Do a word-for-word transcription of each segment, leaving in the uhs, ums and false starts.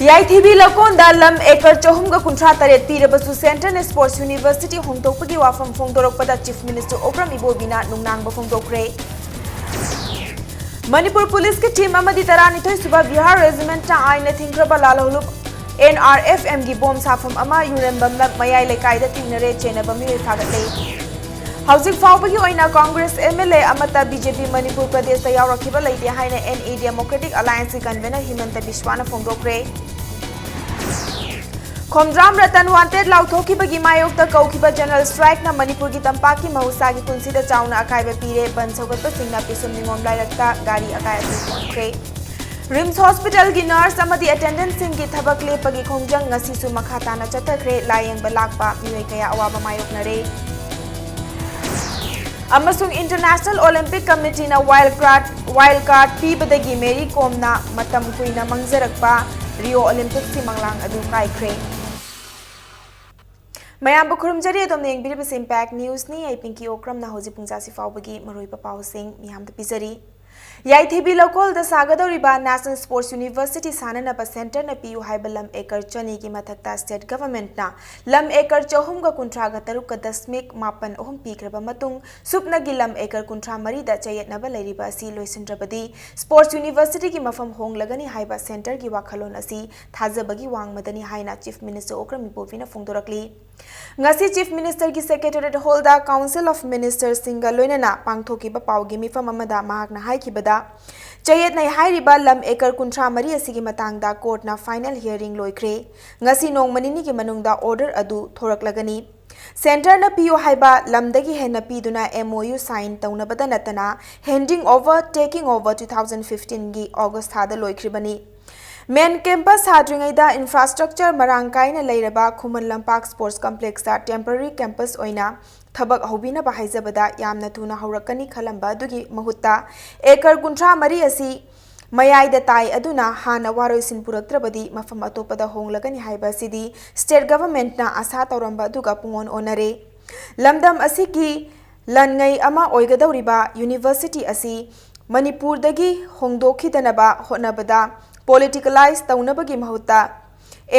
ꯌꯥꯏꯊꯤꯕꯤ ꯂꯧꯀꯣꯟꯗ ꯂꯝ ꯑꯦꯀꯔ ꯆꯍꯨꯝꯒ ꯀꯨꯟꯊ꯭ꯔꯥ ꯇꯔꯦꯠ ꯄꯤꯔꯕꯁꯨ ꯁꯦꯟꯇꯔꯅ ꯁ꯭ꯄꯣꯔꯠꯁ ꯌꯨꯅꯤꯚꯔꯁꯤꯇꯤ ꯍꯣꯡꯗꯣꯛꯄꯒꯤ ꯋꯥꯐꯝ ꯐꯣꯡꯗꯣꯔꯛꯄꯗ ꯆꯤꯐ ꯃꯤꯅꯤꯁꯇꯔ ꯑꯣꯀ꯭ꯔꯝ ꯏꯕꯣꯕꯤꯅ ꯅꯨꯡꯅꯥꯡꯕ ꯐꯣꯡꯗꯣꯛꯈ꯭ꯔꯦ꯫ ꯃꯅꯤꯄꯨꯔ ꯄꯨꯂꯤꯁꯀꯤ ꯇꯤꯝ ꯑꯃꯗꯤ ꯇꯔꯥꯅꯤꯊꯣꯏ ꯁꯨꯕ ꯕꯤꯍꯥꯔ ꯔꯦꯖꯤꯃꯦꯟꯠꯅ ꯑꯥꯏꯟꯅ ꯊꯤꯡꯈ꯭ꯔꯕ ꯂꯥꯜꯍꯧꯂꯨꯞ ꯑꯦꯟ ꯑꯥꯔ ꯑꯦꯐ ꯑꯦꯝꯒꯤ ꯕꯣꯝ ꯁꯥꯐꯝ ꯑꯃ ꯌꯨꯔꯦꯝꯕꯝ ꯃꯌꯥꯏ ꯂꯩꯀꯥꯏꯗ ꯊꯦꯡꯅꯔꯦ꯫ ꯆꯦꯟꯅꯕ ꯃꯤꯑꯣꯏ ꯐꯥꯒꯠꯂꯦ꯫ ꯍꯧꯖꯤꯛ ꯐꯥꯎꯕꯒꯤ ꯑꯣꯏꯅ ꯀꯣꯡꯒ꯭ꯔꯦꯁ ꯑꯦꯝ ꯑꯦꯜ ꯑꯦ ꯑꯃꯠꯇ ꯕꯤ ꯖꯦ ꯄꯤ ꯃꯅꯤꯄꯨꯔ ꯄ꯭ꯔꯗꯦꯁꯇ ꯌꯥꯎꯔꯛꯈꯤꯕ ꯂꯩꯇꯦ ꯍꯥꯏꯅ ꯑꯦꯟ ꯏ ꯗꯦꯃꯣꯀ꯭ꯔꯦꯇꯤꯛ ꯑꯂꯥꯌꯟꯁꯀꯤ ꯀꯟꯚꯦꯅꯔ ꯍꯤꯃꯟꯇ ꯕꯤꯁ꯭ꯋꯥꯅ ꯐꯣꯡꯗꯣꯛꯈ꯭ꯔꯦ꯫ ꯈꯣꯝꯗ꯭ꯔꯥꯝ ꯔꯇꯟ ꯋꯥꯟꯇꯦꯗ ꯂꯥꯎꯊꯣꯛꯈꯤꯕꯒꯤ ꯃꯥꯌꯣꯛꯇ ꯀꯧꯈꯤꯕ ꯖꯦꯅꯔꯦꯜ ꯁ꯭ꯇ꯭ꯔꯥꯏꯛꯅ ꯃꯅꯤꯄꯨꯔꯒꯤ ꯇꯝꯄꯥꯛꯀꯤ ꯃꯍꯧꯁꯥꯒꯤ ꯄꯨꯟꯁꯤꯗ ꯆꯥꯎꯅ ꯑꯀꯥꯏꯕ ꯄꯤꯔꯦ꯫ ꯕꯟ ꯁꯧꯒꯠꯄꯁꯤꯡꯅ ꯄꯤꯁꯨꯝ ꯅꯤꯉꯣꯝ ꯂꯥꯏꯔꯛꯇ ꯒꯥꯔꯤ ꯑꯀꯥꯏ ꯑꯇꯣꯏ ꯊꯣꯛꯈ꯭ꯔꯦ꯫ ꯔꯤꯝꯁ ꯍꯣꯁꯄꯤꯇꯥꯜꯒꯤ ꯅꯔꯁ ꯑꯃꯗꯤ ꯑꯦꯇꯦꯟꯗꯦꯟꯠꯁꯤꯡꯒꯤ ꯊꯕꯛ ꯂꯦꯞꯄꯒꯤ ꯈꯣꯡꯖꯪ ꯉꯁꯤꯁꯨ ꯃꯈꯥ ꯇꯥꯅ ꯆꯠꯊꯈ꯭ꯔꯦ꯫ ꯂꯥꯌꯦꯡꯕ ꯂꯥꯛꯄ ꯃꯤꯑꯣꯏ ꯀꯌꯥ ꯑꯋꯥꯕ ꯃꯥꯌꯣꯛꯅꯔꯦ꯫ ꯑꯃꯁꯨꯡ ꯏꯟꯇꯔꯅꯦꯁꯅꯦꯜ ꯑꯣꯂꯤꯝꯄꯤꯛ ꯀꯃꯤꯇꯤꯅ ꯋꯥꯏꯜꯗ ꯀꯥꯔꯗ, ꯋꯥꯏꯜꯗ ꯀꯥꯔꯗ ꯄꯤꯕꯗꯒꯤ ꯃꯦꯔꯤ ꯀꯣꯝꯅ ꯃꯇꯝ ꯀꯨꯏꯅ ꯃꯥꯡꯖꯔꯛꯄ ꯔꯤꯑꯣ ꯑꯣꯂꯤꯝꯄꯤꯛꯁꯀꯤ ꯃꯪꯂꯥꯟ ꯑꯗꯨ ꯀꯥꯏꯈ꯭ꯔꯦ꯫ ꯃꯌꯥꯝꯕꯨ ꯈꯨꯔꯨꯝꯖꯔꯤ꯫ ꯑꯗꯣꯝꯅ ꯌꯦꯡꯕꯤꯔꯤꯕꯁꯤ ꯏꯝꯄꯦꯛ ꯅ꯭ꯌꯨꯁꯅꯤ꯫ ꯑꯩ ꯄꯤꯡꯀꯤ ꯑꯣꯀ꯭ꯔꯝꯅ ꯍꯧꯖꯤꯛ ꯄꯨꯡ ꯆꯥꯁꯤ ꯐꯥꯎꯕꯒꯤ ꯃꯔꯨꯑꯣꯏꯕ ꯄꯥꯎꯁꯤꯡ ꯃꯤꯌꯥꯝꯗ ꯄꯤꯖꯔꯤ꯫ ꯌꯥꯏꯊꯤꯕꯤ ꯂꯧꯀꯣꯜꯗ ꯁꯥꯒꯗꯧꯔꯤꯕ ꯅꯦꯁꯅꯦꯜ ꯁ꯭ꯄꯣꯔꯠꯁ ꯌꯨꯅꯤꯚꯔꯁꯤꯇꯤ ꯁꯥꯅꯅꯕ ꯁꯦꯟꯇꯔꯅ ꯄꯤꯌꯨ ꯍꯥꯏꯕ ꯂꯝ ꯑꯦꯀꯔ ꯆꯅꯤꯒꯤ ꯃꯊꯛꯇ ꯁ꯭ꯇꯦꯠ ꯒꯚꯔꯟꯃꯦꯟꯠꯅ ꯂꯝ ꯑꯦꯀꯔ ꯆꯍꯨꯝꯒ ꯀꯨꯟꯊ꯭ꯔꯥꯒ ꯇꯔꯨꯛꯀ ꯗꯁꯃꯤꯛ ꯃꯥꯄꯟ ꯑꯍꯨꯝ ꯄꯤꯈ꯭ꯔꯕ ꯃꯇꯨꯡ, ꯁꯨꯞꯅꯒꯤ ꯂꯝ ꯑꯦꯀꯔ ꯀꯨꯟꯊ꯭ꯔꯥ ꯃꯔꯤꯗ ꯆꯌꯦꯠꯅꯕ ꯂꯩꯔꯤꯕ ꯑꯁꯤ ꯂꯣꯏꯁꯤꯟꯗ꯭ꯔꯕꯗꯤ ꯁ꯭ꯄꯣꯔꯠꯁ ꯌꯨꯅꯤꯚꯔꯁꯤꯇꯤꯒꯤ ꯃꯐꯝ ꯍꯣꯡꯂꯒꯅꯤ ꯍꯥꯏꯕ ꯁꯦꯟꯇꯔꯒꯤ ꯋꯥꯈꯜꯂꯣꯟ ꯑꯁꯤ ꯊꯥꯖꯕꯒꯤ ꯋꯥꯡꯃꯗꯅꯤ ꯍꯥꯏꯅ ꯆꯤꯐ ꯃꯤꯅꯤꯁꯇꯔ ꯑꯣꯀ꯭ꯔꯝ ꯏꯕꯣꯕꯤꯅ ꯐꯣꯡꯗꯣꯔꯛꯂꯤ꯫ ꯉꯁꯤ ꯆꯤꯐ ꯃꯤꯅꯤꯁꯇꯔꯒꯤ ꯁꯦꯀ꯭ꯔꯦꯇꯦꯔꯤꯌꯦꯠ ꯍꯣꯜꯗ ꯀꯥꯎꯟꯁꯤꯜ ꯑꯣꯐ ꯃꯤꯅꯤꯁꯇꯔꯁꯤꯡꯒ ꯂꯣꯏꯅꯅ ꯄꯥꯡꯊꯣꯛꯈꯤꯕ ꯄꯥꯎꯒꯤ ꯃꯤꯐꯝ ꯑꯃꯗ ꯃꯍꯥꯛꯅ ꯍꯥꯏꯈꯤꯕꯗ, ꯆꯌꯦꯠꯅꯩ ꯍꯥꯏꯔꯤꯕ ꯂꯝ ꯑꯦꯀꯔ ꯀꯨꯟꯊ꯭ꯔꯥ ꯃꯔꯤ ꯑꯁꯤꯒꯤ ꯃꯇꯥꯡꯗ ꯀꯣꯔꯠꯅ ꯐꯥꯏꯅꯦꯜ ꯍꯤꯌꯔꯤꯡ ꯂꯣꯏꯈ꯭ꯔꯦ꯫ ꯉꯁꯤ ꯅꯣꯡꯃ ꯅꯤꯅꯤꯒꯤ ꯃꯅꯨꯡꯗ ꯑꯣꯔꯗꯔ ꯑꯗꯨ ꯊꯣꯔꯛꯂꯒꯅꯤ꯫ ꯁꯦꯟꯇꯔꯅ ꯄꯤꯌꯨ ꯍꯥꯏꯕ ꯂꯝꯗꯒꯤ ꯍꯦꯟꯅ ꯄꯤꯗꯨꯅ ꯑꯦꯝ ꯑꯣ ꯌꯨ ꯁꯥꯏꯟ ꯇꯧꯅꯕꯗ ꯅꯠꯇꯅ, handing over, taking over two thousand fifteen ꯒꯤ ꯑꯣꯒꯁ ꯊꯥꯗ ꯂꯣꯏꯈ꯭ꯔꯤꯕꯅꯤ꯫ ꯃꯦꯟ ꯀꯦꯝꯄꯁ ꯁꯥꯗ꯭ꯔꯤꯉꯩꯗ ꯏꯟꯐ꯭ꯔꯥꯁ꯭ꯇ꯭ꯔꯛꯆꯔ ꯃꯔꯥꯡ ꯀꯥꯏꯅ ꯂꯩꯔꯕ Khuman Lampak sports ꯀꯝꯄ꯭ꯂꯦꯛꯁꯇ temporary campus ꯑꯣꯏꯅ ꯊꯕꯛ ꯍꯧꯕꯤꯅꯕ ꯍꯥꯏꯖꯕꯗ ꯌꯥꯝꯅ ꯊꯨꯅ ꯍꯧꯔꯛꯀꯅꯤ ꯈꯜꯂꯝꯕ ꯑꯗꯨꯒꯤ ꯃꯍꯨꯠꯇ ꯑꯦꯀꯔ ꯀꯨꯟꯊ꯭ꯔꯥ ꯃꯔꯤ ꯑꯁꯤ ꯃꯌꯥꯏꯗ ꯇꯥꯏ ꯑꯗꯨꯅ ꯍꯥꯟꯅ ꯋꯥꯔꯣꯏꯁꯤꯟ ꯄꯨꯔꯛꯇ꯭ꯔꯕꯗꯤ ꯃꯐꯝ ꯑꯇꯣꯞꯄꯗ ꯍꯣꯡꯂꯒꯅꯤ ꯍꯥꯏꯕ ꯑꯁꯤꯗꯤ ꯁ꯭ꯇꯦꯠ ꯒꯚꯔꯟꯃꯦꯟꯠꯅ ꯑꯥꯁꯥ ꯇꯧꯔꯝꯕ ꯑꯗꯨꯒ ꯄꯨꯡꯑꯣꯟ ꯑꯣꯟꯅꯔꯦ꯫ ꯂꯝꯗꯝ ꯑꯁꯤꯒꯤ ꯂꯟꯉꯩ ꯑꯃ ꯑꯣꯏꯒꯗꯧꯔꯤꯕ ꯌꯨꯅꯤꯚꯔꯁꯤꯇꯤ ꯑꯁꯤ ꯃꯅꯤꯄꯨꯔꯗꯒꯤ ꯍꯣꯡꯗꯣꯛꯈꯤꯗꯅꯕ ꯍꯣꯠꯅꯕꯗ ꯄꯣꯂꯤꯇꯤꯀꯦꯂꯥꯏꯖ ꯇꯧꯅꯕꯒꯤ ꯃꯍꯨꯠꯇ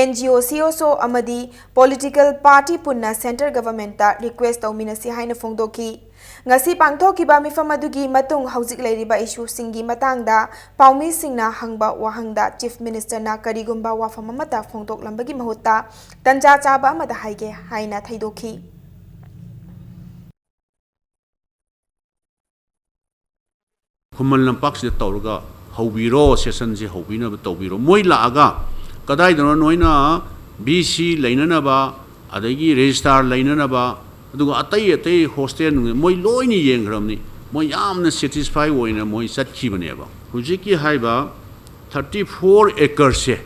NGO, CSO ꯑꯃꯗꯤ ꯄꯣꯂꯤꯇꯤꯀꯦꯜ ꯄꯥꯔꯇꯤ ꯄꯨꯟꯅ ꯁꯦꯟꯇꯔ ꯒꯚꯔꯟꯃꯦꯟꯠꯇ ꯔꯤꯀ꯭ꯋꯦꯁ ꯇꯧꯃꯤꯟꯅꯁꯤ ꯍꯥꯏꯅ ꯐꯣꯡꯗꯣꯛꯈꯤ꯫ ꯉꯁꯤ ꯄꯥꯡꯊꯣꯛꯈꯤꯕ ꯃꯤꯐꯝ ꯑꯗꯨꯒꯤ ꯃꯇꯨꯡ ꯍꯧꯖꯤꯛ ꯂꯩꯔꯤꯕ ꯏꯁꯨꯁꯤꯡꯒꯤ ꯃꯇꯥꯡꯗ ꯄꯥꯎꯃꯤꯁꯤꯡꯅ ꯍꯪꯕ ꯋꯥꯍꯪꯗ ꯆꯤꯐ ꯃꯤꯅꯤꯁꯇꯔꯅ ꯀꯔꯤꯒꯨꯝꯕ ꯋꯥꯐꯝ ꯑꯃꯠꯇ ꯐꯣꯡꯗꯣꯛꯂꯝꯕꯒꯤ ꯃꯍꯨꯠꯇ ꯇꯟꯖꯥ ꯆꯥꯕ ꯑꯃꯗ ꯍꯥꯏꯒꯦ ꯍꯥꯏꯅ ꯊꯩꯗꯣꯛꯈꯤ꯫ ꯈꯨꯃꯟ ꯂꯝꯄꯥꯛꯁꯤꯗ ꯇꯧꯔꯒ ꯍꯧꯕꯤꯔꯣ, ꯁꯦꯁꯟꯁꯦ ꯍꯧꯕꯤꯅꯕ ꯇꯧꯕꯤꯔꯣ꯫ ꯃꯣꯏ ꯂꯥꯛꯑꯒ ꯀꯗꯥꯏꯗꯅꯣ ꯅꯣꯏꯅ VC ꯂꯩꯅꯅꯕ, ꯑꯗꯒꯤ ꯔꯦꯖꯤꯁꯇꯥꯔ ꯂꯩꯅꯅꯕ, ꯑꯗꯨꯒ ꯑꯇꯩ ꯑꯇꯩ ꯍꯣꯁꯇꯦꯜ ꯃꯣꯏ ꯂꯣꯏꯅ ꯌꯦꯡꯈ꯭ꯔꯕꯅꯤ꯫ ꯃꯣꯏ ꯌꯥꯝꯅ ꯁꯦꯇꯤꯁꯐꯥꯏ ꯑꯣꯏꯅ ꯃꯣꯏ ꯆꯠꯈꯤꯕꯅꯦꯕ꯫ ꯍꯧꯖꯤꯛꯀꯤ ꯍꯥꯏꯕ thirty four acresꯁꯦ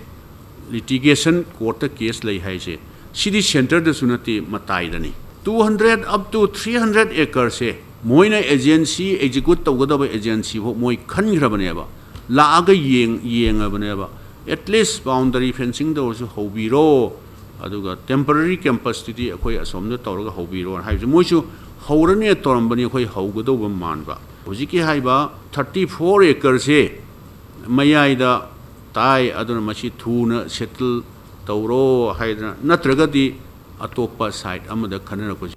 ꯂꯤꯇꯤꯒꯦꯁꯟ ꯀꯣꯔꯠꯇ ꯀꯦꯁ ꯂꯩ ꯍꯥꯏꯁꯦ, ꯁꯤꯗꯤ ꯁꯦꯟꯇꯔꯗꯁꯨ ꯅꯠꯇꯦ, ꯃꯇꯥꯏꯗꯅꯤ꯫ Two hundred up to three hundred acresꯁꯦ ꯃꯣꯏꯅ ꯑꯦꯖꯦꯟꯁꯤ, ꯑꯦꯛꯖꯤꯀ꯭ꯌꯨꯠ ꯇꯧꯒꯗꯕ ꯑꯦꯖꯦꯟꯁꯤ ꯐꯥꯎ ꯃꯣꯏ ꯈꯟꯈ꯭ꯔꯕꯅꯦꯕ, ꯂꯥꯛꯑꯒ ꯌꯦꯡ ꯌꯦꯡꯉꯕꯅꯦꯕ꯫ ꯑꯦꯠꯂꯤꯁ ꯕꯥꯎꯟꯗꯔꯤ ꯐꯦꯟꯁꯤꯡꯗ ꯑꯣꯏꯔꯁꯨ ꯍꯧꯕꯤꯔꯣ, ꯑꯗꯨꯒ ꯇꯦꯝꯄꯔꯔꯤ ꯀꯦꯝꯄꯁꯇꯨꯗꯤ ꯑꯩꯈꯣꯏ ꯑꯁꯣꯝꯗ ꯇꯧꯔꯒ ꯍꯧꯕꯤꯔꯣꯅ ꯍꯥꯏꯕꯁꯦ ꯃꯣꯏꯁꯨ ꯍꯧꯔꯅꯦ ꯇꯧꯔꯝꯕꯅꯤ, ꯑꯩꯈꯣꯏ ꯍꯧꯒꯗꯧꯕ ꯃꯥꯟꯕ꯫ ꯍꯧꯖꯤꯛꯀꯤ ꯍꯥꯏꯕ thirty four acresꯁꯦ ꯃꯌꯥꯏꯗ ꯇꯥꯏ, ꯑꯗꯨꯅ ꯃꯁꯤ ꯊꯨꯅ ꯁꯦꯇꯜ ꯇꯧꯔꯣ ꯍꯥꯏꯗꯅ, ꯅꯠꯇ꯭ꯔꯒꯗꯤ ꯑꯇꯣꯞꯄ ꯁꯥꯏꯠ ꯑꯃꯗ ꯈꯟꯅꯔꯛꯄꯁꯤ꯫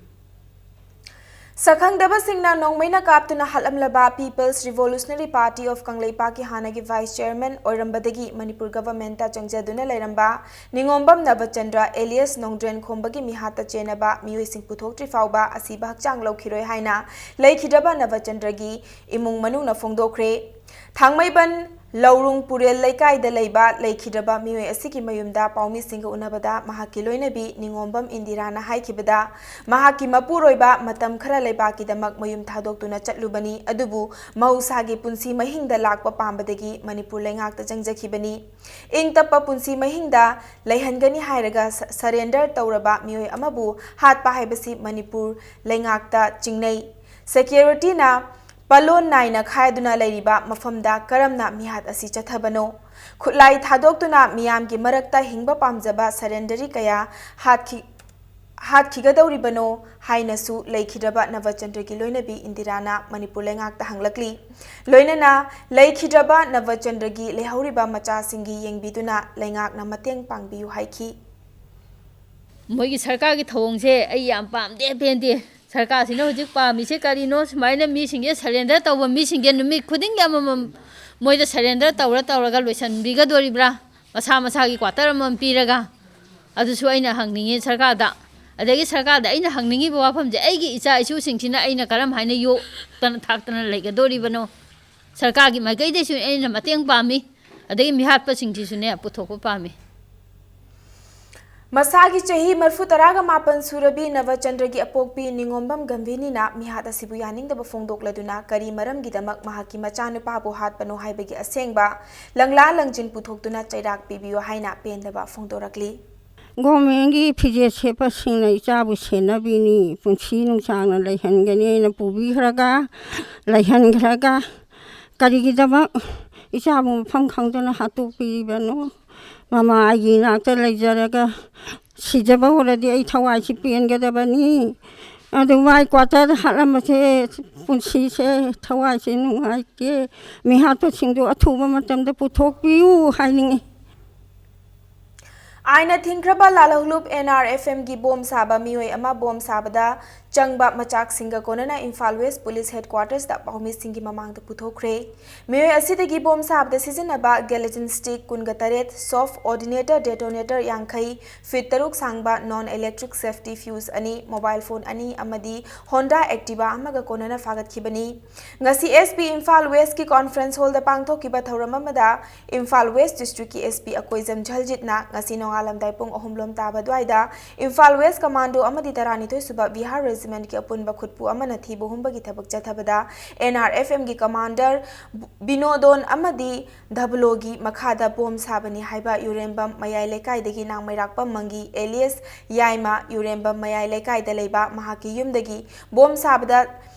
ꯁꯛꯈꯪꯗꯕꯁꯤꯡꯅ ꯅꯣꯡꯃꯩꯅ ꯀꯥꯞꯇꯨꯅ ꯍꯥꯠꯂꯝꯂꯕ People's Revolutionary Party of ꯀꯪꯂꯩꯄꯥꯛꯀꯤ ꯍꯥꯟꯅꯒꯤ vice chairman ꯑꯣꯏꯔꯝꯕꯗꯒꯤ ꯃꯅꯤꯄꯨꯔ ꯒꯚꯔꯟꯃꯦꯟꯠꯇ ꯆꯪꯖꯗꯨꯅ ꯂꯩꯔꯝꯕ ꯅꯤꯉꯣꯝꯕꯝ ꯅꯕꯆꯟꯗ꯭ꯔ alias ꯅꯣꯡꯗ꯭ꯔꯦꯟ ꯈꯣꯝꯕꯒꯤ ꯃꯤꯍꯥꯠꯇ ꯆꯦꯟꯅꯕ ꯃꯤꯑꯣꯏꯁꯤꯡ ꯄꯨꯊꯣꯛꯇ꯭ꯔꯤ ꯐꯥꯎꯕ ꯑꯁꯤꯕ ꯍꯛꯆꯥꯡ ꯂꯧꯈꯤꯔꯣꯏ ꯍꯥꯏꯅ ꯂꯩꯈꯤꯗ꯭ꯔꯕ ꯅꯕꯆꯟꯗ꯭ꯔꯒꯤ ꯏꯃꯨꯡ ꯃꯅꯨꯡꯅ ꯐꯣꯡꯗꯣꯛꯈ꯭ꯔꯦ꯫ ꯊꯥꯡꯃꯩꯕꯟ ꯂꯧꯔꯨꯡ ꯄꯨꯔꯦꯜ ꯂꯩꯀꯥꯏꯗ ꯂꯩꯕ ꯂꯩꯈꯤꯗ꯭ꯔꯕ ꯃꯤꯑꯣꯏ ꯑꯁꯤꯒꯤ ꯃꯌꯨꯝꯗ ꯄꯥꯎꯃꯤꯁꯤꯡꯒ ꯎꯅꯕꯗ ꯃꯍꯥꯛꯀꯤ ꯂꯣꯏꯅꯕꯤ ꯅꯤꯉꯣꯝꯕꯝ ꯏꯟꯗꯤꯔꯥꯅ ꯍꯥꯏꯈꯤꯕꯗ, ꯃꯍꯥꯛꯀꯤ ꯃꯄꯨꯔꯣꯏꯕ ꯃꯇꯝ ꯈꯔ ꯂꯩꯕꯥꯛꯀꯤꯗꯃꯛ ꯃꯌꯨꯝ ꯊꯥꯗꯣꯛꯇꯨꯅ ꯆꯠꯂꯨꯕꯅꯤ, ꯑꯗꯨꯕꯨ ꯃꯍꯧꯁꯥꯒꯤ ꯄꯨꯟꯁꯤ ꯃꯍꯤꯡꯗ ꯂꯥꯛꯄ ꯄꯥꯝꯕꯗꯒꯤ ꯃꯅꯤꯄꯨꯔ ꯂꯩꯉꯥꯛꯇ ꯆꯪꯖꯈꯤꯕꯅꯤ꯫ ꯏꯪ ꯇꯞꯄ ꯄꯨꯟꯁꯤ ꯃꯍꯤꯡꯗ ꯂꯩꯍꯟꯒꯅꯤ ꯍꯥꯏꯔꯒ ꯁ-, surrender ꯇꯧꯔꯕ ꯃꯤꯑꯣꯏ ꯑꯃꯕꯨ ꯍꯥꯠꯄ ꯍꯥꯏꯕꯁꯤ ꯃꯅꯤꯄꯨꯔ ꯂꯩꯉꯥꯛꯇ ꯆꯤꯡꯅꯩ꯫ Securityꯅ ꯄꯥꯂꯣꯟ ꯅꯥꯏꯅ ꯈꯥꯏꯗꯨꯅ ꯂꯩꯔꯤꯕ ꯃꯐꯝꯗ ꯀꯔꯝꯅ ꯃꯤꯍꯥꯠ ꯑꯁꯤ ꯆꯠꯊꯕꯅꯣ? ꯈꯨꯠꯂꯥꯏ ꯊꯥꯗꯣꯛꯇꯨꯅ ꯃꯤꯌꯥꯝꯒꯤ ꯃꯔꯛꯇ ꯍꯤꯡꯕ ꯄꯥꯝꯖꯕ surrenderꯤ ꯀꯌꯥ ꯍꯥꯠꯈꯤ-, ꯍꯥꯠꯈꯤꯒꯗꯧꯔꯤꯕꯅꯣ ꯍꯥꯏꯅꯁꯨ ꯂꯩꯈꯤꯗ꯭ꯔꯕ ꯅꯕꯆꯟꯗ꯭ꯔꯒꯤ ꯂꯣꯏꯅꯕꯤ ꯏꯟꯗꯤꯔꯥꯅ ꯃꯅꯤꯄꯨꯔ ꯂꯩꯉꯥꯛꯇ ꯍꯪꯂꯛꯂꯤ꯫ ꯂꯣꯏꯅꯅ ꯂꯩꯈꯤꯗ꯭ꯔꯕ ꯅꯕꯆꯟꯗ꯭ꯔꯒꯤ ꯂꯩꯍꯧꯔꯤꯕ ꯃꯆꯥꯁꯤꯡꯒꯤ ꯌꯦꯡꯕꯤꯗꯨꯅ ꯂꯩꯉꯥꯛꯅ ꯃꯇꯦꯡ ꯄꯥꯡꯕꯤꯌꯨ ꯍꯥꯏꯈꯤ꯫ ꯃꯣꯏꯒꯤ ꯁꯔꯀꯥꯔꯒꯤ ꯊꯧꯑꯣꯡꯁꯦ ꯑꯩ ꯌꯥꯝ ꯄꯥꯝꯗꯦ, ꯄꯦꯟꯗꯦ꯫ ꯁꯔꯀꯥꯔꯁꯤꯅ ꯍꯧꯖꯤꯛ ꯄꯥꯝꯃꯤꯁꯦ ꯀꯔꯤꯅꯣ? ꯁꯨꯃꯥꯏꯅ ꯃꯤꯁꯤꯡꯁꯦ surrender ꯇꯧꯕ, ꯃꯤꯁꯤꯡꯁꯦ ꯅꯨꯃꯤꯠ ꯈꯨꯗꯤꯡꯒꯤ ꯑꯃꯃꯝ ꯃꯣꯏꯗ surrender ꯇꯧꯔ ꯇꯧꯔꯒ ꯂꯣꯏꯁꯤꯟꯕꯤꯒꯗꯣꯔꯤꯕ꯭ꯔꯥ? ꯃꯁꯥ ꯃꯁꯥꯒꯤ quarter ꯑꯃꯃꯝ ꯄꯤꯔꯒ? ꯑꯗꯨꯁꯨ ꯑꯩꯅ ꯍꯪꯅꯤꯡꯉꯤ ꯁꯔꯀꯥꯔꯗ꯫ ꯑꯗꯒꯤ ꯁꯔꯀꯥꯔꯗ ꯑꯩꯅ ꯍꯪꯅꯤꯡꯉꯤꯕ ꯋꯥꯐꯝꯁꯦ, ꯑꯩꯒꯤ ꯏꯆꯥ ꯏꯁꯨꯁꯤꯡꯁꯤꯅ ꯑꯩꯅ ꯀꯔꯝ ꯍꯥꯏꯅ ꯌꯣꯛꯇꯅ ꯊꯥꯛꯇꯅ ꯂꯩꯒꯗꯣꯔꯤꯕꯅꯣ? ꯁꯔꯀꯥꯔꯒꯤ ꯃꯥꯏꯀꯩꯗꯩꯁꯨ ꯑꯩꯅ ꯃꯇꯦꯡ ꯄꯥꯝꯃꯤ, ꯑꯗꯒꯤ ꯃꯤꯍꯥꯠꯄꯁꯤꯡꯁꯤꯁꯨꯅꯦ ꯄꯨꯊꯣꯛꯄ ꯄꯥꯝꯃꯤ꯫ ꯃꯁꯥꯒꯤ ꯆꯍꯤ ꯃꯔꯤꯐꯨ ꯇꯔꯥꯒ ꯃꯥꯄꯟ ꯁꯨꯔꯕꯤ ꯅꯕꯆꯟꯗ꯭ꯔꯒꯤ ꯑꯄꯣꯛꯄꯤ ꯅꯤꯉꯣꯝꯕꯝ ꯒꯝꯚꯤꯅꯤꯅ ꯃꯤꯍꯥꯠ ꯑꯁꯤꯕꯨ ꯌꯥꯅꯤꯡꯗꯕ ꯐꯣꯡꯗꯣꯛꯂꯗꯨꯅ ꯀꯔꯤ ꯃꯔꯝꯒꯤꯗꯃꯛ ꯃꯍꯥꯛꯀꯤ ꯃꯆꯥꯅꯨꯄꯥꯕꯨ ꯍꯥꯠꯄꯅꯣ ꯍꯥꯏꯕꯒꯤ ꯑꯁꯦꯡꯕ ꯂꯪꯂꯥ ꯂꯪꯖꯤꯟ ꯄꯨꯊꯣꯛꯇꯨꯅ ꯆꯩꯔꯥꯛ ꯄꯤꯕꯤꯌꯨ ꯍꯥꯏꯅ ꯄꯦꯟꯗꯕ ꯐꯣꯡꯗꯣꯔꯛꯂꯤ꯫ ꯒꯣꯔꯃꯦꯟꯒꯤ ꯐꯤꯖꯦꯠ ꯁꯦꯠꯄꯁꯤꯡꯅ ꯏꯆꯥꯕꯨ ꯁꯦꯟꯅꯕꯤꯅꯤ, ꯄꯨꯟꯁꯤ ꯅꯨꯡꯁꯥꯡꯅ ꯂꯩꯍꯟꯒꯅꯤ ꯍꯥꯏꯅ ꯄꯨꯕꯤꯈ꯭ꯔꯒ, ꯂꯩꯍꯟꯈ꯭ꯔꯒ, ꯀꯔꯤꯒꯤꯗꯃꯛ ꯏꯆꯥꯕꯨ ꯃꯐꯝ ꯈꯪꯗꯅ ꯍꯥꯠꯇꯣꯛꯄꯤꯔꯤꯕꯅꯣ? ꯃꯃꯥ ꯑꯩꯒꯤ ꯏꯅꯥꯛꯇ ꯂꯩꯖꯔꯒ ꯁꯤꯖꯕ ꯑꯣꯏꯔꯗꯤ ꯑꯩ ꯊꯋꯥꯏꯁꯤ ꯄꯦꯟꯒꯗꯕꯅꯤ꯫ ꯑꯗꯨ ꯃꯥꯏ quarterꯗ ꯍꯥꯠꯂꯝꯕꯁꯦ ꯄꯨꯟꯁꯤꯁꯦ ꯊꯋꯥꯏꯁꯦ ꯅꯨꯡꯉꯥꯏꯇꯦ꯫ ꯃꯤꯍꯥꯠꯄꯁꯤꯡꯗꯣ ꯑꯊꯨꯕ ꯃꯇꯝꯗ ꯄꯨꯊꯣꯛꯄꯤꯌꯨ ꯍꯥꯏꯅꯤꯡꯉꯤ꯫ ꯑꯥꯏꯟꯅ ꯊꯤꯡꯈ꯭ꯔꯕ ꯂꯥꯂꯍꯧꯂꯨꯞ NRFMꯒꯤ ꯕꯣꯝ ꯁꯥꯕ ꯃꯤꯑꯣꯏ ꯑꯃ ꯕꯣꯝ ꯁꯥꯕꯗ ꯆꯪꯕ ꯃꯆꯥꯛꯁꯤꯡꯒ ꯀꯣꯟꯅꯅ ꯏꯝꯐꯥꯜ West Police Headquartersꯇ ꯄꯥꯎꯃꯤꯁꯤꯡꯒꯤ ꯃꯃꯥꯡꯗ ꯄꯨꯊꯣꯛꯈ꯭ꯔꯦ꯫ ꯃꯤꯑꯣꯏ ꯑꯁꯤꯗꯒꯤ ꯕꯣꯝ ꯁꯥꯕꯗ ꯁꯤꯖꯤꯟꯅꯕ gelatin stick ꯀꯨꯟꯒ ꯇꯔꯦꯠ, soft ordinator detonator ꯌꯥꯡꯈꯩ, feet ꯇꯔꯨꯛ ꯁꯥꯡꯕ non electric safety fuse ꯑꯅꯤ, mobile phone ꯑꯅꯤ ꯑꯃꯗꯤ Honda Activa ꯑꯃꯒ ꯀꯣꯟꯅꯅ ꯐꯥꯒꯠꯈꯤꯕꯅꯤ꯫ ꯉꯁꯤ SP ꯏꯝꯐꯥꯜ Westꯀꯤ conference hallꯗ ꯄꯥꯡꯊꯣꯛꯈꯤꯕ ꯊꯧꯔꯝ ꯑꯃꯗ ꯏꯝꯐꯥꯜ West Districtꯀꯤ SP ꯑꯀꯣꯏꯖꯝ ꯖꯜꯖꯤꯠꯅ ꯉꯁꯤ ꯅꯣꯡꯉꯥꯜꯂꯝꯗꯥꯏ ꯄꯨꯡ ꯑꯍꯨꯝ ꯂꯣꯝ ꯇꯥꯕ ꯑꯗꯨꯋꯥꯏꯗ ꯏꯝꯐꯥꯜ West Commando ꯑꯃꯗꯤ ꯇꯔꯥꯅꯤꯊꯣꯏ ꯁꯨꯕ Bihar Regimentꯀꯤ ꯑꯄꯨꯟꯕ ꯈꯨꯠꯄꯨ ꯑꯃꯅ ꯊꯤꯕ ꯍꯨꯝꯕꯒꯤ ꯊꯕꯛ ꯆꯠꯊꯕꯗ NRFMꯒꯤ commander ꯕꯤꯅꯣꯗꯣꯟ ꯑꯃꯗꯤ ꯙꯕꯂꯣꯒꯤ ꯃꯈꯥꯗ ꯕꯣꯝ ꯁꯥꯕꯅꯤ ꯍꯥꯏꯕ ꯌꯨꯔꯦꯝꯕꯝ ꯃꯌꯥꯏ ꯂꯩꯀꯥꯏꯗꯒꯤ ꯅꯥꯡꯃꯩꯔꯥꯛꯄꯝ ꯃꯪꯒꯤ alias ꯌꯥꯏꯃ ꯌꯨꯔꯦꯝꯕꯝ ꯃꯌꯥꯏ ꯂꯩꯀꯥꯏꯗ ꯂꯩꯕ ꯃꯍꯥꯛꯀꯤ ꯌꯨꯝꯗꯒꯤ ꯕꯣꯝ ꯁꯥꯕꯗ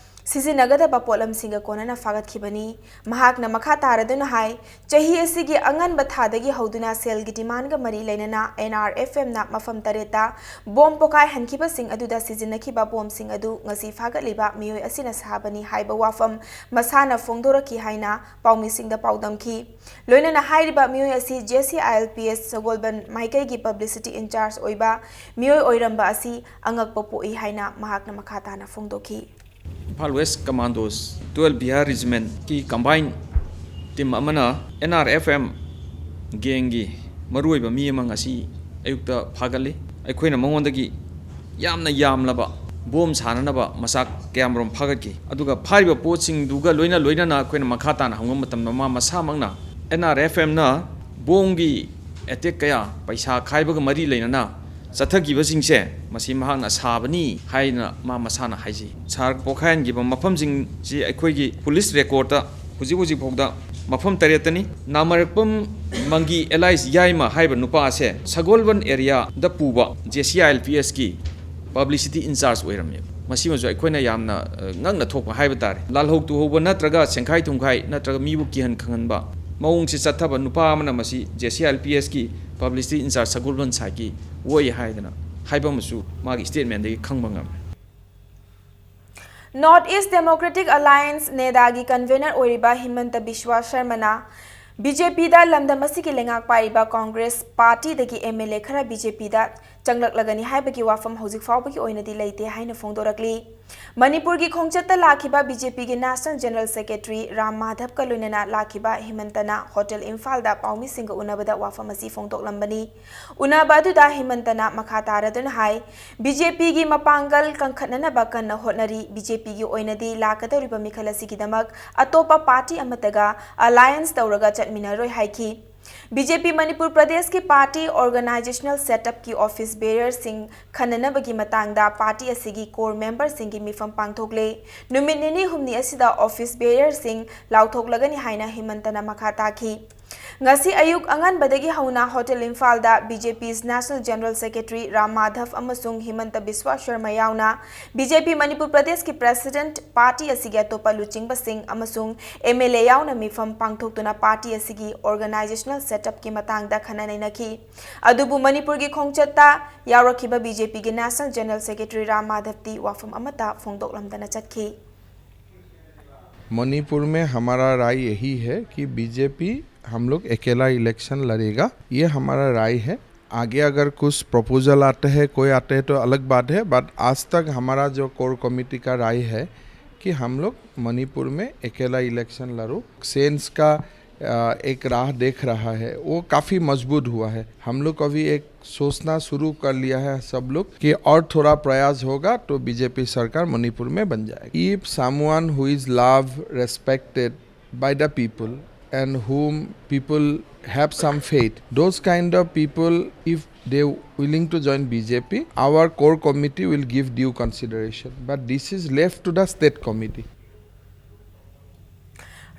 ꯁꯤꯖꯤꯟꯅꯒꯗꯕ ꯄꯣꯠꯂꯝꯁꯤꯡꯒ ꯀꯣꯟꯅꯅ ꯐꯥꯒꯠꯈꯤꯕꯅꯤ꯫ ꯃꯍꯥꯛꯅ ꯃꯈꯥ ꯇꯥꯔꯗꯨꯅ ꯍꯥꯏ, ꯆꯍꯤ ꯑꯁꯤꯒꯤ ꯑꯉꯟꯕ ꯊꯥꯗꯒꯤ ꯍꯧꯗꯨꯅ ꯁꯦꯜꯒꯤ ꯗꯤꯃꯥꯟꯒ ꯃꯔꯤ ꯂꯩꯅꯅ N R F M ꯅ ꯃꯐꯝ ꯇꯔꯦꯠꯇ ꯕꯣꯝ ꯄꯣꯈꯥꯏꯍꯟꯈꯤꯕꯁꯤꯡ ꯑꯗꯨꯗ ꯁꯤꯖꯤꯟꯅꯈꯤꯕ ꯕꯣꯝꯁꯤꯡ ꯑꯗꯨ ꯉꯁꯤ ꯐꯥꯒꯠꯂꯤꯕ ꯃꯤꯑꯣꯏ ꯑꯁꯤꯅ ꯁꯥꯕꯅꯤ ꯍꯥꯏꯕ ꯋꯥꯐꯝ ꯃꯁꯥꯅ ꯐꯣꯡꯗꯣꯔꯛꯈꯤ ꯍꯥꯏꯅ ꯄꯥꯎꯃꯤꯁꯤꯡꯗ ꯄꯥꯎꯗꯝꯈꯤ꯫ ꯂꯣꯏꯅꯅ ꯍꯥꯏꯔꯤꯕ ꯃꯤꯑꯣꯏ ꯑꯁꯤ J C I L P S Sagolband ꯃꯥꯏꯀꯩꯒꯤ publicity in charge ꯑꯣꯏꯕ ꯃꯤꯑꯣꯏ ꯑꯣꯏꯔꯝꯕ ꯑꯁꯤ ꯑꯉꯛꯄ ꯄꯣꯛꯏ ꯍꯥꯏꯅ ꯃꯍꯥꯛꯅ ꯃꯈꯥ ꯇꯥꯅ ꯐꯣꯡꯗꯣꯛꯈꯤ꯫ Imphal West Commandos twelve Bihar Regiment ꯀꯤ combine team ꯑꯃꯅ N R F M gang ꯒꯤ ꯃꯔꯨꯑꯣꯏꯕ ꯃꯤ ꯑꯃ ꯉꯁꯤ ꯑꯌꯨꯛꯇ ꯐꯥꯒꯠꯂꯤ꯫ ꯑꯩꯈꯣꯏꯅ ꯃꯉꯣꯟꯗꯒꯤ ꯌꯥꯝꯅ ꯌꯥꯝꯂꯕ ꯕꯣꯝ ꯁꯥꯅꯅꯕ ꯃꯆꯥꯛ ꯀꯌꯥꯃꯔꯨꯝ ꯐꯥꯒꯠꯈꯤ꯫ ꯑꯗꯨꯒ ꯐꯥꯔꯤꯕ ꯄꯣꯠꯁꯤꯡꯗꯨꯒ ꯂꯣꯏꯅ ꯂꯣꯏꯅꯅ ꯑꯩꯈꯣꯏꯅ ꯃꯈꯥ ꯇꯥꯅ ꯍꯪꯕ ꯃꯇꯝꯗ ꯃꯥ ꯃꯁꯥꯃꯛꯅ N R F M ꯅ ꯕꯣꯝꯒꯤ attack ꯀꯌꯥ ꯄꯩꯁꯥ ꯈꯥꯏꯕꯒ ꯃꯔꯤ ꯂꯩꯅꯅ ꯆꯠꯊꯈꯤꯕꯁꯤꯡꯁꯦ ꯃꯁꯤ ꯃꯍꯥꯛꯅ ꯁꯥꯕꯅꯤ ꯍꯥꯏꯅ ꯃꯥ ꯃꯁꯥꯅ ꯍꯥꯏꯖꯩ꯫ ꯁꯥꯔ ꯄꯣꯈꯥꯏꯍꯟꯈꯤꯕ ꯃꯐꯝꯁꯤꯡꯁꯤ ꯑꯩꯈꯣꯏꯒꯤ police record ꯇ ꯍꯧꯖꯤꯛ ꯍꯧꯖꯤꯛ ꯐꯥꯎꯗ ꯃꯐꯝ ꯇꯔꯦꯠꯇꯅꯤ꯫ ꯅꯥꯃꯔꯛꯄꯝ ꯃꯪꯒꯤ alias ꯌꯥꯏꯃ ꯍꯥꯏꯔꯤꯕ ꯅꯨꯄꯥ ꯑꯁꯦ ꯁꯒꯣꯜꯕꯟ area ꯗ ꯄꯨꯕ J C I L P S ꯀꯤ publicity in charge ꯑꯣꯏꯔꯝꯃꯦꯕ꯫ ꯃꯁꯤꯃꯁꯨ ꯑꯩꯈꯣꯏꯅ ꯌꯥꯝꯅ, ꯑ, ꯉꯛꯅ ꯊꯣꯛꯄ ꯍꯥꯏꯕ ꯇꯥꯔꯦ꯫ ꯂꯥꯜꯍꯧ ꯇꯨꯍꯧꯕ ꯅꯠꯇ꯭ꯔꯒ ꯁꯦꯡꯈꯥꯏ ꯊꯨꯝꯈꯥꯏ ꯅꯠꯇ꯭ꯔꯒ ꯃꯤꯕꯨ ꯀꯤꯍꯟ ꯈꯪꯍꯟꯕ ꯃꯑꯣꯡꯁꯤ ꯆꯠꯊꯕ ꯅꯨꯄꯥ ꯑꯃꯅ ꯃꯁꯤ J C I L P S ꯀꯤ publicity in charge Sagolband side ꯀꯤ ꯑꯣꯏ ꯍꯥꯏꯗꯅ ꯍꯥꯏꯕ ꯑꯃꯁꯨ ꯃꯥꯒꯤ statement ꯗꯒꯤ ꯈꯪꯕ ꯉꯝꯃꯤ꯫ North East Democratic Alliance, NEDA ꯒꯤ convener ꯑꯣꯏꯔꯤꯕ ꯍꯤꯃꯟꯇ ꯕꯤꯁ꯭ꯋꯥ ꯁꯔꯃꯅ B J P ꯗ ꯂꯝꯗꯝ ꯑꯁꯤꯒꯤ ꯂꯩꯉꯥꯛ ꯄꯥꯏꯔꯤꯕ Congress party ꯗꯒꯤ M L A ꯈꯔ B J P ꯗ ꯆꯪꯂꯛꯂꯒꯅꯤ ꯍꯥꯏꯕꯒꯤ ꯋꯥꯐꯝ ꯍꯧꯖꯤꯛ ꯐꯥꯎꯕꯒꯤ ꯑꯣꯏꯅꯗꯤ ꯂꯩꯇꯦ ꯍꯥꯏꯅ ꯐꯣꯡꯗꯣꯔꯛꯂꯤ꯫ ꯃꯅꯤꯄꯨꯔꯒꯤ ꯈꯣꯡꯆꯠꯇ ꯂꯥꯛꯈꯤꯕ B J P ꯒꯤ National General Secretary ꯔꯥꯝ ꯃꯥꯙꯕꯀ ꯂꯣꯏꯅꯅ ꯂꯥꯛꯈꯤꯕ ꯍꯤꯃꯟꯇꯅ ꯍꯣꯇꯦꯜ ꯏꯝꯐꯥꯜꯗ ꯄꯥꯎꯃꯤꯁꯤꯡꯒ ꯎꯅꯕꯗ ꯋꯥꯐꯝ ꯑꯁꯤ ꯐꯣꯡꯗꯣꯛꯂꯝꯕꯅꯤ꯫ ꯎꯅꯕ ꯑꯗꯨꯗ ꯍꯤꯃꯟꯇꯅ ꯃꯈꯥ ꯇꯥꯔꯗꯨꯅ ꯍꯥꯏ, B J P ꯒꯤ ꯃꯄꯥꯡꯒꯜ ꯀꯟꯈꯠꯅꯅꯕ ꯀꯟꯅ ꯍꯣꯠꯅꯔꯤ꯫ B J P ꯒꯤ ꯑꯣꯏꯅꯗꯤ ꯂꯥꯛꯀꯗꯧꯔꯤꯕ ꯃꯤꯈꯜ ꯑꯁꯤꯒꯤꯗꯃꯛ ꯑꯇꯣꯞꯄ party ꯑꯃꯠꯇꯒ alliance ꯇꯧꯔꯒ ꯆꯠꯃꯤꯟꯅꯔꯣꯏ ꯍꯥꯏꯈꯤ꯫ B J P ꯃꯅꯤꯄꯨꯔ ꯄ꯭ꯔꯗꯦꯁꯀꯤ party organizational setup ꯀꯤ office bearer ꯁꯤꯡ ꯈꯟꯅꯅꯕꯒꯤ ꯃꯇꯥꯡꯗ party ꯑꯁꯤꯒꯤ core member ꯁꯤꯡꯒꯤ ꯃꯤꯐꯝ ꯄꯥꯡꯊꯣꯛꯂꯦ꯫ ꯅꯨꯃꯤꯠ ꯅꯤꯅꯤ ꯍꯨꯝꯅꯤ ꯑꯁꯤꯗ office bearer ꯁꯤꯡ ꯂꯥꯎꯊꯣꯛꯂꯒꯅꯤ ꯍꯥꯏꯅ ꯍꯤꯃꯟꯇꯅ ꯃꯈꯥ ꯇꯥꯈꯤ꯫ ꯉꯁꯤ ꯑꯌꯨꯛ ꯑꯉꯟꯕꯗꯒꯤ ꯍꯧꯅ ꯍꯣꯇꯦꯜ ꯏꯝꯐꯥꯜꯗ BJP's National General Secretary Ram Madhab ꯑꯃꯁꯨꯡ ꯍꯤꯃꯟꯇ ꯕꯤꯁ꯭ꯋꯥ ꯁꯔꯃ ꯌꯥꯎꯅ BJP ꯃꯅꯤꯄꯨꯔ ꯄ꯭ꯔꯗꯦꯁꯀꯤ ꯄ꯭ꯔꯦꯁꯤꯗꯦꯟꯠ, ꯄꯥꯔꯇꯤ ꯑꯁꯤꯒꯤ ꯑꯇꯣꯞꯄ ꯂꯨꯆꯤꯡꯕꯁꯤꯡ ꯑꯃꯁꯨꯡ MLA ꯌꯥꯎꯅ ꯃꯤꯐꯝ ꯄꯥꯡꯊꯣꯛꯇꯨꯅ ꯄꯥꯔꯇꯤ ꯑꯁꯤꯒꯤ organizational setup ꯀꯤ ꯃꯇꯥꯡꯗ ꯈꯟꯅ ꯅꯩꯅꯈꯤ꯫ ꯑꯗꯨꯕꯨ ꯃꯅꯤꯄꯨꯔꯒꯤ ꯈꯣꯡꯆꯠꯇ ꯌꯥꯎꯔꯛꯈꯤꯕ BJP ꯒꯤ National General Secretary ꯔꯥꯝ ꯃꯥꯙꯕꯇꯤ ꯋꯥꯐꯝ ꯑꯃꯠꯇ ꯐꯣꯡꯗꯣꯛꯂꯝꯗꯅ ꯆꯠꯈꯤ꯫ मणिपुर में हमारा राय यही है कि बीजेपी हम लोग अकेला इलेक्शन लड़ेगा, ये हमारा राय है। आगे अगर कुछ प्रपोजल आते हैं, कोई आते हैं तो अलग बात है, बट आज तक हमारा जो कोर कमेटी का राय है कि हम लोग मणिपुर में अकेला इलेक्शन लड़ो। सेंस का अ, एक राह देख रहा है, वो काफ़ी मजबूत हुआ है। हम लोग अभी एक सोचना शुरू कर लिया है सब लोग कि और थोड़ा प्रयास होगा तो बीजेपी सरकार मणिपुर में बन जाएगी। If someone who is loved, respected by the people and whom people have some faith, those kind of people, if they willing to join BJP, our core committee will give due consideration. But this is left to the state committee.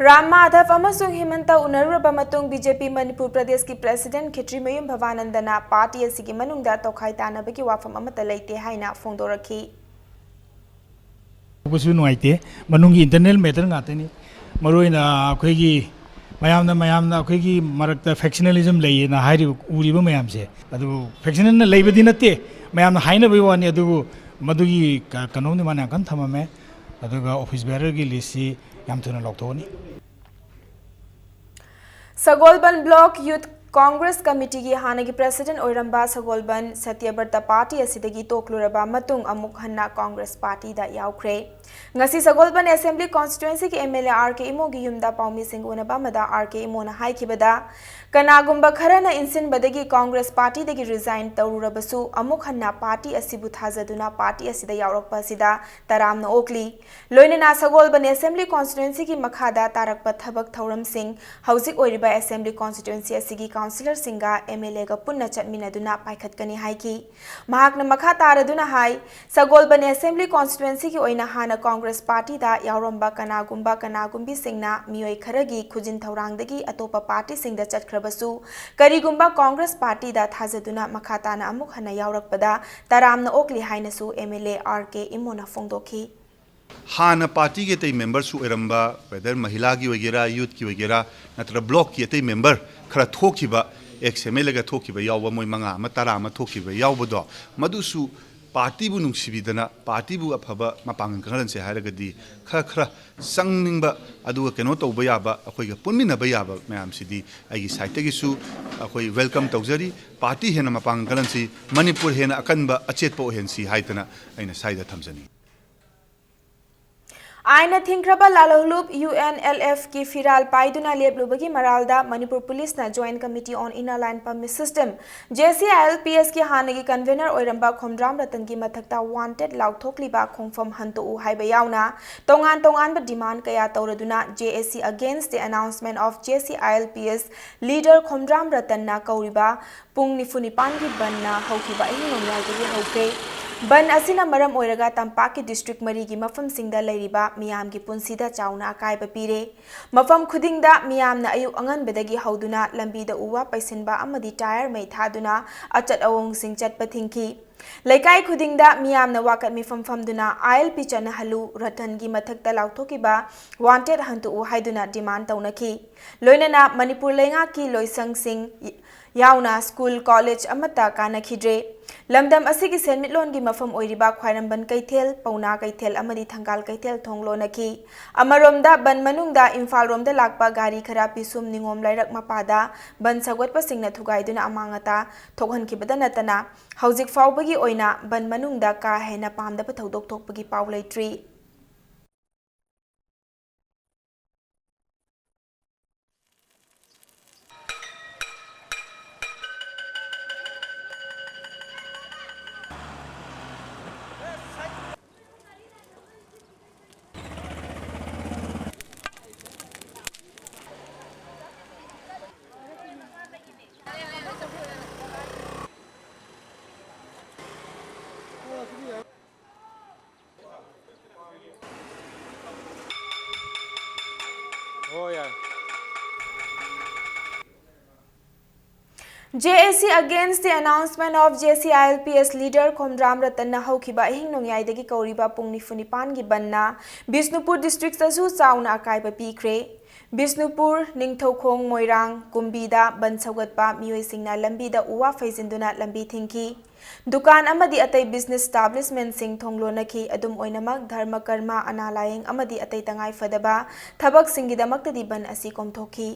Ram Madhab ꯑꯃꯁꯨꯡ ꯍꯤꯃꯟꯇ ꯎꯅꯔꯨꯔꯕ ꯃꯇꯨꯡ BJP Manipur ꯄ꯭ꯔꯗꯦꯁꯀꯤ president ꯈꯦꯇ꯭ꯔꯤꯃꯌꯨꯝ ꯚꯕꯥꯅꯟꯗꯅ party ꯑꯁꯤꯒꯤ ꯃꯅꯨꯡꯗ ꯇꯣꯈꯥꯏ ꯇꯥꯅꯕꯒꯤ ꯋꯥꯐꯝ ꯑꯃꯠꯇ ꯂꯩꯇꯦ ꯍꯥꯏꯅ ꯐꯣꯡꯗꯣꯔꯛꯈꯤ꯫ ꯇꯧꯕꯁꯨ ꯅꯨꯡꯉꯥꯏꯇꯦ꯫ ꯃꯅꯨꯡꯒꯤ ꯏꯟꯇꯔꯅꯦꯜ ꯃꯦꯇꯔ ꯉꯥꯛꯇꯅꯤ꯫ ꯃꯔꯨꯑꯣꯏꯅ ꯑꯩꯈꯣꯏꯒꯤ ꯃꯌꯥꯝꯅ ꯃꯌꯥꯝꯅ ꯑꯩꯈꯣꯏꯒꯤ ꯃꯔꯛꯇ ꯐꯦꯛꯁꯅꯦꯂꯤꯖꯝ ꯂꯩꯌꯦꯅ ꯍꯥꯏꯔꯤꯕ, ꯎꯔꯤꯕ ꯃꯌꯥꯝꯁꯦ, ꯑꯗꯨꯕꯨ ꯐꯦꯛꯁꯅꯦꯜꯅ ꯂꯩꯕꯗꯤ ꯅꯠꯇꯦ, ꯃꯌꯥꯝꯅ ꯍꯥꯏꯅꯕꯒꯤ ꯋꯥꯅꯤ꯫ ꯑꯗꯨꯕꯨ ꯃꯗꯨꯒꯤ ꯀ- ꯀꯩꯅꯣꯝꯗꯤ ꯃꯥꯅ ꯌꯥꯝ ꯀꯟꯅ ꯊꯝꯃꯝꯃꯦ꯫ ꯑꯗꯨꯒ ꯑꯣꯐꯤꯁ ꯕꯦꯔꯔꯒꯤ ꯂꯤꯁꯁꯤ ꯌꯥꯝ ꯊꯨꯅ ꯂꯧꯊꯣꯛꯑꯅꯤ꯫ ꯁꯒꯣꯜꯕꯟ ꯕ꯭ꯂꯣꯛ ꯌꯨꯊ ꯀꯣꯡꯒ꯭ꯔꯦꯁ ꯀꯃꯤꯇꯤꯒꯤ ꯍꯥꯟꯅꯒꯤ ꯄ꯭ꯔꯦꯁꯤꯗꯦꯟꯠ ꯑꯣꯏꯔꯝꯕ ꯁꯒꯣꯜꯕꯟ ꯁꯇ꯭ꯌꯕ꯭ꯔꯇ ꯄꯥꯔꯇꯤ ꯑꯁꯤꯗꯒꯤ ꯇꯣꯛꯂꯨꯔꯕ ꯃꯇꯨꯡ ꯑꯃꯨꯛ ꯍꯟꯅ ꯀꯣꯡꯒ꯭ꯔꯦꯁ ꯄꯥꯔꯇꯤꯗ ꯌꯥꯎꯈ꯭ꯔꯦ꯫ ꯉꯁꯤ ꯁꯒꯣꯜꯕꯟ ꯑꯦꯁꯦꯝꯕ꯭ꯂꯤ ꯀꯣꯟꯁꯇꯤꯇ꯭ꯋꯦꯟꯁꯤꯒꯤ MLA RK ꯏꯃꯣꯒꯤ ꯌꯨꯝꯗ ꯄꯥꯎꯃꯤꯁꯤꯡꯒ ꯎꯅꯕ ꯑꯃꯗ RK ꯏꯃꯣꯅ ꯍꯥꯏꯈꯤꯕꯗ, ꯀꯅꯥꯒꯨꯝꯕ ꯈꯔꯅ ꯏꯟꯁꯤꯟꯕꯗꯒꯤ ꯀꯣꯡꯒ꯭ꯔꯦꯁ ꯄꯥꯔꯇꯤꯗꯒꯤ ꯔꯤꯖꯥꯏꯟ ꯇꯧꯔꯨꯔꯕꯁꯨ ꯑꯃꯨꯛ ꯍꯟꯅ ꯄꯥꯔꯇꯤ ꯑꯁꯤꯕꯨ ꯊꯥꯖꯗꯨꯅ ꯄꯥꯔꯇꯤ ꯑꯁꯤꯗ ꯌꯥꯎꯔꯛꯄ ꯑꯁꯤꯗ ꯇꯔꯥꯝꯅ ꯑꯣꯛꯂꯤ꯫ ꯂꯣꯏꯅꯅ ꯁꯒꯣꯜꯕꯟ ꯑꯦꯁꯦꯝꯕ꯭ꯂꯤ ꯀꯣꯟꯁꯇꯤꯇ꯭ꯋꯦꯟꯁꯤꯒꯤ ꯃꯈꯥꯗ ꯇꯥꯔꯛꯄ ꯊꯕꯛ ꯊꯧꯔꯝꯁꯤꯡ ꯍꯧꯖꯤꯛ ꯑꯣꯏꯔꯤꯕ ꯑꯦꯁꯦꯝꯕ꯭ꯂꯤ ꯀꯣꯟꯁꯇꯤꯇ꯭ꯋꯦꯟꯁꯤ ꯑꯁꯤꯒꯤ ꯀꯥꯎꯟꯁꯤꯂꯔꯁꯤꯡꯒ MLAꯒ ꯄꯨꯟꯅ ꯆꯠꯃꯤꯟꯅꯗꯨꯅ ꯄꯥꯏꯈꯠꯀꯅꯤ ꯍꯥꯏꯈꯤ꯫ ꯃꯍꯥꯛꯅ ꯃꯈꯥ ꯇꯥꯔꯗꯨꯅ ꯍꯥꯏ, ꯁꯒꯣꯜꯕꯟ ꯑꯦꯁꯦꯝꯕ꯭ꯂꯤ ꯀꯣꯟꯁꯇꯤꯇ꯭ꯋꯦꯟꯁꯤꯒꯤ ꯑꯣꯏꯅ ꯍꯥꯟꯅ ꯀꯣꯡꯒ꯭ꯔꯦꯁ ꯄꯥꯔꯇꯤꯗ ꯌꯥꯎꯔꯝꯕ ꯀꯅꯥꯒꯨꯝꯕ ꯀꯅꯥꯒꯨꯝꯕꯤꯁꯤꯡꯅ ꯃꯤꯑꯣꯏ ꯈꯔꯒꯤ ꯈꯨꯖꯤꯟ ꯊꯧꯔꯥꯡꯗꯒꯤ ꯑꯇꯣꯞꯄ ꯄꯥꯔꯇꯤꯁꯤꯡꯗ ꯆꯠꯈ꯭ꯔꯕꯁꯨ, ꯀꯔꯤꯒꯨꯝꯕ ꯀꯣꯡꯒ꯭ꯔꯦꯁ ꯄꯥꯔꯇꯤꯗ ꯊꯥꯖꯗꯨꯅ ꯃꯈꯥ ꯇꯥꯅ ꯑꯃꯨꯛ ꯍꯟꯅ ꯌꯥꯎꯔꯛꯄꯗ ꯇꯔꯥꯝꯅ ꯑꯣꯛꯂꯤ ꯍꯥꯏꯅꯁꯨ ꯑꯦꯝ ꯑꯦꯜ ꯑꯦ ꯑꯥꯔ ꯀꯦ ꯏꯃꯣꯅ ꯐꯣꯡꯗꯣꯛꯈꯤ꯫ ꯍꯥꯟꯅ ꯄꯥꯔꯇꯤꯒꯤ ꯑꯇꯩ ꯃꯦꯝꯕꯔꯁꯨ ꯑꯣꯏꯔꯝꯕ, whether ꯃꯍꯤꯂꯥꯒꯤ ꯑꯣꯏꯒꯦꯔꯥ, ꯌꯨꯠꯀꯤ ꯑꯣꯏꯒꯦꯔꯥ, ꯅꯠꯇ꯭ꯔꯒ ꯕ꯭ꯂꯣꯛꯀꯤ ꯑꯇꯩ ꯃꯦꯝꯕꯔ ꯈꯔ ꯊꯣꯛꯈꯤꯕ, ꯑꯦꯛꯁ ꯑꯦꯝ ꯑꯦꯜ ꯑꯦꯒ ꯊꯣꯛꯈꯤꯕ ꯌꯥꯎꯕ, ꯃꯣꯏ ꯃꯉꯥ ꯑꯃ, ꯇꯔꯥ ꯑꯃ ꯊꯣꯛꯈꯤꯕ ꯌꯥꯎꯕꯗꯣ, ꯃꯗꯨꯁꯨ ꯄꯥꯔꯇꯤꯕꯨ ꯅꯨꯡꯁꯤꯕꯤꯗꯅ, ꯄꯥꯔꯇꯤꯕꯨ ꯑꯐꯕ ꯃꯄꯥꯡꯒꯜ ꯀꯜꯍꯟꯁꯦ ꯍꯥꯏꯔꯒꯗꯤ, ꯈꯔ ꯈꯔ ꯆꯪꯅꯤꯡꯕ, ꯑꯗꯨꯒ ꯀꯩꯅꯣ ꯇꯧꯕ ꯌꯥꯕ, ꯑꯩꯈꯣꯏꯒ ꯄꯨꯟꯃꯤꯟꯅꯕ ꯌꯥꯕ ꯃꯌꯥꯝꯁꯤꯗꯤ ꯑꯩꯒꯤ ꯁꯥꯏꯠꯇꯒꯤꯁꯨ ꯑꯩꯈꯣꯏ ꯋꯦꯜꯀꯝ ꯇꯧꯖꯔꯤ꯫ ꯄꯥꯔꯇꯤ ꯍꯦꯟꯅ ꯃꯄꯥꯡꯒꯜ ꯀꯜꯍꯟꯁꯤ, ꯃꯅꯤꯄꯨꯔ ꯍꯦꯟꯅ ꯑꯀꯟꯕ, ꯑꯆꯦꯠꯄ ꯑꯣꯏꯍꯟꯁꯤ ꯍꯥꯏꯗꯅ ꯑꯩꯅ ꯁ꯭ꯋꯥꯏꯗ ꯊꯝꯖꯅꯤꯡꯏ꯫ ꯑꯥꯏꯟꯅ ꯊꯤꯡꯈ꯭ꯔꯕ ꯂꯥꯜꯍꯧꯂꯨꯞ ꯌꯨ ꯑꯦꯟ ꯑꯦꯜ ꯑꯦꯐꯀꯤ ꯐꯤꯔꯥꯜ ꯄꯥꯏꯗꯨꯅ ꯂꯦꯞꯂꯨꯕꯒꯤ ꯃꯔꯥꯜꯗ ꯃꯅꯤꯄꯨꯔ ꯄꯨꯂꯤꯁꯅ Joint Committee on Inner Line Permit System, J C I L P S ꯀꯤ ꯍꯥꯟꯅꯒꯤ ꯀꯟꯚꯦꯅꯔ ꯑꯣꯏꯔꯝꯕ ꯈꯣꯝꯗ꯭ꯔꯥꯝ ꯔꯇꯟꯒꯤ ꯃꯊꯛꯇ wanted ꯂꯥꯎꯊꯣꯛꯂꯤꯕ ꯈꯣꯡꯐꯝ ꯍꯟꯗꯣꯛꯎ ꯍꯥꯏꯕ ꯌꯥꯎꯅ ꯇꯣꯉꯥꯟ ꯇꯣꯉꯥꯟꯕ demand ꯀꯌꯥ ꯇꯧꯔꯗꯨꯅ J A C Against the Announcement of J C I L P S Leader Khomdram ꯔꯇꯟꯅ ꯀꯧꯔꯤꯕ ꯄꯨꯡ ꯅꯤꯐꯨ ꯅꯤꯄꯥꯟꯒꯤ ꯕꯟꯅ ꯍꯧꯈꯤꯕ ꯑꯍꯤꯡ ꯅꯣꯡꯌꯥꯏꯗꯒꯤ ꯍꯧꯈ꯭ꯔꯦ꯫ ꯕꯟ ꯑꯁꯤꯅ ꯃꯔꯝ ꯑꯣꯏꯔꯒ ꯇꯝꯄꯥꯛꯀꯤ district ꯃꯔꯤꯒꯤ ꯃꯐꯝꯁꯤꯡꯗ ꯂꯩꯔꯤꯕ ꯃꯤꯌꯥꯝꯒꯤ ꯄꯨꯟꯁꯤꯗ ꯆꯥꯎꯅ ꯑꯀꯥꯏꯕ ꯄꯤꯔꯦ꯫ ꯃꯐꯝ ꯈꯨꯗꯤꯡꯗ ꯃꯤꯌꯥꯝꯅ ꯑꯌꯨꯛ ꯑꯉꯟꯕꯗꯒꯤ ꯍꯧꯗꯨꯅ ꯂꯝꯕꯤꯗ ꯎ ꯋꯥ ꯄꯩꯁꯤꯟꯕ ꯑꯃꯗꯤ tyre ꯃꯩ ꯊꯥꯗꯨꯅ ꯑꯆꯠ ꯑꯋꯣꯡꯁꯤꯡ ꯆꯠꯄ ꯊꯤꯡꯈꯤ꯫ ꯂꯩꯀꯥꯏ ꯈꯨꯗꯤꯡꯗ ꯃꯤꯌꯥꯝꯅ ꯋꯥꯀꯠ ꯃꯤꯐꯝ ꯐꯝꯗꯨꯅ I L P ꯆꯠꯅꯍꯜꯂꯨ, ꯔꯇꯟꯒꯤ ꯃꯊꯛꯇ ꯂꯥꯎꯊꯣꯛꯈꯤꯕ wanted ꯍꯟꯗꯣꯛꯎ ꯍꯥꯏꯗꯨꯅ demand ꯇꯧꯅꯈꯤ꯫ ꯂꯣꯏꯅꯅ ꯃꯅꯤꯄꯨꯔ ꯂꯩꯉꯥꯛꯀꯤ ꯂꯣꯏꯁꯪꯁꯤꯡ ꯌꯥꯎꯅ school, college ꯑꯃꯠꯇ ꯀꯥꯟꯅꯈꯤꯗ꯭ꯔꯦ꯫ ꯂꯝꯗꯝ ꯑꯁꯤꯒꯤ ꯁꯦꯟꯃꯤꯠꯂꯣꯟꯒꯤ ꯃꯐꯝ ꯑꯣꯏꯔꯤꯕ ꯈ꯭ꯋꯥꯏꯔꯝꯕꯟ ꯀꯩꯊꯦꯜ, ꯄꯧꯅꯥ ꯀꯩꯊꯦꯜ ꯑꯃꯗꯤ ꯊꯪꯒꯥꯜ ꯀꯩꯊꯦꯜ ꯊꯣꯡ ꯂꯣꯟꯅꯈꯤ꯫ ꯑꯃꯔꯣꯝꯗ ꯕꯟ ꯃꯅꯨꯡꯗ ꯏꯝꯐꯥꯜ ꯔꯣꯝꯗ ꯂꯥꯛꯄ ꯒꯥꯔꯤ ꯈꯔ ꯄꯤꯁꯨꯝ ꯅꯤꯉꯣꯝ ꯂꯩꯔꯛ ꯃꯄꯥꯗ ꯕꯟ ꯁꯧꯒꯠꯄꯁꯤꯡꯅ ꯊꯨꯒꯥꯏꯗꯨꯅ ꯑꯃꯥꯡ ꯑꯇꯥ ꯊꯣꯛꯍꯟꯈꯤꯕꯗ ꯅꯠꯇꯅ ꯍꯧꯖꯤꯛ ꯐꯥꯎꯕꯒꯤ ꯑꯣꯏꯅ ꯕꯟ ꯃꯅꯨꯡꯗ ꯀꯥ ꯍꯦꯟꯅ ꯄꯥꯝꯗꯕ ꯊꯧꯗꯣꯛ ꯊꯣꯛꯄꯒꯤ ꯄꯥꯎ ꯂꯩꯇ꯭ꯔꯤ꯫ ꯍꯣꯏ, ꯌꯥꯔꯦ꯫ J A C against the announcement of J C I L P S leader Khomdram ꯔꯇꯟꯅ ꯍꯧꯈꯤꯕ ꯑꯍꯤꯡ ꯅꯣꯡꯌꯥꯏꯗꯒꯤ ꯀꯧꯔꯤꯕ ꯄꯨꯡ ꯅꯤꯐꯨ ꯅꯤꯄꯥꯟꯒꯤ ꯕꯟꯅ ꯕꯤꯁꯅꯨꯄꯨꯔ districtꯇꯁꯨ ꯆꯥꯎꯅ ꯑꯀꯥꯏꯕ ꯄꯤꯈ꯭ꯔꯦ꯫ ꯕꯤꯁꯅꯨꯄꯨꯔ, ꯅꯤꯡꯊꯧꯈꯣꯡ, ꯃꯣꯏꯔꯥꯡ, ꯀꯨꯝꯕꯤꯗ ꯕꯟ ꯁꯧꯒꯠꯄ ꯃꯤꯑꯣꯏꯁꯤꯡꯅ ꯂꯝꯕꯤꯗ ꯎ ꯋꯥ ꯐꯩꯖꯤꯟꯗꯨꯅ ꯂꯝꯕꯤ ꯊꯤꯡꯈꯤ꯫ ꯗꯨꯀꯥꯟ ꯑꯃꯗꯤ ꯑꯇꯩ business establishmentꯁꯤꯡ ꯊꯣꯡ ꯂꯣꯟꯅꯈꯤ꯫ ꯑꯗꯨꯝ ꯑꯣꯏꯅꯃꯛ, ꯙꯔꯃ ꯀꯔꯃ, ꯑꯅꯥ ꯂꯥꯌꯦꯡ ꯑꯃꯗꯤ ꯑꯇꯩ ꯇꯉꯥꯏ ꯐꯗꯕ ꯊꯕꯛꯁꯤꯡꯒꯤꯗꯃꯛꯇꯗꯤ ꯕꯟ ꯑꯁꯤ ꯀꯣꯝꯊꯣꯛꯈꯤ꯫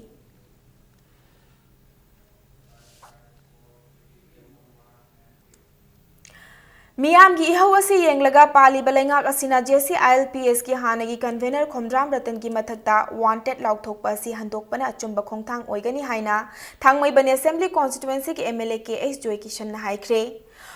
ꯃꯤꯌꯥꯝꯒꯤ ꯏꯍꯧ ꯑꯁꯤ ꯌꯦꯡꯂꯒ ꯄꯥꯜꯂꯤꯕ ꯂꯩꯉꯥꯛ ꯑꯁꯤꯅ J C I L P Sꯀꯤ ꯍꯥꯟꯅꯒꯤ convener ꯈꯣꯝꯗ꯭ꯔꯥꯝ ꯔꯇꯟꯒꯤ ꯃꯊꯛꯇ wanted ꯂꯥꯎꯊꯣꯛꯄ ꯑꯁꯤ ꯍꯟꯗꯣꯛꯄꯅ ꯑꯆꯨꯝꯕ ꯈꯣꯡꯊꯥꯡ ꯑꯣꯏꯒꯅꯤ ꯍꯥꯏꯅ ꯊꯥꯡꯃꯩꯕꯟ Assembly Constituencyꯒꯤ M L A K H ꯖꯣꯏꯀꯤꯁꯟꯅ ꯍꯥꯏꯈ꯭ꯔꯦ꯫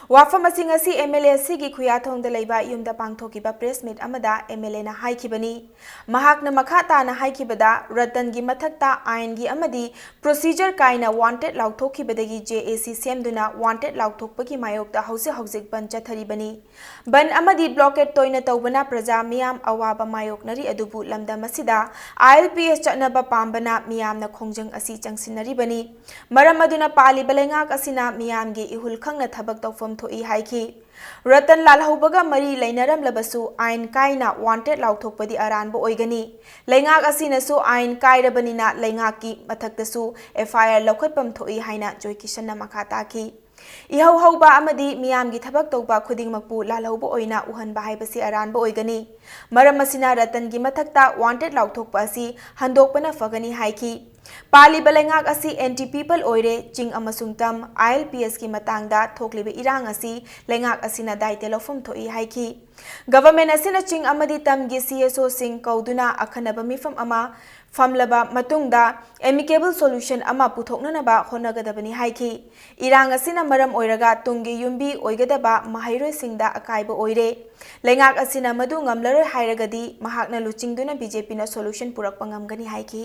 ꯋꯥꯐꯝ ꯑꯁꯤ ꯉꯁꯤ M L A ꯑꯁꯤꯒꯤ ꯈꯨꯌꯥꯊꯣꯡꯗ ꯂꯩꯕ ꯌꯨꯝꯗ ꯄꯥꯡꯊꯣꯛꯈꯤꯕ press meet ꯑꯃꯗ M L Aꯅ ꯍꯥꯏꯈꯤꯕꯅꯤ꯫ ꯃꯍꯥꯛꯅ ꯃꯈꯥ ꯇꯥꯅ ꯍꯥꯏꯈꯤꯕꯗ, ꯔꯇꯟꯒꯤ ꯃꯊꯛꯇ ꯑꯥꯏꯟꯒꯤ ꯑꯃꯗꯤ procedure ꯀꯥꯏꯅ wanted ꯂꯥꯎꯊꯣꯛꯈꯤꯕꯗꯒꯤ J A C ꯁꯦꯝꯗꯨꯅ wanted ꯂꯥꯎꯊꯣꯛꯄꯒꯤ ꯃꯥꯌꯣꯛꯇ ꯍꯧꯖꯤꯛ ꯍꯧꯖꯤꯛ ꯕꯟ ꯆꯠꯊꯔꯤꯕꯅꯤ꯫ ꯕꯟ ꯑꯃꯗꯤ blockade ꯇꯣꯏꯅ ꯇꯧꯕꯅ ꯄ꯭ꯔꯖꯥ ꯃꯤꯌꯥꯝ ꯑꯋꯥꯕ ꯃꯥꯌꯣꯛꯅꯔꯤ, ꯑꯗꯨꯕꯨ ꯂꯝꯗꯝ ꯑꯁꯤꯗ I L P S ꯆꯠꯅꯕ ꯄꯥꯝꯕꯅ ꯃꯤꯌꯥꯝꯅ ꯈꯣꯡꯖꯪ ꯑꯁꯤ ꯆꯪꯁꯤꯟꯅꯔꯤꯕꯅꯤ꯫ ꯃꯔꯝ ꯑꯗꯨꯅ ꯄꯥꯜꯂꯤꯕ ꯂꯩꯉꯥꯛ ꯑꯁꯤꯅ ꯃꯤꯌꯥꯝꯒꯤ ꯏꯍꯨꯜ ꯈꯪꯅ ꯊꯕꯛ ꯇꯧꯐꯝ ꯊꯣꯛꯏ ꯍꯥꯏꯈꯤ꯫ ꯔꯇꯟ ꯂꯥꯜꯍꯧꯕꯒ ꯃꯔꯤ ꯂꯩꯅꯔꯝꯂꯕꯁꯨ ꯑꯥꯏꯟ ꯀꯥꯏꯅ wanted ꯂꯥꯎꯊꯣꯛꯄꯗꯤ ꯑꯔꯥꯟꯕ ꯑꯣꯏꯒꯅꯤ꯫ ꯂꯩꯉꯥꯛ ꯑꯁꯤꯅꯁꯨ ꯑꯥꯏꯟ ꯀꯥꯏꯔꯕꯅꯤꯅ ꯂꯩꯉꯥꯛꯀꯤ ꯃꯊꯛꯇꯁꯨ F I R ꯂꯧꯈꯠꯐꯝ ꯊꯣꯛꯏ ꯍꯥꯏꯅ ꯖꯣꯏꯀꯤꯁꯟꯅ ꯃꯈꯥ ꯇꯥꯈꯤ꯫ ꯏꯍꯧ ꯍꯧꯕ ꯑꯃꯗꯤ ꯃꯤꯌꯥꯝꯒꯤ ꯊꯕꯛ ꯇꯧꯕ ꯈꯨꯗꯤꯡꯃꯛꯄꯨ ꯂꯥꯜꯍꯧꯕ ꯑꯣꯏꯅ ꯎꯍꯟꯕ ꯍꯥꯏꯕꯁꯤ ꯑꯔꯥꯟꯕ ꯑꯣꯏꯒꯅꯤ꯫ ꯃꯔꯝ ꯑꯁꯤꯅ ꯔꯇꯟꯒꯤ ꯃꯊꯛꯇ wanted ꯂꯥꯎꯊꯣꯛꯄ ꯑꯁꯤ ꯍꯟꯗꯣꯛꯄꯅ ꯐꯒꯅꯤ ꯍꯥꯏꯈꯤ꯫ ꯄꯥꯜꯂꯤꯕ ꯂꯩꯉꯥꯛ ꯑꯁꯤ anti people ꯑꯣꯏꯔꯦ, ꯆꯤꯡ ꯑꯃꯁꯨꯡ ꯇꯝ, I L P Sꯀꯤ ꯃꯇꯥꯡꯗ ꯊꯣꯛꯂꯤꯕ ꯏꯔꯥꯡ ꯑꯁꯤ ꯂꯩꯉꯥꯛ ꯑꯁꯤꯅ ꯗꯥꯏꯇ꯭ꯌ ꯂꯧꯐꯝ ꯊꯣꯛꯏ ꯍꯥꯏꯈꯤ꯫ Government ꯑꯁꯤꯅ ꯆꯤꯡ ꯑꯃꯗꯤ ꯇꯝꯒꯤ C S Oꯁꯤꯡ ꯀꯧꯗꯨꯅ ꯑꯈꯟꯅꯕ ꯃꯤꯐꯝ ꯑꯃ ꯐꯝꯂꯕ ꯃꯇꯨꯡꯗ amicable solution ꯑꯃ ꯄꯨꯊꯣꯛꯅꯅꯕ ꯍꯣꯠꯅꯒꯗꯕꯅꯤ ꯍꯥꯏꯈꯤ꯫ ꯏꯔꯥꯡ ꯑꯁꯤꯅ ꯃꯔꯝ ꯑꯣꯏꯔꯒ ꯇꯨꯡꯒꯤ ꯌꯨꯝꯕꯤ ꯑꯣꯏꯒꯗꯕ ꯃꯍꯩꯔꯣꯏꯁꯤꯡꯗ ꯑꯀꯥꯏꯕ ꯑꯣꯏꯔꯦ꯫ ꯂꯩꯉꯥꯛ ꯑꯁꯤꯅ ꯃꯗꯨ ꯉꯝꯂꯔꯣꯏ ꯍꯥꯏꯔꯒꯗꯤ ꯃꯍꯥꯛꯅ ꯂꯨꯆꯤꯡꯗꯨꯅ B J Pꯅ solution ꯄꯨꯔꯛꯄ ꯉꯝꯒꯅꯤ ꯍꯥꯏꯈꯤ꯫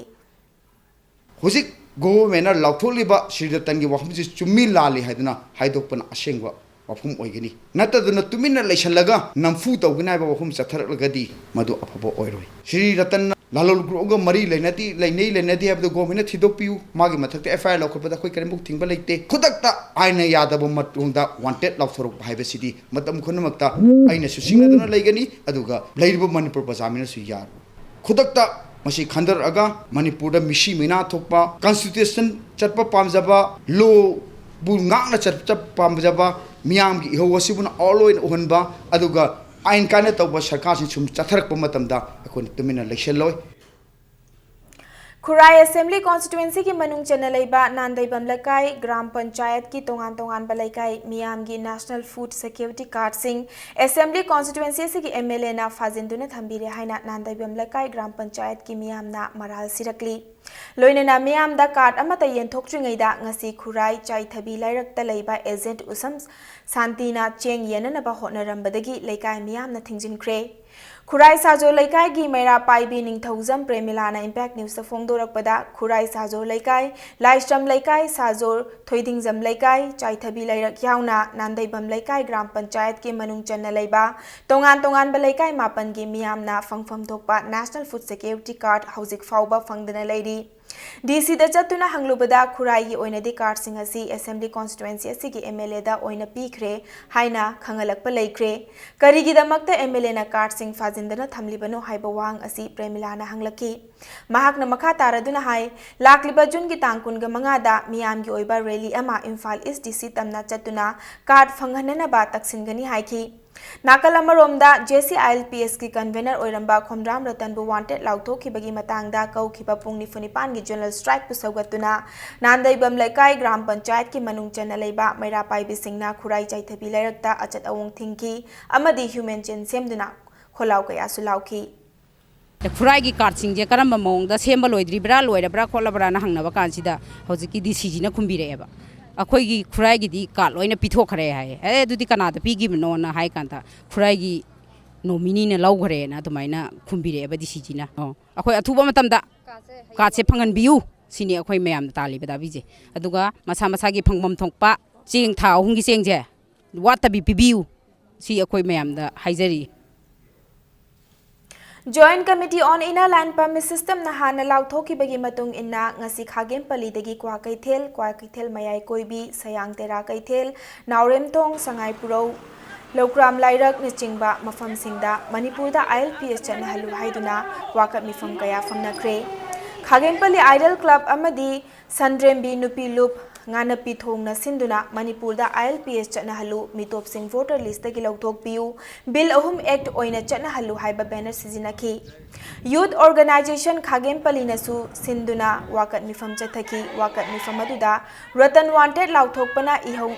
ꯍꯧꯖꯤꯛ Governmentꯅ ꯂꯥꯎꯊꯣꯛꯂꯤꯕ ꯁ꯭ꯔꯤ ꯔꯇꯟꯒꯤ ꯋꯥꯐꯝꯁꯤ ꯆꯨꯝꯃꯤ ꯂꯥꯜꯂꯤ ꯍꯥꯏꯗꯨꯅ ꯍꯥꯏꯗꯣꯛꯄꯅ ꯑꯁꯦꯡꯕ ꯋꯥꯐꯝ ꯑꯣꯏꯒꯅꯤ꯫ ꯅꯠꯇꯗꯨꯅ ꯇꯨꯃꯤꯟꯅ ꯂꯩꯁꯜꯂꯒ ꯅꯝꯐꯨ ꯇꯧꯒꯅꯤ ꯍꯥꯏꯕ ꯋꯥꯐꯝ ꯆꯠꯊꯔꯛꯂꯒꯗꯤ ꯃꯗꯨ ꯑꯐꯕ ꯑꯣꯏꯔꯣꯏ꯫ ꯁ꯭ꯔꯤ ꯔꯇꯟꯅ ꯂꯥꯂꯣꯡ ꯒ꯭ꯔꯨꯞꯀ ꯃꯔꯤ ꯂꯩꯅꯗꯦ, ꯂꯩꯅꯩ ꯂꯩꯅꯗꯦ ꯍꯥꯏꯕꯗꯨ ꯒꯣꯔꯃꯦꯟꯅ ꯊꯤꯗꯣꯛꯄꯤꯌꯨ꯫ ꯃꯥꯒꯤ ꯃꯊꯛꯇ ꯑꯦꯐ ꯑꯥꯏ ꯑꯥꯔ ꯂꯧꯈꯠꯄꯗ ꯑꯩꯈꯣꯏ ꯀꯔꯤꯝꯐꯥꯎ ꯊꯤꯡꯕ ꯂꯩꯇꯦ꯫ ꯈꯨꯗꯛꯇ ꯑꯥꯏꯟꯅ ꯌꯥꯗꯕ ꯃꯑꯣꯡꯗ ꯋꯥꯟꯇꯦꯗ ꯂꯥꯎꯊꯣꯔꯛꯄ ꯍꯥꯏꯕꯁꯤꯗꯤ ꯃꯇꯝ ꯄꯨꯝꯅꯃꯛꯇ ꯑꯩꯅꯁꯨ ꯁꯤꯡꯅꯗꯨꯅ ꯂꯩꯒꯅꯤ, ꯑꯗꯨꯒ ꯂꯩꯔꯤꯕ ꯃꯅꯤꯄꯨꯔ ꯄ꯭ꯔꯖꯥ ꯃꯤꯅꯁꯨ ꯌꯥꯔꯣꯏ꯫ ꯈꯨꯗꯛꯇ ꯃꯁꯤ ꯈꯟꯊꯔꯛꯑꯒ ꯃꯅꯤꯄꯨꯔꯗ ꯃꯤꯁꯤ ꯃꯤꯅꯥ ꯊꯣꯛꯄ, ꯀꯟꯁꯇꯤꯇ꯭ꯌꯨꯁꯟ ꯆꯠꯄ ꯄꯥꯝꯖꯕ, ꯂꯣꯕꯨ ꯉꯥꯛꯅ ꯆꯠ-, ꯆꯠꯄ ꯄꯥꯝꯖꯕ ꯃꯤꯌꯥꯝꯒꯤ ꯏꯍꯧ ꯑꯁꯤꯕꯨꯅ ꯑꯥꯎꯠ ꯑꯣꯏꯅ ꯎꯍꯟꯕ, ꯑꯗꯨꯒ ꯑꯥꯏꯟ ꯀꯥꯏꯅ ꯇꯧꯕ ꯁꯔꯀꯥꯔꯁꯤꯡ ꯁꯨꯝ ꯆꯠꯊꯔꯛꯄ ꯃꯇꯝꯗ ꯑꯩꯈꯣꯏꯅ ꯇꯨꯃꯤꯟꯅ ꯂꯩꯁꯤꯜꯂꯣꯏ꯫ ꯈꯨꯔꯥꯏ ꯑꯦꯁꯦꯝꯕ꯭ꯂꯤ ꯀꯣꯟꯁꯇꯤꯇ꯭ꯋꯦꯟꯁꯤꯒꯤ ꯃꯅꯨꯡ ꯆꯟꯅ ꯂꯩꯕ ꯅꯥꯟꯗꯩꯕꯝ ꯂꯩꯀꯥꯏ, ꯒ꯭ꯔꯥꯝ ꯄꯟꯆꯥꯌꯠꯀꯤ ꯇꯣꯉꯥꯟ ꯇꯣꯉꯥꯟꯕ ꯂꯩꯀꯥꯏ ꯃꯤꯌꯥꯝꯒꯤ ꯅꯦꯁꯅꯦꯜ ꯐꯨꯗ ꯁꯦꯀ꯭ꯌꯨꯔꯤꯇꯤ ꯀꯥꯔꯗꯁꯤꯡ ꯑꯦꯁꯦꯝꯕ꯭ꯂꯤ ꯀꯣꯟꯁꯇꯤꯇ꯭ꯋꯦꯟꯁꯤ ꯑꯁꯤꯒꯤ ꯑꯦꯝ ꯑꯦꯜ ꯑꯦꯅ ꯐꯥꯖꯤꯟꯗꯨꯅ ꯊꯝꯕꯤꯔꯦ ꯍꯥꯏꯅ ꯅꯥꯟꯗꯩꯕꯝ ꯂꯩꯀꯥꯏ ꯒ꯭ꯔꯥꯝ ꯄꯟꯆꯥꯌꯠꯀꯤ ꯃꯤꯌꯥꯝꯅ ꯃꯔꯥꯜ ꯁꯤꯔꯛꯂꯤ꯫ ꯂꯣꯏꯅꯅ ꯃꯤꯌꯥꯝꯗ ꯀꯥꯔꯗ ꯑꯃꯠꯇ ꯌꯦꯟꯊꯣꯛꯇ꯭ꯔꯤꯉꯩꯗ ꯉꯁꯤ ꯈꯨꯔꯥꯏ ꯆꯥꯏꯊꯕꯤ ꯂꯩꯔꯛꯇ ꯂꯩꯕ ꯑꯦꯖꯦꯟꯠ ꯎꯁꯝ ꯁꯥꯟꯇꯤꯅ ꯆꯦꯡ ꯌꯦꯟꯅꯅꯕ ꯍꯣꯠꯅꯔꯝꯕꯗꯒꯤ ꯂꯩꯀꯥꯏ ꯃꯤꯌꯥꯝꯅ ꯊꯤꯡꯖꯤꯟꯈ꯭ꯔꯦ꯫ ꯈꯨꯔꯥꯏ ꯁꯥꯖꯣ ꯂꯩꯀꯥꯏꯒꯤ ꯃꯩꯔꯥ ꯄꯥꯏꯕꯤ ꯅꯤꯡꯊꯧꯖꯝ ꯄ꯭ꯔꯦꯃꯤꯂꯥꯅ ꯏꯝꯄꯦꯛ ꯅ꯭ꯌꯨꯁꯇ ꯐꯣꯡꯗꯣꯔꯛꯄꯗ, ꯈꯨꯔꯥꯏ ꯁꯥꯖꯣ ꯂꯩꯀꯥꯏ, ꯂꯥꯏꯁ꯭ꯔꯝ ꯂꯩꯀꯥꯏ, ꯁꯥꯖꯣ ꯊꯣꯏꯗꯤꯡꯖꯝ ꯂꯩꯀꯥꯏ, ꯆꯥꯏꯊꯕꯤ ꯂꯩꯔꯛ ꯌꯥꯎꯅ ꯅꯥꯟꯗꯩꯕꯝ ꯂꯩꯀꯥꯏ ꯒ꯭ꯔꯥꯝ ꯄꯟꯆꯥꯌꯠꯀꯤ ꯃꯅꯨꯡ ꯆꯟꯅ ꯂꯩꯕ ꯇꯣꯉꯥꯟ ꯇꯣꯉꯥꯟꯕ ꯂꯩꯀꯥꯏ ꯃꯥꯄꯟꯒꯤ ꯃꯤꯌꯥꯝꯅ ꯐꯪꯐꯝ ꯊꯣꯛꯄ ꯅꯦꯁꯅꯦꯜ ꯐꯨꯗ ꯁꯦꯀ꯭ꯌꯨꯔꯤꯇꯤ ꯀꯥꯔꯗ ꯍꯧꯖꯤꯛ ꯐꯥꯎꯕ ꯐꯪꯗꯅ ꯂꯩꯔꯤ꯫ ꯗꯤ ꯁꯤꯗ ꯆꯠꯇꯨꯅ ꯍꯪꯂꯨꯕꯗ ꯈꯨꯔꯥꯏꯒꯤ ꯑꯣꯏꯅꯗꯤ ꯀꯥꯔꯗꯁꯤꯡ ꯑꯁꯤ ꯑꯦꯁꯦꯝꯕ꯭ꯂꯤ ꯀꯣꯟꯁꯇꯤꯇ꯭ꯋꯦꯟꯁꯤ ꯑꯁꯤꯒꯤ ꯑꯦꯝ ꯑꯦꯜ ꯑꯦꯗ ꯑꯣꯏꯅ ꯄꯤꯈ꯭ꯔꯦ ꯍꯥꯏꯅ ꯈꯪꯍꯜꯂꯛꯄ ꯂꯩꯈ꯭ꯔꯦ꯫ ꯀꯔꯤꯒꯤꯗꯃꯛꯇ ꯑꯦꯝ ꯑꯦꯜ ꯑꯦꯅ ꯀꯥꯔꯗꯁꯤꯡ ꯐꯥꯖꯤꯟꯗꯅ ꯊꯝꯂꯤꯕꯅꯣ ꯍꯥꯏꯕ ꯋꯥꯍꯪ ꯑꯁꯤ ꯄ꯭ꯔꯦꯃꯤꯂꯥꯅ ꯍꯪꯂꯛꯈꯤ꯫ ꯃꯍꯥꯛꯅ ꯃꯈꯥ ꯇꯥꯔꯗꯨꯅ ꯍꯥꯏ, ꯂꯥꯛꯂꯤꯕ ꯖꯨꯟꯒꯤ ꯇꯥꯡ ꯀꯨꯟꯒ ꯃꯉꯥꯗ ꯃꯤꯌꯥꯝꯒꯤ ꯑꯣꯏꯕ ꯔꯦꯂꯤ ꯑꯃ ꯏꯝꯐꯥꯜ ꯏꯁ ꯗꯤ ꯁꯤ ꯇꯝꯅ ꯆꯠꯇꯨꯅ ꯀꯥꯔꯗ ꯐꯪꯍꯟꯅꯅꯕ ꯇꯛꯁꯤꯟꯒꯅꯤ ꯍꯥꯏꯈꯤ꯫ ꯅꯥꯀꯜ ꯑꯃꯔꯣꯝꯗ, J C I L P ꯑꯦꯁꯀꯤ convener ꯑꯣꯏꯔꯝꯕ ꯈꯣꯝꯗ꯭ꯔꯥꯝ ꯔꯇꯟꯕꯨ ꯋꯥꯟꯇꯦꯗ ꯂꯥꯎꯊꯣꯛꯈꯤꯕꯒꯤ ꯃꯇꯥꯡꯗ ꯀꯧꯈꯤꯕ ꯄꯨꯡ ꯅꯤꯐꯨ ꯅꯤꯄꯥꯟꯒꯤ ꯖꯦꯅꯔꯦꯜ ꯁ꯭ꯇ꯭ꯔꯥꯏꯛꯄꯨ ꯁꯧꯒꯠꯇꯨꯅ ꯅꯥꯟꯗꯩꯕꯝ ꯂꯩꯀꯥꯏ ꯒ꯭ꯔꯥꯝ ꯄꯟꯆꯥꯌꯠꯀꯤ ꯃꯅꯨꯡ ꯆꯟꯅ ꯂꯩꯕ ꯃꯩꯔꯥ ꯄꯥꯏꯕꯤꯁꯤꯡꯅ ꯈꯨꯔꯥꯏ ꯆꯥꯏꯊꯕꯤ ꯂꯩꯔꯛꯇ ꯑꯆꯠ ꯑꯋꯣꯡ ꯊꯤꯡꯈꯤ ꯑꯃꯗꯤ ꯍ꯭ꯌꯨꯃꯦꯟ ꯆꯦꯟ ꯁꯦꯝꯗꯨꯅ ꯈꯣꯜꯂꯥꯎ ꯀꯌꯥꯁꯨ ꯂꯥꯎꯈꯤ꯫ ꯈꯨꯔꯥꯏꯒꯤ ꯀꯥꯔꯗꯁꯤꯡꯁꯦ ꯀꯔꯝꯕ ꯃꯑꯣꯡꯗ ꯁꯦꯝꯕ ꯂꯣꯏꯗ꯭ꯔꯤꯕ꯭ꯔꯥ, ꯂꯣꯏꯔꯕ꯭ꯔꯥ, ꯈꯣꯠꯂꯕ꯭ꯔꯥꯅ ꯍꯪꯅꯕ ꯀꯥꯟꯁꯤꯗ ꯍꯧꯖꯤꯛꯀꯤ ꯗꯤ ꯁꯤꯁꯤꯅ ꯈꯨꯝꯕꯤꯔꯛꯑꯦꯕ, "ꯑꯩꯈꯣꯏꯒꯤ ꯈꯨꯔꯥꯏꯒꯤꯗꯤ ꯀꯥꯔꯗ ꯂꯣꯏꯅ ꯄꯤꯊꯣꯛꯈ꯭ꯔꯦ" ꯍꯥꯏ꯫ "ꯑꯦ, ꯑꯗꯨꯗꯤ ꯀꯅꯥꯗ ꯄꯤꯈꯤꯕꯅꯣꯅ?" ꯍꯥꯏ ꯀꯥꯟꯗ, "ꯈꯨꯔꯥꯏꯒꯤ ꯅꯣꯃꯤꯅꯤꯅ ꯂꯧꯈ꯭ꯔꯦꯅ" ꯑꯗꯨꯃꯥꯏꯅ ꯈꯨꯝꯕꯤꯔꯛꯑꯦꯕ ꯗꯤ ꯁꯤꯁꯤꯅ꯫ ꯑꯣ, ꯑꯩꯈꯣꯏ ꯑꯊꯨꯕ ꯃꯇꯝꯗ ꯀꯥꯔꯗꯁꯦ ꯐꯪꯍꯟꯕꯤꯌꯨ ꯁꯤꯅꯤ ꯑꯩꯈꯣꯏ ꯃꯌꯥꯝꯅ ꯇꯥꯜꯂꯤꯕ ꯗꯥꯕꯤꯁꯦ꯫ ꯑꯗꯨꯒ ꯃꯁꯥ ꯃꯁꯥꯒꯤ ꯐꯪꯐꯝ ꯊꯣꯛꯄ ꯆꯦꯡ, ꯊꯥ ꯑꯍꯨꯝꯒꯤ ꯆꯦꯡꯁꯦ ꯋꯥꯠꯇꯕꯤ ꯄꯤꯕꯤꯌꯨ, ꯁꯤ ꯑꯩꯈꯣꯏ ꯃꯌꯥꯝꯗ ꯍꯥꯏꯖꯔꯤ꯫ Joint Committee on Inner Line Permit Systemꯅ ꯍꯥꯟꯅ ꯂꯥꯎꯊꯣꯛꯈꯤꯕꯒꯤ ꯃꯇꯨꯡ ꯏꯟꯅ, ꯉꯁꯤ ꯈꯥꯒꯦꯝꯄꯜꯂꯤꯗꯒꯤ ꯀ꯭ꯋꯥꯀꯩꯊꯦꯜ, ꯀ꯭ꯋꯥꯀꯩꯊꯦꯜ ꯃꯌꯥꯏ ꯀꯣꯏꯕꯤ, ꯁꯌꯥꯡ ꯇꯦꯔꯥ ꯀꯩꯊꯦꯜ, ꯅꯥꯎꯔꯦꯝꯊꯣꯡ, ꯁꯉꯥꯏꯄꯨꯔꯧ, ꯂꯧꯀ꯭ꯔꯥꯝ ꯂꯥꯏꯔꯛꯅꯆꯤꯡꯕ ꯃꯐꯝꯁꯤꯡꯗ ꯃꯅꯤꯄꯨꯔꯗ ILPS ꯆꯠꯅꯍꯜꯂꯨ ꯍꯥꯏꯗꯨꯅ ꯋꯥꯀꯠ ꯃꯤꯐꯝ ꯀꯌꯥ ꯐꯝꯅꯈ꯭ꯔꯦ꯫ ꯈꯥꯒꯦꯝꯄꯜꯂꯤ Idol Club ꯑꯃꯗꯤ ꯁꯟꯗ꯭ꯔꯦꯝꯕꯤ ꯅꯨꯄꯤ ꯂꯨꯞ ꯉꯥꯅꯞꯄꯤ ꯊꯣꯡꯅ ꯁꯤꯟꯗꯨꯅ ꯃꯅꯤꯄꯨꯔꯗ ILPS ꯆꯠꯅꯍꯜꯂꯨ, ꯃꯤꯇꯣꯞꯁꯤꯡ voter listꯇꯒꯤ ꯂꯧꯊꯣꯛꯄꯤꯌꯨ, Bill ꯑꯍꯨꯝ Act ꯑꯣꯏꯅ ꯆꯠꯅꯍꯜꯂꯨ ꯍꯥꯏꯕ banner ꯁꯤꯖꯤꯟꯅꯈꯤ꯫ Youth Organization ꯈꯥꯒꯦꯝꯄꯜꯂꯤꯅꯁꯨ ꯁꯤꯟꯗꯨꯅ ꯋꯥꯀꯠ ꯃꯤꯐꯝ ꯆꯠꯊꯈꯤ꯫ ꯋꯥꯀꯠ ꯃꯤꯐꯝ ꯑꯗꯨꯗ "Ratan Wanted ꯂꯥꯎꯊꯣꯛꯄꯅ ꯏꯍꯧ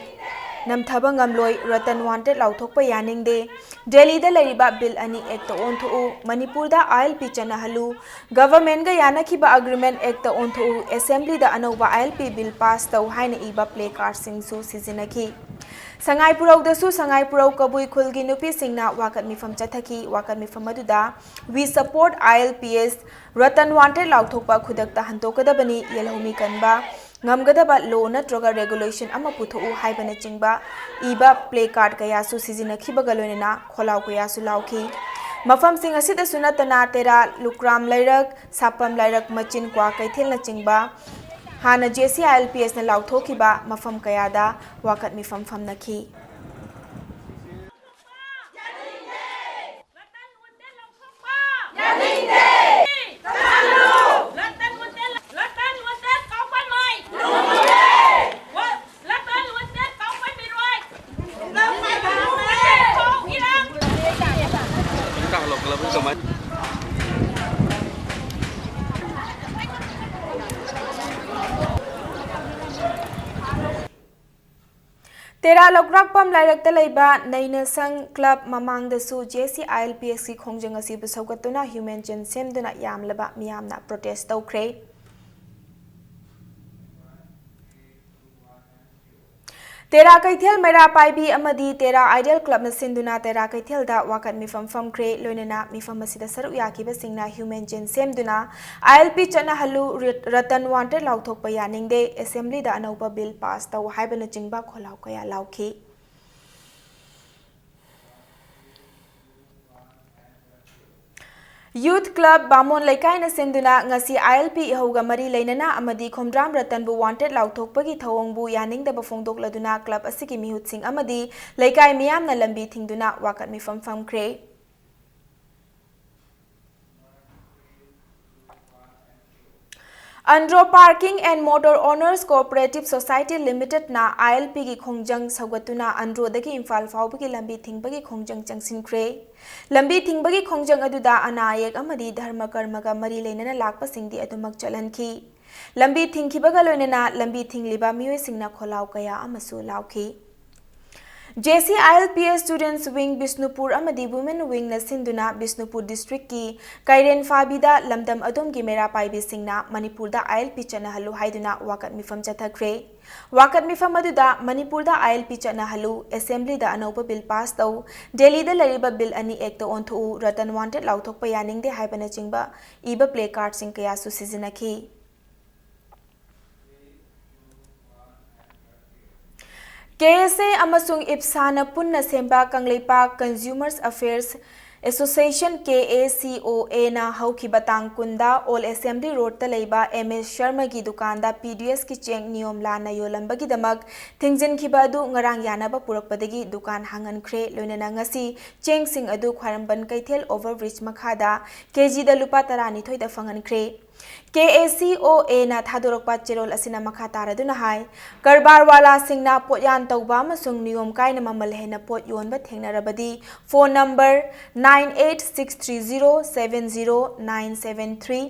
ꯅꯝꯊꯕ ꯉꯝꯂꯣꯏ, Ratan Wanted ꯂꯥꯎꯊꯣꯛꯄ ꯌꯥꯅꯤꯡꯗꯦ, ꯗꯦꯜꯂꯤꯗ ꯂꯩꯔꯤꯕ Bill ꯑꯅꯤ Actꯇ ꯑꯣꯟꯊꯣꯛꯎ, ꯃꯅꯤꯄꯨꯔꯗ ILP ꯆꯠꯅꯍꯜꯂꯨ, Governmentꯒ ꯌꯥꯅꯈꯤꯕ Agreement Actꯇ ꯑꯣꯟꯊꯣꯛꯎ, Assemblyꯗ ꯑꯅꯧꯕ ILP Bill pass ꯇꯧ" ꯍꯥꯏꯅ ꯏꯕ placardꯁꯤꯡꯁꯨ ꯁꯤꯖꯤꯟꯅꯈꯤ꯫ ꯁꯉꯥꯏꯄꯨꯔꯧꯗꯁꯨ ꯁꯉꯥꯏꯄꯨꯔꯧ ꯀꯕꯨꯏ ꯈꯨꯜꯒꯤ ꯅꯨꯄꯤꯁꯤꯡꯅ ꯋꯥꯀꯠ ꯃꯤꯐꯝ ꯆꯠꯊꯈꯤ꯫ ꯋꯥꯀꯠ ꯃꯤꯐꯝ ꯑꯗꯨꯗ "We support ILPS, Ratan Wanted ꯂꯥꯎꯊꯣꯛꯄ ꯈꯨꯗꯛꯇ ꯍꯟꯗꯣꯛꯀꯗꯕꯅꯤ, ꯌꯦꯜꯍꯧꯃꯤ ꯀꯟꯕ ꯉꯝꯒꯗꯕ law ꯅꯠꯇ꯭ꯔꯒ regulation ꯑꯃ ꯄꯨꯊꯣꯛꯎ" ꯍꯥꯏꯕꯅꯆꯤꯡꯕ ꯏꯕ placard ꯀꯌꯥꯁꯨ ꯁꯤꯖꯤꯟꯅꯈꯤꯕꯒ ꯂꯣꯏꯅꯅ ꯈꯣꯜꯂꯥꯎ ꯀꯌꯥꯁꯨ ꯂꯥꯎꯈꯤ꯫ ꯃꯐꯝꯁꯤꯡ ꯑꯁꯤꯗꯁꯨ ꯅꯠꯇꯅ ꯇꯦꯔꯥ, ꯂꯨꯀ꯭ꯔꯥꯝ ꯂꯩꯔꯛ, ꯁꯥꯄꯝ ꯂꯩꯔꯛ, ꯃꯆꯤꯟ, ꯀ꯭ꯋꯥꯀꯩꯊꯦꯜꯅꯆꯤꯡꯕ ꯍꯥꯟꯅ JCILPSꯅ ꯂꯥꯎꯊꯣꯛꯈꯤꯕ ꯃꯐꯝ ꯀꯌꯥꯗ ꯋꯥꯀꯠ ꯃꯤꯐꯝ ꯐꯝꯅꯈꯤ꯫ ꯇꯦꯔꯥ ꯂꯧꯀ꯭ꯔꯥꯛꯄꯝ ꯂꯥꯏꯔꯛꯇ ꯂꯩꯕ ꯅꯩꯅꯁꯪ club ꯃꯃꯥꯡꯗꯁꯨ JCILPSꯀꯤ ꯈꯣꯡꯖꯪ ꯑꯁꯤꯕꯨ ꯁꯧꯒꯠꯇꯨꯅ human chain ꯁꯦꯝꯗꯨꯅ ꯌꯥꯝꯂꯕ ꯃꯤꯌꯥꯝꯅ protest ꯇꯧꯈ꯭ꯔꯦ꯫ ꯇꯦꯔꯥ ꯀꯩꯊꯦꯜ ꯃꯩꯔꯥ ꯄꯥꯏꯕꯤ ꯑꯃꯗꯤ ꯇꯦꯔꯥ Idol Clubꯅ ꯁꯤꯟꯗꯨꯅ ꯇꯦꯔꯥ ꯀꯩꯊꯦꯜꯗ ꯋꯥꯀꯠ ꯃꯤꯐꯝ ꯐꯝꯈ꯭ꯔꯦ꯫ ꯂꯣꯏꯅꯅ ꯃꯤꯐꯝ ꯑꯁꯤꯗ ꯁꯔꯨꯛ ꯌꯥꯈꯤꯕꯁꯤꯡꯅ human chain ꯁꯦꯝꯗꯨꯅ "ILP ꯆꯠꯅꯍꯜꯂꯨ, ꯔꯠ-, Ratan Wanted ꯂꯥꯎꯊꯣꯛꯄ ꯌꯥꯅꯤꯡꯗꯦ, Assemblyꯗ ꯑꯅꯧꯕ Bill pass ꯇꯧ" ꯍꯥꯏꯕꯅꯆꯤꯡꯕ ꯈꯣꯜꯂꯥꯎ ꯀꯌꯥ ꯂꯥꯎꯈꯤ꯫ Youth Club ꯕꯥꯃꯣꯟ ꯂꯩꯀꯥꯏꯅ ꯁꯤꯟꯗꯨꯅ ꯉꯁꯤ ILP ꯏꯍꯧꯒ ꯃꯔꯤ ꯂꯩꯅꯅ ꯑꯃꯗꯤ ꯈꯣꯝꯗ꯭ꯔꯥꯝ ꯔꯇꯟꯕꯨ wanted ꯂꯥꯎꯊꯣꯛꯄꯒꯤ ꯊꯧꯑꯣꯡꯕꯨ ꯌꯥꯅꯤꯡꯗꯕ ꯐꯣꯡꯗꯣꯛꯂꯗꯨꯅ club ꯑꯁꯤꯒꯤ ꯃꯤꯍꯨꯠꯁꯤꯡ ꯑꯃꯗꯤ ꯂꯩꯀꯥꯏ ꯃꯤꯌꯥꯝꯅ ꯂꯝꯕꯤ ꯊꯤꯡꯗꯨꯅ ꯋꯥꯀꯠ ꯃꯤꯐꯝ ꯐꯝꯈ꯭ꯔꯦ꯫ Andro Parking and Motor Owners Cooperative Society Limited ꯅ ILP ꯒꯤ ꯈꯣꯡꯖꯪ ꯁꯧꯒꯠꯇꯨꯅ ꯑꯟꯗ꯭ꯔꯣꯗꯒꯤ ꯏꯝꯐꯥꯜ ꯐꯥꯎꯕꯒꯤ ꯂꯝꯕꯤ ꯊꯤꯡꯕꯒꯤ ꯈꯣꯡꯖꯪ ꯆꯪꯁꯤꯟꯈ꯭ꯔꯦ꯫ ꯂꯝꯕꯤ ꯊꯤꯡꯕꯒꯤ ꯈꯣꯡꯖꯪ ꯑꯗꯨꯗ ꯑꯅꯥ ꯑꯌꯦꯛ ꯑꯃꯗꯤ ꯙꯔꯃ ꯀꯔꯃꯒ ꯃꯔꯤ ꯂꯩꯅꯅ ꯂꯥꯛꯄꯁꯤꯡꯗꯤ ꯑꯗꯨꯃꯛ ꯆꯠꯍꯟꯈꯤ꯫ ꯂꯝꯕꯤ ꯊꯤꯡꯈꯤꯕꯒ ꯂꯣꯏꯅꯅ ꯂꯝꯕꯤ ꯊꯤꯡꯂꯤꯕ ꯃꯤꯑꯣꯏꯁꯤꯡꯅ ꯈꯣꯜꯂꯥꯎ ꯀꯌꯥ ꯑꯃꯁꯨ ꯂꯥꯎꯈꯤ꯫ JCILPS Students Wing ꯕꯤꯁꯅꯨꯄꯨꯔ ꯑꯃꯗꯤ Women Wing ꯅ ꯁꯤꯟꯗꯨꯅ ꯕꯤꯁꯅꯨꯄꯨꯔ district ꯀꯤ ꯀꯩꯔꯦꯟ ꯐꯥꯕꯤꯗ ꯂꯝꯗꯝ ꯑꯗꯣꯝꯒꯤ ꯃꯩꯔꯥ ꯄꯥꯏꯕꯤꯁꯤꯡꯅ ꯃꯅꯤꯄꯨꯔꯗ ILP ꯆꯠꯅꯍꯜꯂꯨ ꯍꯥꯏꯗꯨꯅ ꯋꯥꯀꯠ ꯃꯤꯐꯝ ꯆꯠꯊꯈ꯭ꯔꯦ꯫ ꯋꯥꯀꯠ ꯃꯤꯐꯝ ꯑꯗꯨꯗ ꯃꯅꯤꯄꯨꯔꯗ ILP ꯆꯠꯅꯍꯜꯂꯨ, Assembly ꯗ ꯑꯅꯧꯕ bill pass ꯇꯧ, ꯗꯦꯜꯂꯤꯗ ꯂꯩꯔꯤꯕ bill ꯑꯅꯤ act ꯇ ꯑꯣꯟꯊꯣꯛꯎ, ꯔꯇꯟ wanted ꯂꯥꯎꯊꯣꯛꯄ ꯌꯥꯅꯤꯡꯗꯦ ꯍꯥꯏꯕꯅꯆꯤꯡꯕ ꯏꯕ placard ꯁꯤꯡ ꯀꯌꯥꯁꯨ ꯁꯤꯖꯤꯟꯅꯈꯤ꯫ KSA ꯑꯃꯁꯨꯡ IPSA ꯅ ꯄꯨꯟꯅ ꯁꯦꯝꯕ Kangleipak Consumers Affairs Association, KACOA ꯅ ꯍꯧꯈꯤꯕ ꯇꯥꯡ ꯀꯨꯟꯗ Old Assembly Road ꯇ ꯂꯩꯕ M S ꯁꯔꯃꯒꯤ ꯗꯨꯀꯥꯟꯗ PDS ꯀꯤ ꯆꯦꯡ ꯅꯤꯌꯣꯝ ꯂꯥꯟꯅ ꯌꯣꯜꯂꯝꯕꯒꯤꯗꯃꯛ ꯊꯤꯡꯖꯤꯟꯈꯤꯕ ꯑꯗꯨ ꯉꯔꯥꯡ ꯌꯥꯅꯕ ꯄꯨꯔꯛꯄꯗꯒꯤ ꯗꯨꯀꯥꯟ ꯍꯥꯡꯍꯟꯈ꯭ꯔꯦ꯫ ꯂꯣꯏꯅꯅ ꯉꯁꯤ ꯆꯦꯡꯁꯤꯡ ꯑꯗꯨ ꯈ꯭ꯋꯥꯏꯔꯝꯕꯟ ꯀꯩꯊꯦꯜ overbridge ꯃꯈꯥꯗ KG ꯗ ꯂꯨꯄꯥ ꯇꯔꯥꯅꯤꯊꯣꯏꯗ ꯐꯪꯍꯟꯈ꯭ꯔꯦ꯫ KACOA ꯅ ꯊꯥꯗꯣꯔꯛꯄ ꯆꯦꯔꯣꯜ ꯑꯁꯤꯅ ꯃꯈꯥ ꯇꯥꯔꯗꯨꯅ ꯍꯥꯏ, ꯀꯔꯕꯥꯔ ꯋꯥꯂꯥꯁꯤꯡꯅ ꯄꯣꯠꯌꯥꯟ ꯇꯧꯕ ꯑꯃꯁꯨꯡ ꯅꯤꯌꯣꯝ ꯀꯥꯏꯅ ꯃꯃꯜ ꯍꯦꯟꯅ ꯄꯣꯠ ꯌꯣꯟꯕ ꯊꯦꯡꯅꯔꯕꯗꯤ phone number nine eight six three zero seven zero nine seven three,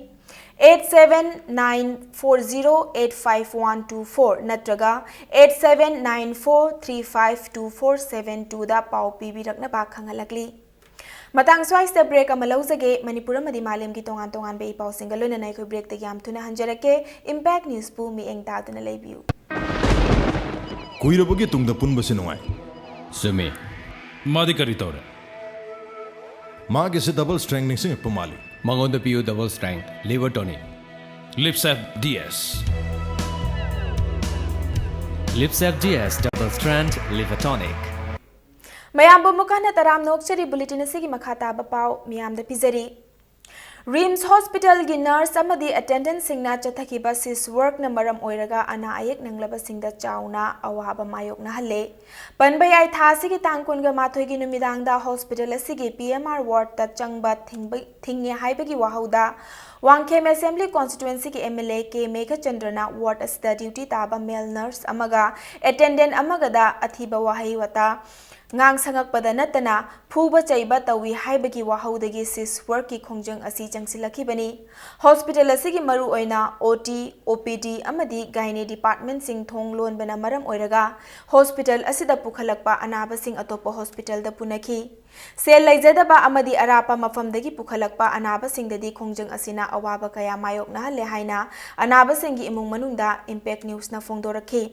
eight seven nine four zero eight five one two four ꯅꯠꯇ꯭ꯔꯒ eight seven nine four three five two four seven two ꯗ ꯄꯥꯎ ꯄꯤꯕꯤꯔꯛꯅꯕ ꯈꯪꯍꯜꯂꯛꯂꯤ꯫ ꯃꯇꯥꯡ ꯁ꯭ꯋꯥꯏꯁꯤꯗ break ꯑꯃ ꯂꯧꯖꯒꯦ꯫ ꯃꯅꯤꯄꯨꯔ ꯑꯃꯗꯤ ꯃꯥꯂꯦꯝꯒꯤ ꯇꯣꯉꯥꯟ ꯇꯣꯉꯥꯟꯕ ꯏ ꯄꯥꯎꯁꯤꯡꯒ ꯂꯣꯏꯅꯅ ꯑꯩꯈꯣꯏ break ꯇꯒꯤ ꯌꯥꯝ ꯊꯨꯅ ꯍꯟꯖꯔꯛꯀꯦ꯫ Impact News ꯄꯨ ꯃꯤꯠꯌꯦꯡ ꯇꯥꯗꯨꯅ ꯂꯩꯕꯤꯌꯨ꯫ ꯀꯨꯏꯔꯕꯒꯤ ꯇꯨꯡꯗ ꯄꯨꯟꯕꯁꯤ ꯅꯨꯡꯉꯥꯏ꯫ ꯆꯨꯝꯃꯤ꯫ ꯃꯥꯗꯤ ꯀꯔꯤ ꯇꯧꯔꯦ? ꯃꯥꯒꯤꯁꯦ double strength ꯅꯤꯡꯁꯤꯡꯉꯛꯄ ꯃꯥꯜꯂꯤ꯫ ꯃꯉꯣꯟꯗ ꯄꯤꯌꯨ double strength liver tonic꯫ Livsep DS꯫ Livsep DS double strength liver tonic꯫ ꯃꯌꯥꯝꯕꯨ ꯑꯃꯨꯛ ꯍꯟꯅ ꯇꯔꯥꯝꯅ ꯑꯣꯛꯆꯔꯤ꯫ Bulletin ꯑꯁꯤꯒꯤ ꯃꯈꯥ ꯇꯥꯕ ꯄꯥꯎ ꯃꯤꯌꯥꯝꯗ ꯄꯤꯖꯔꯤ꯫ ꯔꯤꯝꯁ ꯍꯣꯁꯄꯤꯇꯥꯜꯒꯤ ꯅꯔꯁ ꯑꯃꯗꯤ ꯑꯦꯇꯦꯟꯗꯦꯟꯠꯁꯤꯡꯅ ꯆꯠꯊꯈꯤꯕ ꯁꯤꯁ ꯋꯥꯔꯛꯅ ꯃꯔꯝ ꯑꯣꯏꯔꯒ ꯑꯅꯥ ꯑꯌꯦꯛ ꯅꯪꯂꯕꯁꯤꯡꯗ ꯆꯥꯎꯅ ꯑꯋꯥꯕ ꯃꯥꯌꯣꯛꯅꯍꯜꯂꯦ꯫ ꯄꯟꯕ ꯌꯥꯏ, ꯊꯥ ꯑꯁꯤꯒꯤ ꯇꯥꯡ ꯀꯨꯟꯒ ꯃꯥꯊꯣꯏꯒꯤ ꯅꯨꯃꯤꯗꯥꯡꯗ ꯍꯣꯁꯄꯤꯇꯥꯜ ꯑꯁꯤꯒꯤ ꯄꯤ ꯑꯦꯝ ꯑꯥꯔ ꯋꯥꯔꯗꯇ ꯆꯪꯕ ꯊꯤꯡꯕ-, ꯊꯤꯡꯉꯦ ꯍꯥꯏꯕꯒꯤ ꯋꯥꯍꯧꯗ ꯋꯥꯡꯈꯦꯝ ꯑꯦꯁꯦꯝꯕ꯭ꯂꯤ ꯀꯣꯟꯁꯇꯤꯇ꯭ꯋꯦꯟꯁꯤꯒꯤ ꯑꯦꯝ ꯑꯦꯜ ꯑꯦ ꯀꯦ ꯃꯦꯘꯆꯟꯗ꯭ꯔꯅ ꯋꯥꯔꯗ ꯑꯁꯤꯗ ꯗ꯭ꯌꯨꯇꯤ ꯇꯥꯕ ꯃꯦꯜ ꯅꯔꯁ ꯑꯃꯒ ꯑꯦꯇꯦꯟꯗꯦꯟꯠ ꯑꯃꯒꯗ ꯑꯊꯤꯕ ꯋꯥꯍꯩ ꯋꯥꯇꯥ ꯉꯥꯡ ꯁꯉꯛꯄꯗ ꯅꯠꯇꯅ ꯐꯨꯕ ꯆꯩꯕ ꯇꯧꯏ ꯍꯥꯏꯕꯒꯤ ꯋꯥꯍꯧꯗꯒꯤ ꯁꯤꯁ ꯋꯥꯔꯛꯀꯤ ꯈꯣꯡꯖꯪ ꯑꯁꯤ ꯆꯪꯁꯤꯜꯂꯛꯈꯤꯕꯅꯤ꯫ ꯍꯣꯁꯄꯤꯇꯥꯜ ꯑꯁꯤꯒꯤ ꯃꯔꯨꯑꯣꯏꯅ ꯑꯣ ꯇꯤ, ꯑꯣ ꯄꯤ ꯗꯤ ꯑꯃꯗꯤ ꯒꯥꯏꯅꯤ ꯗꯤꯄꯥꯔꯠꯃꯦꯟꯠꯁꯤꯡ ꯊꯣꯡ ꯂꯣꯟꯕꯅ ꯃꯔꯝ ꯑꯣꯏꯔꯒ ꯍꯣꯁꯄꯤꯇꯥꯜ ꯑꯁꯤꯗ ꯄꯨꯈꯠꯂꯛꯄ ꯑꯅꯥꯕꯁꯤꯡ ꯑꯇꯣꯞꯄ ꯍꯣꯁꯄꯤꯇꯥꯜꯗ ꯄꯨꯅꯈꯤ꯫ ꯁꯦꯜ ꯂꯩꯖꯗꯕ ꯑꯃꯗꯤ ꯑꯔꯥꯞꯄ ꯃꯐꯝꯗꯒꯤ ꯄꯨꯈꯠꯂꯛꯄ ꯑꯅꯥꯕꯁꯤꯡꯗꯗꯤ ꯈꯣꯡꯖꯪ ꯑꯁꯤꯅ ꯑꯋꯥꯕ ꯀꯌꯥ ꯃꯥꯌꯣꯛꯅꯍꯜꯂꯦ ꯍꯥꯏꯅ ꯑꯅꯥꯕꯁꯤꯡꯒꯤ ꯏꯃꯨꯡ ꯃꯅꯨꯡꯗ ꯏꯝꯄꯦꯛ ꯅ꯭ꯌꯨꯁꯅ ꯐꯣꯡꯗꯣꯔꯛꯈꯤ꯫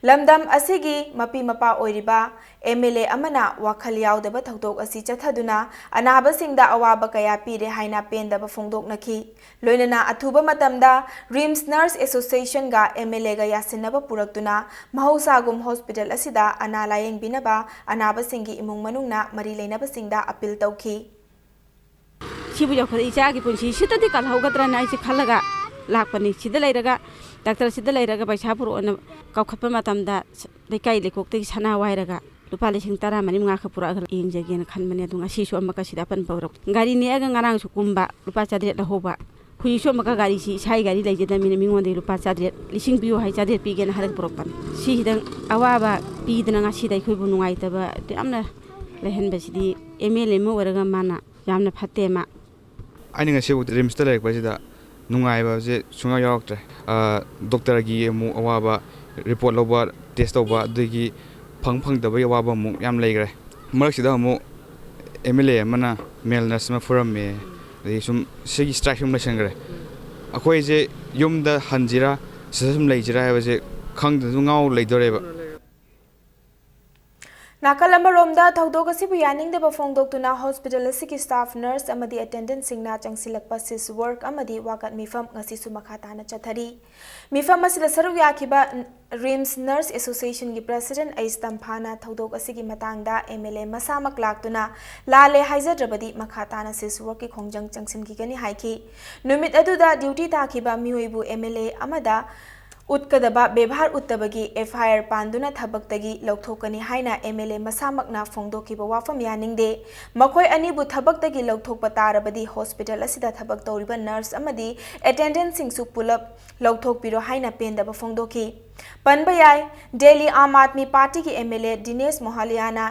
ꯂꯝꯗꯝ ꯑꯁꯤꯒꯤ ꯃꯄꯤ ꯃꯄꯥ ꯑꯣꯏꯔꯤꯕ ꯑꯦꯝ ꯑꯦꯜ ꯑꯦ ꯑꯃꯅ ꯋꯥꯈꯜ ꯌꯥꯎꯗꯕ ꯊꯧꯗꯣꯛ ꯑꯁꯤ ꯆꯠꯊꯗꯨꯅ ꯑꯅꯥꯕꯁꯤꯡꯗ ꯑꯋꯥꯕ ꯀꯌꯥ ꯄꯤꯔꯦ ꯍꯥꯏꯅ ꯄꯦꯟꯗꯕ ꯐꯣꯡꯗꯣꯛꯅꯈꯤ꯫ ꯂꯣꯏꯅꯅ ꯑꯊꯨꯕ ꯃꯇꯝꯗ ꯔꯤꯝꯁ ꯅꯔꯁ ꯑꯦꯁꯣꯁꯤꯌꯦꯁꯟꯒ ꯑꯦꯝ ꯑꯦꯜ ꯑꯦꯒ ꯌꯥꯁꯤꯟꯅꯕ ꯄꯨꯔꯛꯇꯨꯅ ꯃꯍꯧꯁꯥꯒꯨꯝ ꯍꯣꯁꯄꯤꯇꯥꯜ ꯑꯁꯤꯗ ꯑꯅꯥ ꯂꯥꯌꯦꯡꯕꯤꯅꯕ ꯑꯅꯥꯕꯁꯤꯡꯒꯤ ꯏꯃꯨꯡ ꯃꯅꯨꯡꯅ ꯃꯔꯤ ꯂꯩꯅꯕꯁꯤꯡꯗ ꯑꯄꯤꯜ ꯇꯧꯈꯤ꯫ ꯁꯤꯕꯨ ꯌꯧꯈꯠꯂꯛꯏ, ꯏꯆꯥꯒꯤ ꯄꯨꯟꯁꯤ ꯁꯤꯇꯗꯤ ꯀꯜꯍꯧꯒꯗ꯭ꯔꯅ ꯑꯩꯁꯦ ꯈꯜꯂꯒ ꯂꯥꯛꯄꯅꯤ꯫ ꯁꯤꯗ ꯂꯩꯔꯒ, ꯗꯥꯛꯇꯔꯁꯤꯗ ꯂꯩꯔꯒ ꯄꯩꯁꯥ ꯄꯨꯔꯛꯑꯣꯅ ꯀꯧꯈꯠꯄ ꯃꯇꯝꯗ ꯂꯩꯀꯥꯏ ꯂꯩꯀꯣꯛꯇꯒꯤ ꯁꯅꯥ ꯋꯥꯏꯔꯒ ꯂꯨꯄꯥ ꯂꯤꯁꯤꯡ ꯇꯔꯥ ꯃꯔꯤ ꯃꯉꯥ ꯈꯛ ꯄꯨꯔꯛꯑꯒ ꯌꯦꯡꯖꯒꯦꯅ ꯈꯟꯕꯅꯦ꯫ ꯑꯗꯨ ꯉꯁꯤꯁꯨ ꯑꯃꯨꯛꯀ ꯁꯤꯗ ꯑꯄꯟꯕ ꯍꯧꯔꯛꯄ꯫ ꯒꯥꯔꯤ ꯅꯦꯛꯑꯒ ꯉꯔꯥꯡꯁꯨ ꯀꯨꯝꯕ ꯂꯨꯄꯥ ꯆꯥꯇ꯭ꯔꯦꯠ ꯂꯧꯍꯧꯕ꯫ ꯍꯧꯖꯤꯛꯁꯨ ꯑꯃꯨꯛꯀ ꯒꯥꯔꯤꯁꯤ ꯏꯁꯥꯒꯤ ꯒꯥꯔꯤ ꯂꯩꯖꯗꯕꯅꯤꯅ ꯃꯤꯉꯣꯟꯗꯒꯤ ꯂꯨꯄꯥ ꯆꯥꯇ꯭ꯔꯦꯠ, ꯂꯤꯁꯤꯡ ꯄꯤꯌꯨ ꯍꯥꯏ, ꯆꯥꯇ꯭ꯔꯦꯠ ꯄꯤꯒꯦꯅ ꯍꯥꯏꯔꯒ ꯄꯨꯔꯛꯄꯅꯤ꯫ ꯁꯤꯁꯤꯗ ꯑꯋꯥꯕ ꯄꯤꯗꯅ ꯉꯁꯤꯗ ꯑꯩꯈꯣꯏꯕꯨ ꯅꯨꯡꯉꯥꯏꯇꯕ ꯌꯥꯝꯅ ꯂꯩꯍꯟꯕꯁꯤꯗꯤ ꯑꯦꯝ ꯑꯦꯜ ꯑꯦ ꯑꯃ ꯑꯣꯏꯔꯒ ꯃꯥꯅ ꯌꯥꯝꯅ ꯐꯠꯇꯦ ꯃꯥ꯫ ꯑꯩꯅ ꯉꯁꯤ ꯔꯤꯝꯁꯇ ꯂꯩꯔꯛꯄꯁꯤꯗ ꯅꯨꯡꯉꯥꯏꯕꯁꯦ ꯁꯨꯡꯌꯥꯎ ꯌꯥꯎꯔꯛꯇ꯭ꯔꯦ꯫ ꯑ, ꯗꯣꯛꯇꯔꯒꯤ ꯑꯃꯨꯛ ꯑꯋꯥꯕ, ꯔꯤꯄꯣꯔꯠ ꯂꯧꯕ, ꯇꯦꯁ ꯇꯧꯕ, ꯑꯗꯒꯤ ꯐꯪ ꯐꯪꯗꯕꯒꯤ ꯑꯋꯥꯕ ꯑꯃꯨꯛ ꯌꯥꯝ ꯂꯩꯈ꯭ꯔꯦ꯫ ꯃꯔꯛꯁꯤꯗ ꯑꯃꯨꯛ ꯑꯦꯝ ꯑꯦꯜ ꯑꯦ ꯑꯃꯅ ꯃꯦꯜ ꯅꯔꯁ ꯑꯃ ꯐꯨꯔꯝꯃꯦ, ꯑꯗꯒꯤ ꯁꯨꯝ ꯁꯤꯒꯤ ꯁ꯭ꯇ꯭ꯔꯥꯏꯛ ꯁꯨꯝ ꯂꯩꯁꯟꯈ꯭ꯔꯦ꯫ ꯑꯩꯈꯣꯏꯁꯦ ꯌꯨꯝꯗ ꯍꯟꯁꯤꯔꯥ, ꯁꯤꯗ ꯁꯨꯝ ꯂꯩꯁꯤꯔꯥ ꯍꯥꯏꯕꯁꯦ ꯈꯪꯗꯅ ꯑꯗꯨꯝ ꯉꯥꯎ ꯂꯩꯗꯣꯔꯦꯕ꯫ ꯅꯥꯀꯜ ꯑꯃꯔꯣꯝꯗ, ꯊꯧꯗꯣꯛ ꯑꯁꯤꯕꯨ ꯌꯥꯅꯤꯡꯗꯕ ꯐꯣꯡꯗꯣꯛꯇꯨꯅ ꯍꯣꯁꯄꯤꯇꯥꯜ ꯑꯁꯤꯒꯤ ꯁ꯭ꯇꯥꯐ ꯅꯔꯁ ꯑꯃꯗꯤ ꯑꯦꯇꯦꯟꯗꯦꯟꯠꯁꯤꯡꯅ ꯆꯪꯁꯤꯜꯂꯛꯄ ꯁꯤꯁ ꯋꯥꯔꯛ ꯑꯃꯗꯤ ꯋꯥꯀꯠ ꯃꯤꯐꯝ ꯉꯁꯤꯁꯨ ꯃꯈꯥ ꯇꯥꯅ ꯆꯠꯊꯔꯤ꯫ ꯃꯤꯐꯝ ꯑꯁꯤꯗ ꯁꯔꯨꯛ ꯌꯥꯈꯤꯕ ꯔꯤꯝꯁ ꯅꯔꯁ ꯑꯦꯁꯣꯁꯤꯌꯦꯁꯟꯒꯤ ꯄ꯭ꯔꯦꯁꯤꯗꯦꯟꯠ ꯑꯩꯆ ꯇꯝꯐꯥꯅ ꯊꯧꯗꯣꯛ ꯑꯁꯤꯒꯤ ꯃꯇꯥꯡꯗ ꯑꯦꯝ ꯑꯦꯜ ꯑꯦ ꯃꯁꯥꯃꯛ ꯂꯥꯛꯇꯨꯅ ꯂꯥꯜꯂꯦ ꯍꯥꯏꯖꯗ꯭ꯔꯕꯗꯤ ꯃꯈꯥ ꯇꯥꯅ ꯁꯤꯁ ꯋꯥꯔꯛꯀꯤ ꯈꯣꯡꯖꯪ ꯆꯪꯁꯤꯟꯈꯤꯒꯅꯤ ꯍꯥꯏꯈꯤ꯫ ꯅꯨꯃꯤꯠ ꯑꯗꯨꯗ ꯗ꯭ꯌꯨꯇꯤ ꯇꯥꯈꯤꯕ ꯃꯤꯑꯣꯏꯕꯨ ꯑꯦꯝ ꯑꯦꯜ ꯑꯦ ꯑꯃꯗ ꯎꯠꯀꯗꯕ ꯕꯦꯕꯥꯔ ꯎꯠꯇꯕꯒꯤ ꯑꯦꯐ ꯑꯥꯏ ꯑꯥꯔ ꯄꯥꯟꯗꯨꯅ ꯊꯕꯛꯇꯒꯤ ꯂꯧꯊꯣꯛꯀꯅꯤ ꯍꯥꯏꯅ ꯑꯦꯝ ꯑꯦꯜ ꯑꯦ ꯃꯁꯥꯃꯛꯅ ꯐꯣꯡꯗꯣꯛꯈꯤꯕ ꯋꯥꯐꯝ ꯌꯥꯅꯤꯡꯗꯦ꯫ ꯃꯈꯣꯏ ꯑꯅꯤꯕꯨ ꯊꯕꯛꯇꯒꯤ ꯂꯧꯊꯣꯛꯄ ꯇꯥꯔꯕꯗꯤ ꯍꯣꯁꯄꯤꯇꯥꯜ ꯑꯁꯤꯗ ꯊꯕꯛ ꯇꯧꯔꯤꯕ ꯅꯔꯁ ꯑꯃꯗꯤ ꯑꯦꯇꯦꯟꯗꯦꯟꯠꯁꯤꯡꯁꯨ ꯄꯨꯂꯞ ꯂꯧꯊꯣꯛꯄꯤꯔꯣ ꯍꯥꯏꯅ ꯄꯦꯟꯗꯕ ꯐꯣꯡꯗꯣꯛꯈꯤ꯫ ꯄꯟꯕ ꯌꯥꯏ, ꯗꯦꯜꯂꯤ ꯑꯥꯝ ꯑꯥꯗꯃꯤ ꯄꯥꯔꯇꯤꯒꯤ ꯑꯦꯝ ꯑꯦꯜ ꯑꯦ ꯗꯤꯅꯦꯁ ꯃꯣꯍꯥꯂꯤꯌꯥꯅ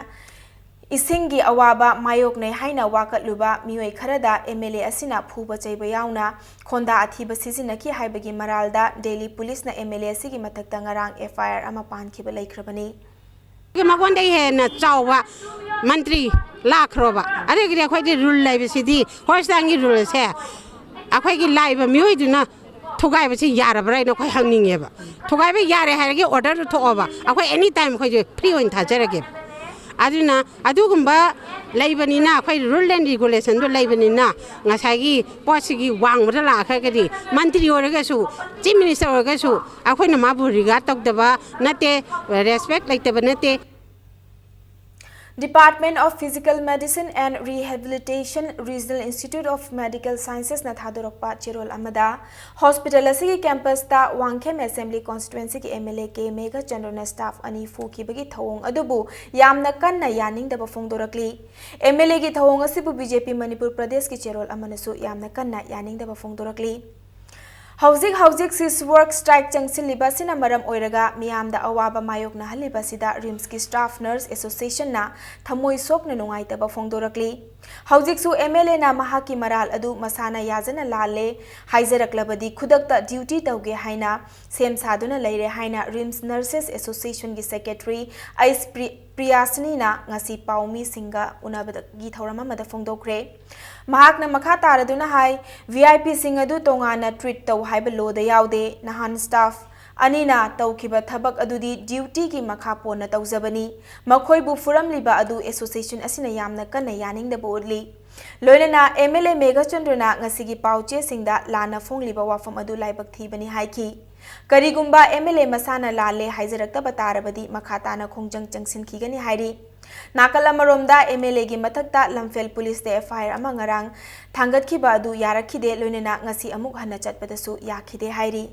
ꯏꯁꯤꯡꯒꯤ ꯑꯋꯥꯕ ꯃꯥꯌꯣꯛꯅꯩ ꯍꯥꯏꯅ ꯋꯥꯀꯠꯂꯨꯕ ꯃꯤꯑꯣꯏ ꯈꯔꯗ ꯑꯦꯝ ꯑꯦꯜ ꯑꯦ ꯑꯁꯤꯅ ꯐꯨꯕ ꯆꯩꯕ ꯌꯥꯎꯅ ꯈꯣꯟꯗꯥ ꯑꯊꯤꯕ ꯁꯤꯖꯤꯟꯅꯈꯤ ꯍꯥꯏꯕꯒꯤ ꯃꯔꯥꯜꯗ ꯗꯦꯜꯂꯤ ꯄꯨꯂꯤꯁꯅ ꯑꯦꯝ ꯑꯦꯜ ꯑꯦ ꯑꯁꯤꯒꯤ ꯃꯊꯛꯇ ꯉꯔꯥꯡ ꯑꯦꯐ ꯑꯥꯏ ꯑꯥꯔ ꯑꯃ ꯄꯥꯟꯈꯤꯕ ꯂꯩꯈ꯭ꯔꯕꯅꯤ꯫ ꯃꯉꯣꯟꯗ ꯍꯦꯟꯅ ꯆꯥꯎꯕ ꯃꯟꯇ꯭ꯔꯤ ꯂꯥꯛꯈ꯭ꯔꯣꯕ꯫ ꯑꯗꯨꯒꯤꯗꯤ ꯑꯩꯈꯣꯏꯗꯤ ꯔꯨꯜ ꯂꯩꯕꯁꯤꯗꯤ, ꯍꯣꯁꯄꯤꯇꯥꯜꯒꯤ ꯔꯨꯜꯁꯦ ꯑꯩꯈꯣꯏꯒꯤ ꯂꯥꯛꯏꯕ ꯃꯤꯑꯣꯏꯗꯨꯅ ꯊꯨꯒꯥꯏꯕꯁꯤ ꯌꯥꯔꯕ꯭ꯔꯥ ꯍꯥꯏꯅ ꯑꯩꯈꯣꯏ ꯍꯪꯅꯤꯡꯉꯦꯕ꯫ ꯊꯨꯒꯥꯏꯕ ꯌꯥꯔꯦ ꯍꯥꯏꯔꯒ ꯑꯣꯔꯗꯔꯗꯨ ꯊꯣꯛꯑꯣꯕ, ꯑꯩꯈꯣꯏ ꯑꯦꯅꯤ ꯇꯥꯏꯝ ꯑꯩꯈꯣꯏꯁꯦ ꯐ꯭ꯔꯤ ꯑꯣꯏꯅ ꯊꯥꯖꯔꯒꯦ꯫ ꯑꯗꯨꯅ ꯑꯗꯨꯒꯨꯝꯕ ꯂꯩꯕꯅꯤꯅ, ꯑꯩꯈꯣꯏ ꯔꯨꯜ ꯑꯦꯟ ꯔꯤꯒꯨꯂꯦꯁꯟꯗꯣ ꯂꯩꯕꯅꯤꯅ, ꯉꯁꯥꯏꯒꯤ ꯄꯣꯠꯁꯤꯒꯤ ꯋꯥꯡꯃꯗ ꯂꯥꯛꯈ꯭ꯔꯒꯗꯤ ꯃꯟꯇ꯭ꯔꯤ ꯑꯣꯏꯔꯒꯁꯨ, ꯆꯤꯐ ꯃꯤꯅꯤꯁꯇꯔ ꯑꯣꯏꯔꯒꯁꯨ ꯑꯩꯈꯣꯏꯅ ꯃꯥꯕꯨ ꯔꯤꯒꯥꯔꯗ ꯇꯧꯗꯕ ꯅꯠꯇꯦ, ꯔꯦꯁꯄꯦꯛ ꯂꯩꯇꯕ ꯅꯠꯇꯦ꯫ Department of Physical Medicine and Rehabilitation, Regional Institute of Medical Sciences ꯅ ꯊꯥꯗꯣꯔꯛꯄ ꯆꯦꯔꯣꯜ ꯑꯃꯗ, ꯍꯣꯁꯄꯤꯇꯥꯜ ꯑꯁꯤꯒꯤ ꯀꯦꯝꯄꯁꯇ ꯋꯥꯡꯈꯦꯝ ꯑꯦꯁꯦꯝꯕ꯭ꯂꯤ ꯀꯣꯟꯁꯇꯤꯇ꯭ꯋꯦꯟꯁꯤꯒꯤ ꯑꯦꯝ ꯑꯦꯜ ꯑꯦ ꯀꯦ ꯃꯦꯘꯆꯟꯗ꯭ꯔꯅ ꯁ꯭ꯇꯥꯐ ꯑꯅꯤ ꯐꯨꯈꯤꯕꯒꯤ ꯊꯧꯑꯣꯡ ꯑꯗꯨꯕꯨ ꯌꯥꯝꯅ ꯀꯟꯅ ꯌꯥꯅꯤꯡꯗꯕ ꯐꯣꯡꯗꯣꯔꯛꯂꯤ꯫ ꯑꯦꯝ ꯑꯦꯜ ꯑꯦꯒꯤ ꯊꯧꯑꯣꯡ ꯑꯁꯤꯕꯨ ꯕꯤ ꯖꯦ ꯄꯤ ꯃꯅꯤꯄꯨꯔ ꯄ꯭ꯔꯗꯦꯁꯀꯤ ꯆꯦꯔꯣꯜ ꯑꯃꯅꯁꯨ ꯌꯥꯝꯅ ꯀꯟꯅ ꯌꯥꯅꯤꯡꯗꯕ ꯐꯣꯡꯗꯣꯔꯛꯂꯤ꯫ ꯍꯧꯖꯤꯛ ꯍꯧꯖꯤꯛ ꯁꯤꯁ ꯋꯥꯔꯛ ꯁ꯭ꯇ꯭ꯔꯥꯏꯛ ꯆꯪꯁꯤꯜꯂꯤꯕ ꯑꯁꯤꯅ ꯃꯔꯝ ꯑꯣꯏꯔꯒ ꯃꯤꯌꯥꯝꯗ ꯑꯋꯥꯕ ꯃꯥꯌꯣꯛꯅꯍꯜꯂꯤꯕ ꯑꯁꯤꯗ ꯔꯤꯝꯁꯀꯤ ꯁ꯭ꯇꯥꯐ ꯅꯔꯁ ꯑꯦꯁꯣꯁꯤꯌꯦꯁꯟꯅ ꯊꯃꯣꯏ ꯁꯣꯛꯅ ꯅꯨꯡꯉꯥꯏꯇꯕ ꯐꯣꯡꯗꯣꯔꯛꯂꯤ꯫ ꯍꯧꯖꯤꯛꯁꯨ ꯑꯦꯝ ꯑꯦꯜ ꯑꯦꯅ ꯃꯍꯥꯛꯀꯤ ꯃꯔꯥꯜ ꯑꯗꯨ ꯃꯁꯥꯅ ꯌꯥꯖꯅ ꯂꯥꯜꯂꯦ ꯍꯥꯏꯖꯔꯛꯂꯕꯗꯤ ꯈꯨꯗꯛꯇ ꯗ꯭ꯌꯨꯇꯤ ꯇꯧꯒꯦ ꯍꯥꯏꯅ ꯁꯦꯝ ꯁꯥꯗꯨꯅ ꯂꯩꯔꯦ ꯍꯥꯏꯅ ꯔꯤꯝꯁ ꯅꯔꯁꯦꯁ ꯑꯦꯁꯣꯁꯤꯌꯦꯁꯟꯒꯤ ꯁꯦꯀ꯭ꯔꯦꯇꯔꯤ ꯑꯩꯆ ꯄ꯭ꯔꯤ-, ꯄ꯭ꯔꯤꯌꯥꯁꯤꯅꯤꯅ ꯉꯁꯤ ꯄꯥꯎꯃꯤꯁꯤꯡꯒ ꯎꯅꯕꯒꯤ ꯊꯧꯔꯝ ꯑꯃꯗ ꯐꯣꯡꯗꯣꯛꯈ꯭ꯔꯦ꯫ ꯃꯍꯥꯛꯅ ꯃꯈꯥ ꯇꯥꯔꯗꯨꯅ ꯍꯥꯏ, ꯚꯤ ꯑꯥꯏ ꯄꯤꯁꯤꯡ ꯑꯗꯨ ꯇꯣꯉꯥꯟꯅ ꯇ꯭ꯔꯤꯠ ꯇꯧ ꯍꯥꯏꯕ ꯂꯣꯗ ꯌꯥꯎꯗꯦ꯫ ꯅꯍꯥꯟ ꯁ꯭ꯇꯥꯐ ꯑꯅꯤꯅ ꯇꯧꯈꯤꯕ ꯊꯕꯛ ꯑꯗꯨꯗꯤ ꯗ꯭ꯌꯨꯇꯤꯒꯤ ꯃꯈꯥ ꯄꯣꯟꯅ ꯇꯧꯖꯕꯅꯤ꯫ ꯃꯈꯣꯏꯕꯨ ꯐꯨꯔꯝꯂꯤꯕ ꯑꯗꯨ ꯑꯦꯁꯣꯁꯤꯌꯦꯁꯟ ꯑꯁꯤꯅ ꯌꯥꯝꯅ ꯀꯟꯅ ꯌꯥꯅꯤꯡꯗꯕ ꯎꯠꯂꯤ꯫ ꯂꯣꯏꯅꯅ ꯑꯦꯝ ꯑꯦꯜ ꯑꯦ ꯃꯦꯘꯆꯟꯗ꯭ꯔꯅ ꯉꯁꯤꯒꯤ ꯄꯥꯎꯆꯦꯁꯤꯡꯗ ꯂꯥꯟꯅ ꯐꯣꯡꯂꯤꯕ ꯋꯥꯐꯝ ꯑꯗꯨ ꯂꯥꯏꯕꯛ ꯊꯤꯕꯅꯤ ꯍꯥꯏꯈꯤ꯫ ꯀꯔꯤꯒꯨꯝꯕ ꯑꯦꯝ ꯑꯦꯜ ꯑꯦ ꯃꯁꯥꯅ ꯂꯥꯜꯂꯦ ꯍꯥꯏꯖꯔꯛꯇꯕ ꯇꯥꯔꯕꯗꯤ ꯃꯈꯥ ꯇꯥꯅ ꯈꯣꯡꯖꯪ ꯆꯪꯁꯤꯟꯈꯤꯒꯅꯤ ꯍꯥꯏꯔꯤ꯫ ꯅꯥꯀꯜ ꯑꯃꯔꯣꯝꯗ ꯑꯦꯝ ꯑꯦꯜ ꯑꯦꯒꯤ ꯃꯊꯛꯇ ꯂꯝꯐꯦꯜ ꯄꯨꯂꯤꯁꯇ ꯑꯦꯐ ꯑꯥꯏ ꯑꯥꯔ ꯑꯃ ꯉꯔꯥꯡ ꯊꯥꯡꯒꯠꯈꯤꯕ ꯑꯗꯨ ꯌꯥꯔꯛꯈꯤꯗꯦ, ꯂꯣꯏꯅꯅ ꯉꯁꯤ ꯑꯃꯨꯛ ꯍꯟꯅ ꯆꯠꯄꯗꯁꯨ ꯌꯥꯈꯤꯗꯦ ꯍꯥꯏꯔꯤ꯫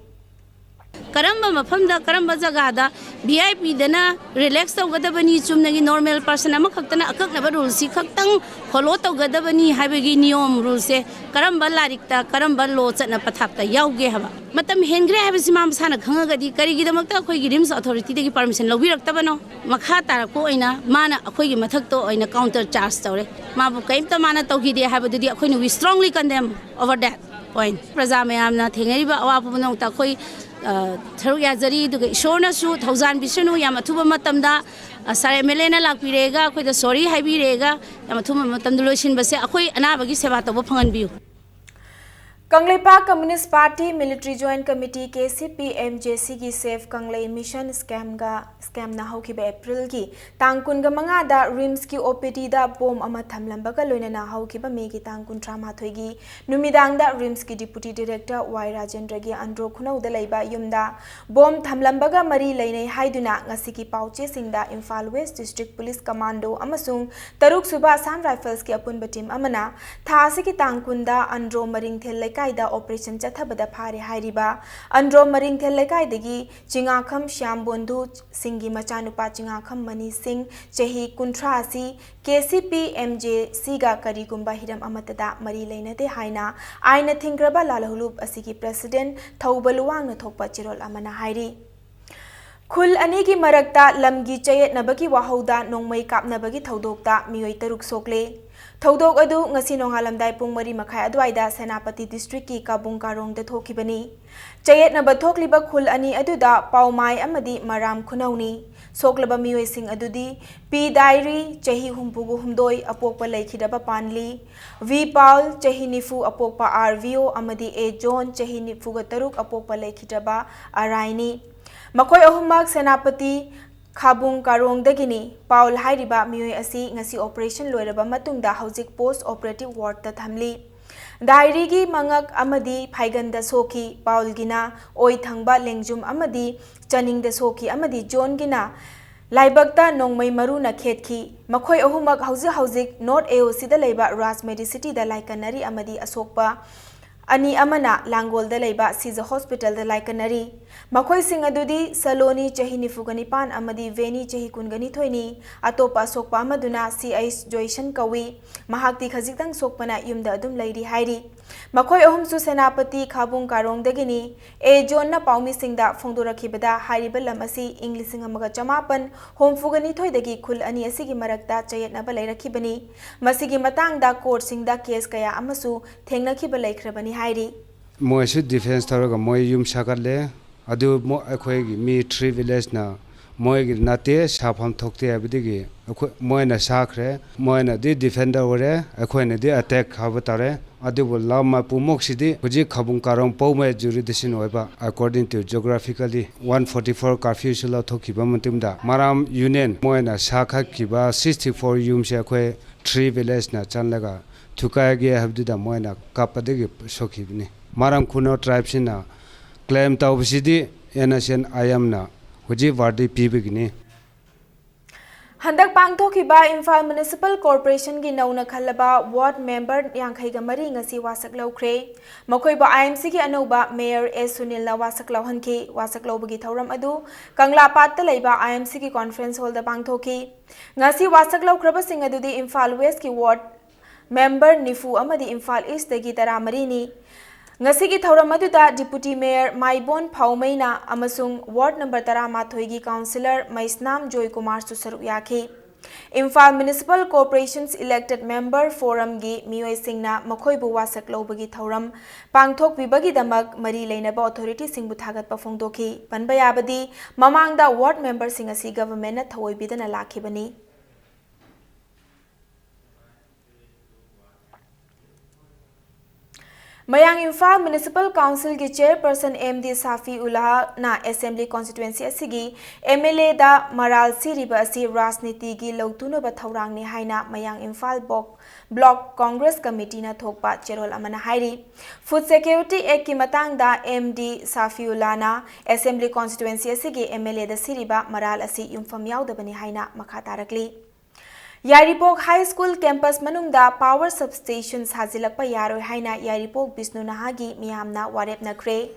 ꯀꯔꯝꯕ ꯃꯐꯝꯗ, ꯀꯔꯝꯕ ꯖꯒꯥꯗ ꯚꯤ ꯑꯥꯏ ꯄꯤꯗꯅ ꯔꯤꯂꯦꯛꯁ ꯇꯧꯒꯗꯕꯅꯤ, ꯆꯨꯝꯅꯒꯤ ꯅꯣꯔꯃꯦꯜ ꯄꯔꯁꯟ ꯑꯃꯈꯛꯇꯅ ꯑꯀꯛꯅꯕ ꯔꯨꯜꯁꯤ ꯈꯛꯇꯪ ꯐꯣꯂꯣ ꯇꯧꯒꯗꯕꯅꯤ ꯍꯥꯏꯕꯒꯤ ꯅꯤꯌꯣꯝ, ꯔꯨꯜꯁꯦ ꯀꯔꯝꯕ ꯂꯥꯏꯔꯤꯛꯇ, ꯀꯔꯝꯕ ꯂꯣ ꯆꯠꯅ ꯄꯊꯥꯞꯇ ꯌꯥꯎꯒꯦ ꯍꯥꯏꯕ꯫ ꯃꯇꯝ ꯍꯦꯟꯈ꯭ꯔꯦ ꯍꯥꯏꯕꯁꯤ ꯃꯥ ꯃꯁꯥꯅ ꯈꯪꯉꯒꯗꯤ ꯀꯔꯤꯒꯤꯗꯃꯛꯇ ꯑꯩꯈꯣꯏꯒꯤ ꯔꯤꯝꯁ ꯑꯣꯊꯣꯔꯤꯇꯤꯗꯒꯤ ꯄꯔꯃꯤꯁꯟ ꯂꯧꯕꯤꯔꯛꯇꯕꯅꯣ? ꯃꯈꯥ ꯇꯥꯔꯛꯄ ꯑꯣꯏꯅ ꯃꯥꯅ ꯑꯩꯈꯣꯏꯒꯤ ꯃꯊꯛꯇ ꯑꯣꯏꯅ ꯀꯥꯎꯟꯇꯔ ꯆꯥꯔꯖ ꯇꯧꯔꯦ꯫ ꯃꯥꯕꯨ ꯀꯔꯤꯝꯇ ꯃꯥꯅ ꯇꯧꯈꯤꯗꯦ ꯍꯥꯏꯕꯗꯨꯗꯤ ꯑꯩꯈꯣꯏꯅ we strongly condemn over that point꯫ ꯄ꯭ꯔꯖꯥ ꯃꯌꯥꯝꯅ ꯊꯦꯡꯅꯔꯤꯕ ꯑꯋꯥꯕ ꯄꯨꯝꯅꯃꯛꯇ ꯑꯩꯈꯣꯏ, ꯑ, ꯁꯔꯨꯛ ꯌꯥꯖꯔꯤ, ꯑꯗꯨꯒ ꯏꯁꯣꯔꯅꯁꯨ ꯊꯧꯖꯥꯟꯕꯤꯁꯅꯨ, ꯌꯥꯝ ꯑꯊꯨꯕ ꯃꯇꯝꯗ, ꯑ, ꯁꯥꯔ ꯑꯦꯝ ꯑꯦꯜ ꯑꯦꯅ ꯂꯥꯛꯄꯤꯔꯦꯒ ꯑꯩꯈꯣꯏꯗ ꯁꯣꯔꯤ ꯍꯥꯏꯕꯤꯔꯦꯒ ꯌꯥꯝ ꯑꯊꯨꯕ ꯃꯇꯝꯗ ꯂꯣꯏꯁꯤꯟꯕꯁꯦ ꯑꯩꯈꯣꯏ ꯑꯅꯥꯕꯒꯤ ꯁꯦꯕꯥ ꯇꯧꯕ ꯐꯪꯍꯟꯕꯤꯌꯨ꯫ Kangleipak communist party military joint committee, K C P M J ꯁꯤꯒꯤ ꯁꯦꯐ ꯀꯪꯂꯩ ꯃꯤꯁꯟ ꯁ꯭ꯀꯦꯝꯒ, ꯁ꯭ꯀꯦꯝꯅ ꯍꯧꯈꯤꯕ ꯑꯦꯄ꯭ꯔꯤꯜꯒꯤ ꯇꯥꯡ ꯀꯨꯟꯒ ꯃꯉꯥꯗ ꯔꯤꯝꯁꯀꯤ ꯑꯣ ꯄꯤ ꯗꯤꯗ ꯕꯣꯝ ꯑꯃ ꯊꯝꯂꯝꯕꯒ ꯂꯣꯏꯅꯅ ꯍꯧꯈꯤꯕ ꯃꯦꯒꯤ ꯇꯥꯡ ꯀꯨꯟꯊ꯭ꯔꯥ ꯃꯥꯊꯣꯏꯒꯤ ꯅꯨꯃꯤꯗꯥꯡꯗ ꯔꯤꯝꯁꯀꯤ ꯗꯤꯄꯨꯇꯤ ꯗꯤꯔꯦꯛꯇꯔ ꯋꯥꯏ ꯔꯥꯖꯦꯟꯗ꯭ꯔꯒꯤ ꯑꯟꯗ꯭ꯔꯣ ꯈꯨꯅꯧꯗ ꯂꯩꯕ ꯌꯨꯝꯗ ꯕꯣꯝ ꯊꯝꯂꯝꯕꯒ ꯃꯔꯤ ꯂꯩꯅꯩ ꯍꯥꯏꯗꯨꯅ ꯉꯁꯤꯒꯤ ꯄꯥꯎꯆꯦꯁꯤꯡꯗ Imphal west district police commando ꯑꯃꯁꯨꯡ ꯇꯔꯨꯛ ꯁꯨꯕ ꯑꯁꯥꯝ ꯔꯥꯏꯐꯜꯁꯀꯤ ꯑꯄꯨꯟꯕ ꯇꯤꯝ ꯑꯃꯅ ꯊꯥ ꯑꯁꯤꯒꯤ ꯇꯥꯡ ꯀꯨꯟꯗ ꯑꯟꯗ꯭ꯔꯣ ꯃꯔꯤꯡꯊꯦꯜ ꯂꯩꯀꯥꯏꯗ ꯑꯣꯄꯔꯦꯁꯟ ꯆꯠꯊꯕꯗ ꯐꯥꯔꯦ ꯍꯥꯏꯔꯤꯕ ꯑꯟꯗ꯭ꯔꯣ ꯃꯔꯤꯡꯊꯦꯜ ꯂꯩꯀꯥꯏꯗꯒꯤ ꯆꯤꯉꯥꯈꯝ ꯁ꯭ꯌꯥꯝ ꯕꯣꯟꯙꯨ ꯁꯤꯡꯒꯤ ꯃꯆꯥꯅꯨꯄꯥ ꯆꯤꯉꯥꯈꯝ ꯃꯅꯤ ꯁꯤꯡ, ꯆꯍꯤ ꯀꯨꯟꯊ꯭ꯔꯥ ꯑꯁꯤ ꯀꯦ ꯁꯤ ꯄꯤ ꯑꯦꯝ ꯖꯦ ꯁꯤꯒ ꯀꯔꯤꯒꯨꯝꯕ ꯍꯤꯔꯝ ꯑꯃꯠꯇꯗ ꯃꯔꯤ ꯂꯩꯅꯗꯦ ꯍꯥꯏꯅ ꯑꯥꯏꯟꯅ ꯊꯤꯡꯈ꯭ꯔꯕ ꯂꯥꯜꯍꯧꯂꯨꯞ ꯑꯁꯤꯒꯤ ꯄ꯭ꯔꯁꯤꯗꯦꯟꯠ ꯊꯧꯕ ꯂꯨꯋꯥꯡꯅ ꯊꯣꯛꯄ ꯆꯦꯔꯣꯜ ꯑꯃꯅ ꯍꯥꯏꯔꯤ꯫ ꯈꯨꯜ ꯑꯅꯤꯒꯤ ꯃꯔꯛꯇ ꯂꯝꯒꯤ ꯆꯌꯦꯠꯅꯕꯒꯤ ꯋꯥꯍꯧꯗ ꯅꯣꯡꯃꯩ ꯀꯥꯞꯅꯕꯒꯤ ꯊꯧꯗꯣꯛꯇ ꯃꯤꯑꯣꯏ ꯇꯔꯨꯛ ꯁꯣꯛꯂꯦ꯫ ꯊꯧꯗꯣꯛ ꯑꯗꯨ ꯉꯁꯤ ꯅꯣꯡꯉꯥꯜꯂꯝꯗꯥꯏ ꯄꯨꯡ ꯃꯔꯤ ꯃꯈꯥꯏ ꯑꯗꯨꯋꯥꯏꯗ ꯁꯦꯅꯥꯄꯇꯤ ꯗꯤꯁꯇ꯭ꯔꯤꯛꯀꯤ ꯀꯥꯕꯨꯡ ꯀꯥꯔꯣꯡꯗ ꯊꯣꯛꯈꯤꯕꯅꯤ꯫ ꯆꯌꯦꯠꯅꯕ ꯊꯣꯛꯂꯤꯕ ꯈꯨꯜ ꯑꯅꯤ ꯑꯗꯨꯗ ꯄꯥꯎꯃꯥꯏ ꯑꯃꯗꯤ ꯃꯔꯥꯝ ꯈꯨꯅꯧꯅꯤ꯫ ꯁꯣꯛꯂꯕ ꯃꯤꯑꯣꯏꯁꯤꯡ ꯑꯗꯨꯗꯤ ꯄꯤ ꯗꯥꯏꯔꯤ, ꯆꯍꯤ ꯍꯨꯝꯐꯨꯒ ꯍꯨꯝꯗꯣꯏ, ꯑꯄꯣꯛꯄ ꯂꯩꯈꯤꯗ꯭ꯔꯕ ꯄꯥꯟꯂꯤ, ꯚꯤ ꯄꯥꯎꯜ, ꯆꯍꯤ ꯅꯤꯐꯨ, ꯑꯄꯣꯛꯄ ꯑꯥꯔ ꯚꯤ ꯑꯣ, ꯑꯃꯗꯤ ꯑꯦ ꯖꯣꯟ, ꯆꯍꯤ ꯅꯤꯐꯨꯒ ꯇꯔꯨꯛ, ꯑꯄꯣꯛꯄ ꯂꯩꯈꯤꯗ꯭ꯔꯕ ꯑꯔꯥꯏꯅꯤ꯫ ꯃꯈꯣꯏ ꯑꯍꯨꯝꯃꯛ ꯁꯦꯅꯥꯄꯇꯤ ꯈꯥꯕꯨꯡ ꯀꯥꯔꯣꯡꯗꯒꯤꯅꯤ꯫ ꯄꯥꯎꯜ ꯍꯥꯏꯔꯤꯕ ꯃꯤꯑꯣꯏ ꯑꯁꯤ ꯉꯁꯤ ꯑꯣꯄꯔꯦꯁꯟ ꯂꯣꯏꯔꯕ ꯃꯇꯨꯡꯗ ꯍꯧꯖꯤꯛ ꯄꯣꯁ ꯑꯣꯄꯔꯦꯇꯤꯚ ꯋꯥꯔꯗꯇ ꯊꯝꯂꯤ꯫ ꯗꯥꯏꯔꯤꯒꯤ ꯃꯉꯛ ꯑꯃꯗꯤ ꯐꯥꯏꯒꯟꯗ ꯁꯣꯛꯈꯤ꯫ ꯄꯥꯎꯜꯒꯤꯅ ꯑꯣꯏ ꯊꯪꯕ ꯂꯦꯡꯖꯨꯝ ꯑꯃꯗꯤ ꯆꯅꯤꯡꯗ ꯁꯣꯛꯈꯤ ꯑꯃꯗꯤ ꯖꯣꯟꯒꯤꯅ ꯂꯥꯏꯕꯛꯇ ꯅꯣꯡꯃꯩ ꯃꯔꯨꯅ ꯈꯦꯠꯈꯤ꯫ ꯃꯈꯣꯏ ꯑꯍꯨꯝꯃꯛ ꯍꯧꯖꯤꯛ ꯍꯧꯖꯤꯛ ꯅꯣꯔꯠ ꯑꯦ ꯑꯣ ꯁꯤꯗ ꯂꯩꯕ ꯔꯥꯖ ꯃꯦꯗꯤꯁꯤꯇꯤꯗ ꯂꯥꯏꯀꯠꯅꯔꯤ ꯑꯃꯗꯤ ꯑꯁꯣꯛꯄ ꯑꯅꯤ ꯑꯃꯅ ꯂꯥꯡꯒꯣꯜꯗ ꯂꯩꯕ ꯁꯤꯖ ꯍꯣꯁꯄꯤꯇꯥꯜꯗ ꯂꯥꯏꯀꯠꯅꯔꯤ꯫ ꯃꯈꯣꯏꯁꯤꯡ ꯑꯗꯨꯗꯤ ꯁꯂꯣꯅꯤ, ꯆꯍꯤ ꯅꯤꯐꯨꯒ ꯅꯤꯄꯥꯟ, ꯑꯃꯗꯤ ꯚꯦꯅꯤ, ꯆꯍꯤ ꯀꯨꯟꯒ ꯅꯤꯊꯣꯏꯅꯤ꯫ ꯑꯇꯣꯞꯄ ꯑꯁꯣꯛꯄ ꯑꯃꯗꯨꯅ ꯁꯤ ꯑꯩꯆ ꯖꯣꯏꯁꯟ ꯀꯧꯏ꯫ ꯃꯍꯥꯛꯇꯤ ꯈꯖꯤꯛꯇꯪ ꯁꯣꯛꯄꯅ ꯌꯨꯝꯗ ꯑꯗꯨꯝ ꯂꯩꯔꯤ ꯍꯥꯏꯔꯤ꯫ ꯃꯈꯣꯏ ꯑꯍꯨꯝꯁꯨ ꯁꯦꯅꯥꯄꯇꯤ ꯈꯥꯕꯨꯡ ꯀꯥꯔꯣꯡꯗꯒꯤꯅꯤ꯫ ꯑꯦ ꯖꯣꯟꯅ ꯄꯥꯎꯃꯤꯁꯤꯡꯗ ꯐꯣꯡꯗꯣꯔꯛꯈꯤꯕꯗ, ꯍꯥꯏꯔꯤꯕ ꯂꯝ ꯑꯁꯤ ꯏꯪ ꯂꯤꯁꯤꯡ ꯑꯃꯒ ꯆꯃꯥꯄꯟ ꯍꯨꯝꯐꯨꯒ ꯅꯤꯊꯣꯏꯗꯒꯤ ꯈꯨꯜ ꯑꯅꯤ ꯑꯁꯤꯒꯤ ꯃꯔꯛꯇ ꯆꯌꯦꯠꯅꯕ ꯂꯩꯔꯛꯈꯤꯕꯅꯤ꯫ ꯃꯁꯤꯒꯤ ꯃꯇꯥꯡꯗ ꯀꯣꯔꯠꯁꯤꯡꯗ ꯀꯦꯁ ꯀꯌꯥ ꯑꯃꯁꯨ ꯊꯦꯡꯅꯈꯤꯕ ꯂꯩꯈ꯭ꯔꯕꯅꯤ ꯍꯥꯏꯔꯤ꯫ ꯃꯣꯏꯁꯨ ꯗꯤꯐꯦꯟꯁ ꯇꯧꯔꯒ ꯃꯣꯏ ꯌꯨꯝ ꯁꯥꯒꯠꯂꯦ꯫ ꯑꯗꯨ ꯃꯣ-, ꯑꯩꯈꯣꯏꯒꯤ ꯃꯤ ꯊ꯭ꯔꯤ ꯚꯤꯂꯦꯖꯅ ꯃꯣꯏꯒꯤ ꯅꯠꯇꯦ, ꯁꯥꯐꯝ ꯊꯣꯛꯇꯦ ꯍꯥꯏꯕꯗꯒꯤ ꯑꯩꯈꯣꯏ, ꯃꯣꯏꯅ ꯁꯥꯈ꯭ꯔꯦ꯫ ꯃꯣꯏꯅꯗꯤ ꯗꯤꯐꯦꯟꯗꯔ ꯑꯣꯏꯔꯦ, ꯑꯩꯈꯣꯏꯅꯗꯤ ꯑꯇꯦꯛ ꯍꯥꯏꯕ ꯇꯥꯔꯦ꯫ ꯑꯗꯨꯕꯨ ꯂꯝ ꯃꯄꯨꯃꯛꯁꯤꯗꯤ ꯍꯧꯖꯤꯛ ꯈꯥꯕꯨꯡ ꯀꯥꯔꯣꯡ ꯄꯥꯎꯃꯩ ꯖꯨꯔꯤꯗꯤꯛꯁꯟ ꯑꯣꯏꯕ, according to geographically, one forty four curfewꯁꯨ ꯂꯧꯊꯣꯛꯈꯤꯕ ꯃꯇꯨꯡꯗ ꯃꯔꯥꯝ ꯌꯨꯅꯤꯌꯟ ꯃꯣꯏꯅ ꯁꯥꯈꯠꯈꯤꯕ sixty four ꯌꯨꯝꯁꯦ ꯑꯩꯈꯣꯏ ꯊ꯭ꯔꯤ ꯚꯤꯂꯦꯖꯅ ꯆꯪꯂꯒ ꯊꯨꯒꯥꯏꯒꯦ ꯍꯥꯏꯕꯗꯨꯗ ꯃꯣꯏꯅ ꯀꯥꯞꯄꯗꯒꯤ ꯁꯣꯛꯈꯤꯕꯅꯤ꯫ ꯃꯔꯥꯝ ꯈꯨꯅꯣ ꯇ꯭ꯔꯥꯏꯕꯁꯤꯅ ꯀ꯭ꯂꯦꯝ ꯇꯧꯕꯁꯤꯗꯤ ꯑꯦꯟ ꯑꯦꯁ ꯑꯦꯟ ꯑꯥꯏ ꯑꯦꯝꯅ ꯍꯧꯖꯤꯛ ꯋꯥꯔꯗꯤ ꯄꯤꯕꯒꯤꯅꯤ꯫ ꯍꯟꯗꯛ ꯄꯥꯡꯊꯣꯛꯈꯤꯕ ꯏꯝꯐꯥꯜ ꯃ꯭ꯌꯨꯅꯤꯁꯤꯄꯥꯜ ꯀꯣꯔꯄꯣꯔꯦꯁꯟꯒꯤ ꯅꯧꯅ ꯈꯜꯂꯕ ꯋꯥꯔꯗ ꯃꯦꯝꯕꯔ ꯌꯥꯡꯈꯩꯒ ꯃꯔꯤ ꯉꯁꯤ ꯋꯥꯁꯛ ꯂꯧꯈ꯭ꯔꯦ꯫ ꯃꯈꯣꯏꯕꯨ ꯑꯥꯏ ꯑꯦꯝ ꯁꯤꯒꯤ ꯑꯅꯧꯕ ꯃꯦꯌꯔ ꯑꯦꯁ ꯁꯨꯅꯤꯜꯅ ꯋꯥꯁꯛ ꯂꯧꯍꯟꯈꯤ꯫ ꯋꯥꯁꯛ ꯂꯧꯕꯒꯤ ꯊꯧꯔꯝ ꯑꯗꯨ ꯀꯪꯂꯥꯄꯥꯠꯇ ꯂꯩꯕ ꯑꯥꯏ ꯑꯦꯝ ꯁꯤꯒꯤ ꯀꯣꯟꯐ꯭ꯔꯦꯟꯁ ꯍꯣꯜꯗ ꯄꯥꯡꯊꯣꯛꯈꯤ꯫ ꯉꯁꯤ ꯋꯥꯁꯛ ꯂꯧꯈ꯭ꯔꯕꯁꯤꯡ ꯑꯗꯨꯗꯤ ꯏꯝꯐꯥꯜ ꯋꯦꯁꯀꯤ ꯋꯥꯔꯗ ꯃꯦꯝꯕꯔ ꯅꯤꯐꯨ ꯑꯃꯗꯤ ꯏꯝꯐꯥꯜ ꯏꯁꯇꯒꯤ ꯇꯔꯥꯃꯔꯤꯅꯤ꯫ ꯉꯁꯤꯒꯤ ꯊꯧꯔꯝ ꯑꯗꯨꯗ ꯗꯤꯄꯨꯇꯤ ꯃꯦꯌꯔ ꯃꯥꯏꯕꯣꯟ ꯐꯥꯎꯃꯩꯅ ꯑꯃꯁꯨꯡ ꯋꯥꯔꯗ ꯅꯝꯕꯔ ꯇꯔꯥꯃꯥꯊꯣꯏꯒꯤ ꯀꯥꯎꯟꯁꯤꯂꯔ ꯃꯩꯁꯅꯥꯝ ꯖꯣꯏꯀꯨꯃꯥꯔꯁꯨ ꯁꯔꯨꯛ ꯌꯥꯈꯤ꯫ Imphal Municipal Corporation's Elected Member Forumꯒꯤ ꯃꯤꯑꯣꯏꯁꯤꯡꯅ ꯃꯈꯣꯏꯕꯨ ꯋꯥꯁꯛ ꯂꯧꯕꯒꯤ ꯊꯧꯔꯝ ꯄꯥꯡꯊꯣꯛꯄꯤꯕꯒꯤꯗꯃꯛ ꯃꯔꯤ ꯂꯩꯅꯕ authorityꯁꯤꯡꯕꯨ ꯊꯥꯒꯠꯄ ꯐꯣꯡꯗꯣꯛꯈꯤ꯫ ꯄꯟꯕ ꯌꯥꯕꯗꯤ, ꯃꯃꯥꯡꯗ ward memberꯁꯤꯡ ꯑꯁꯤ governmentꯅ ꯊꯑꯣꯏꯕꯤꯗꯅ ꯂꯥꯛꯈꯤꯕꯅꯤ꯫ ꯃꯌꯥꯡ Imphal Municipal Councilꯒꯤ Chairperson M D ꯁꯥꯐꯤꯎꯜꯂꯥꯅ Assembly Constituency ꯑꯁꯤꯒꯤ MLAꯗ ꯃꯔꯥꯜ ꯁꯤꯔꯤꯕ ꯑꯁꯤ ꯔꯥꯖꯅꯤꯇꯤꯒꯤ ꯂꯧꯇꯨꯅꯕ ꯊꯧꯔꯥꯡꯅꯤ ꯍꯥꯏꯅ ꯃꯌꯥꯡ ꯏꯝꯐꯥꯜ ꯕꯣꯛ-, Block Congress Committeeꯅ ꯊꯣꯛꯄ ꯆꯦꯔꯣꯜ ꯑꯃꯅ ꯍꯥꯏꯔꯤ꯫ Food Security Actꯀꯤ ꯃꯇꯥꯡꯗ M D ꯁꯥꯐꯤꯎꯜꯂꯥꯅ Assembly Constituency ꯑꯁꯤꯒꯤ MLAꯗ ꯁꯤꯔꯤꯕ ꯃꯔꯥꯜ ꯑꯁꯤ ꯌꯨꯝꯐꯝ ꯌꯥꯎꯗꯕꯅꯤ ꯍꯥꯏꯅ ꯃꯈꯥ ꯇꯥꯔꯛꯂꯤ꯫ ꯌꯥꯏꯔꯤꯄꯣꯛ High School campus ꯃꯅꯨꯡꯗ power substation ꯁꯥꯖꯤꯜꯂꯛꯄ ꯌꯥꯔꯣꯏ ꯍꯥꯏꯅ ꯌꯥꯏꯔꯤꯄꯣꯛ ꯕꯤꯁꯅꯨ ꯅꯍꯥꯒꯤ ꯃꯤꯌꯥꯝꯅ ꯋꯥꯔꯦꯞꯅꯈ꯭ꯔꯦ꯫